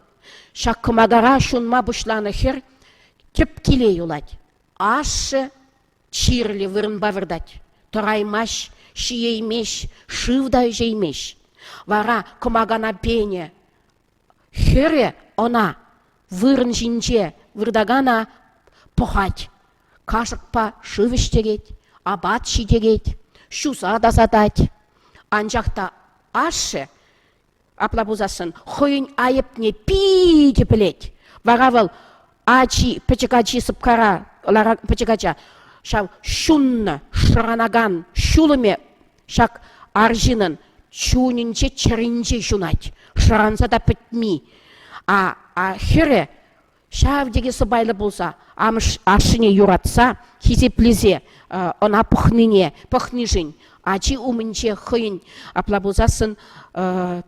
Ҫак кӑмакара ҫунма пуҫланӑ хӗр тӗп киле юлать. Ашшӗ чирлӗ вырӑнпа выртать. Тӑраймасть, ҫиеймест, шыв та ӗҫеймест. Вара кӑмакана пенӗ хӗрӗ ӑна вырӑн ҫинче выртакана пӑхать. Кашӑкпа шыв ӗҫтерет, апат ҫитерет, ҫуса тасатать. Анчах та ашшӗ, апла пулсассӑн, хӑйӗн айӑпне питӗ пӗлет. Вара вӑл ачи, пӗчӗк ачи сӑпкара, пӗчӗк ача ҫав ҫуннӑ, шӑранакан ҫулӑмӗ ҫак арҫынӑн чунӗнче, чӗринче ҫунать, шӑранса та пӗтми. А, а хӗрӗ. Ҫав тери сӑпайлӑ пулса, амӑш ашшӗне юратса, хисеплесе ӑна пӑхнине, пӑхнишӗн ачи умӗнче хӑйӗн, апла пулсассӑн,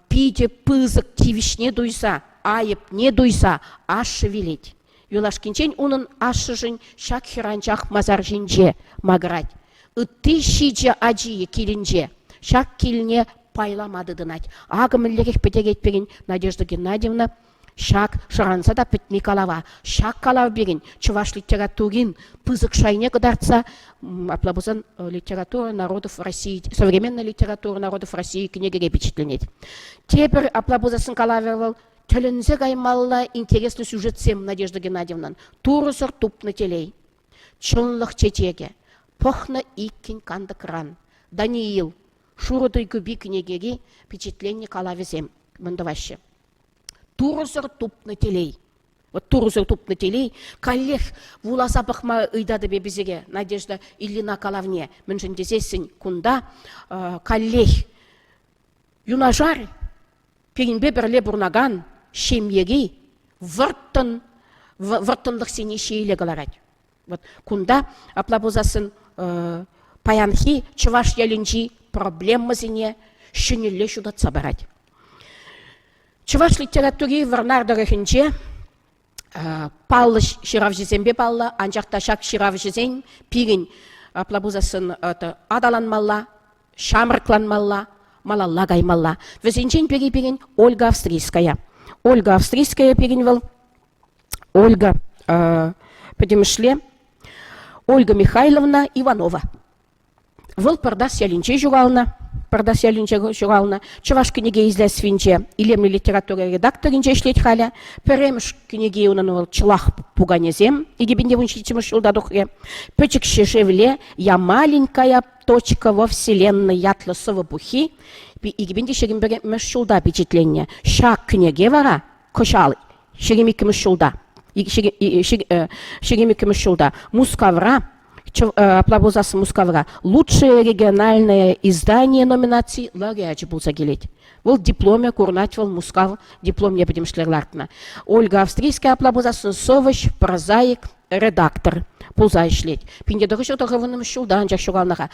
питӗ пысӑк тивӗҫне туйса, айӑпне туйса ашшӗ вилет. Юлашкинчен унӑн ашшӗшӗн ҫак хӗр анчах масар ҫинче макӑрать. Ытти ҫичӗ ачийӗ килӗнче ҫак килне пайлама тытӑнать. Акӑ мӗнлерех пӗтерет пирӗн Надежда Геннадьевна ҫак шӑранса та пӗтми калава. Ҫак калав пирӗн чӑваш литературин пысӑк шайне кӑтартса, апла пулсан литература народов России, современная литература народов России кӗнекере пичетленет. Тепӗр апла пулсассӑн калавӗ вӑл тӗлӗнсе каймалла интереслӗ сюжетсем Надежда Геннадьевнан. Турӑсӑр тупнӑ телей, чӑнлӑх чечекӗ, пӑхнӑ иккӗн кантӑкран, Даниил, Шурӑ туй купи кӗнекери пичетленнӗ калавӗсем мӗн тӑваҫҫӗ. Турӑсӑр тупнӑ телей. Вот турӑсӑр тупнӑ телей каллех вуласа пӑхма ыйтатӑп эпӗ сире Надежда Ильина калавне. Мӗншӗн тесессӗн кунта каллех юнашар пирӗнпе пӗрле пурӑнакан ҫемьери вӑрттӑн вӑрттӑнлӑхсене ҫиеле кӑларать. Вот кунта, апла пулсассӑн, паянхи чӑваш ялӗнчи проблемӑсене ҫӗнӗлле ҫутатса парать. Чӑваш литератури Вӑрнар тӑрӑхӗнче паллӑ ҫыравҫӑсемпе паллӑ, анчах та ҫак ҫыравҫӑсен пирӗн, апла пулсассӑн, аталанмалла, ҫамрӑкланмалла, малалла каймалла. Вӗсенчен пӗри пирӗн Ольга Австрийская. Ольга Австрийская пирӗн вӑл Ольга пӗтӗмӗшле Ольга Михайловна Иванова. Вӑл Пӑртас ялӗнче ҫуралнӑ. Пӑртас ялӗнче ҫуралнӑ. Чӑваш кӗнеке издательствинче илемлӗ литература редакторӗнче ӗҫлет халӗ. Пӗрремӗш кӗнеки унӑн вӑл Чӑлах пуканесем 2017 ҫулта тухрӗ. Пӗчӗкҫӗ шевле Я маленькая точка во вселенной ятлӑ сӑвӑ пуххи 2021 ҫулта пичетленнӗ. Ҫак кӗнеке вара кӑҫал 22-мӗш ҫулта 22-мӗш ҫулта Мускавра апла пулсассӑн Мускавра лучшее региональное издание номинаци лауреачӗ пулса килет. Вӑл дипломӗ курӑнать вӑл Мускав дипломне пӗтӗмӗшле лартнӑ. Ольга Австрийская апла пулсассӑн сӑвӑҫ, прозаик, редактор пулса ӗҫлет. 1990 ҫулта анчах ҫуралнӑ-ха.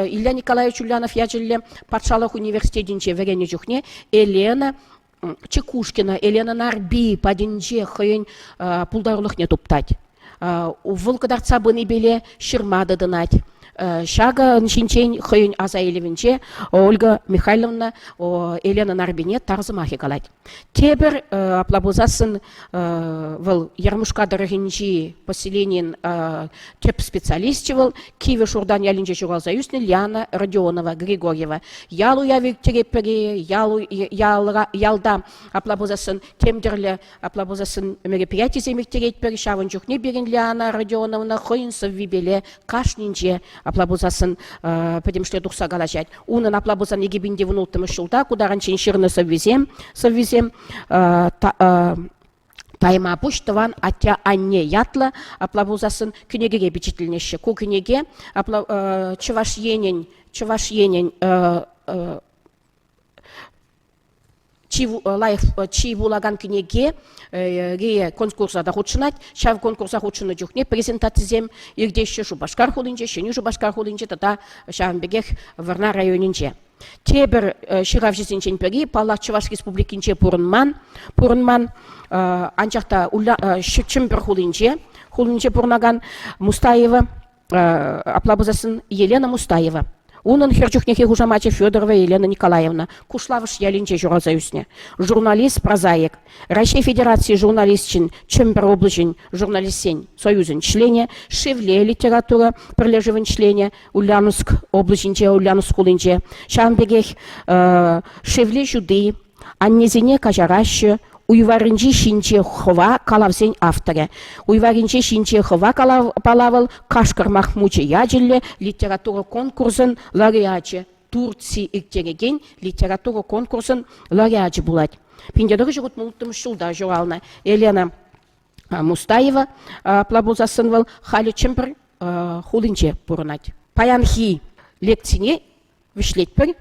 Илья Николаевич Ульянов ячӗллӗ патшалӑх университетӗнче вӗреннӗ чухне Елена Чекушкина, Елена Нарби патӗнче хӑйӗн пултарулӑхне туптать. Вӑл кӑтартса пынипеле ҫырма тытӑнать. Ҫакӑн ҫинчен хӑйӗн аса илӗвӗнче Ольга Михайловна Елена Нарбине тар сӑмахӗ калать. Тепӗр, апла пулсассӑн, вӑл Ярмушка тӑрӑхӗнчи поселенин тӗп специалисчӗ вӑл, Кивӗ Шуртан ялӗнче ҫуралса ӳснӗ Лиана Родионова Григорьева. Ял уявӗ ирттеретпӗр-и, ял, ялта, апла пулсассӑн, тем тӗрлӗ, апла пулсассӑн, мероприятисем ирттеретпӗр. Ҫавӑн чухне пирӗн Лиана Родионовна хӑйӗн сӑввипеле кашнинче, апла пулсассӑн, пӗтӗмӗшле тухса калаҫать. Унӑн апла пулсан 2016 ҫулта ку таранччен ҫырнӑ сӑввисем, сӑввисем Тайма пуҫ тӑван атте-анне ятлӑ, апла пулсассӑн кӗнекере пичетленеҫҫӗ. Ку кӗнеке апла Чӑваш Енӗн Чӑваш Енӗн чи лайӑх чи вулакан кӗнеке конкурса та хутшӑнать. Ҫав конкурса хутшӑннӑ чухне презентацисем иртеҫҫӗ Шупашкар хулинче, Ҫӗнӗ Шупашкар хулинче тата ҫавӑн пекех Вӑрнар районӗнче. Тепӗр ҫыравҫӑсенчен пӗри, паллах, Чӑваш Республикинче пурӑнман, пурӑнман, анчах та Чӗмпӗр хулинче, хулинче пурӑнакан Мустаева, апла пулсассӑн Елена Мустаева. Унӑн хӗр чухнехи хушамачӗ Федорова Елена Николаевна, Кушлавӑш ялӗнче ҫуралса ӳснӗ. Журналист, прозаик, Раҫҫей Федераци журналисчӗн Чӗмпӗр облаҫӗн журналистсен союзӗн членӗ, Шевле литература пӗрлешӗвӗн членӗ, Ульяновск облаҫӗнче, Ульяновск хулинче. Ҫавӑн пекех Шевле ҫути, Аннесене каҫараҫҫӗ, Уйварӗнчи ҫинче хӑва калавсен авторӗ. Уйварӗнче ҫинче хӑва калав вӑл Кашкӑр Махмучӗ ячӗллӗ литература конкурсӑн лауреачӗ, Турци ирттерекен литература конкурсӑн лауреачӗ пулать. 1960 ҫулта ҫуралнӑ Елена Мустаева, апла пулсассӑн вӑл халӗ Чӗмпӗр хулинче пурӑнать. Паянхи лекцине вӗҫлетпӗр.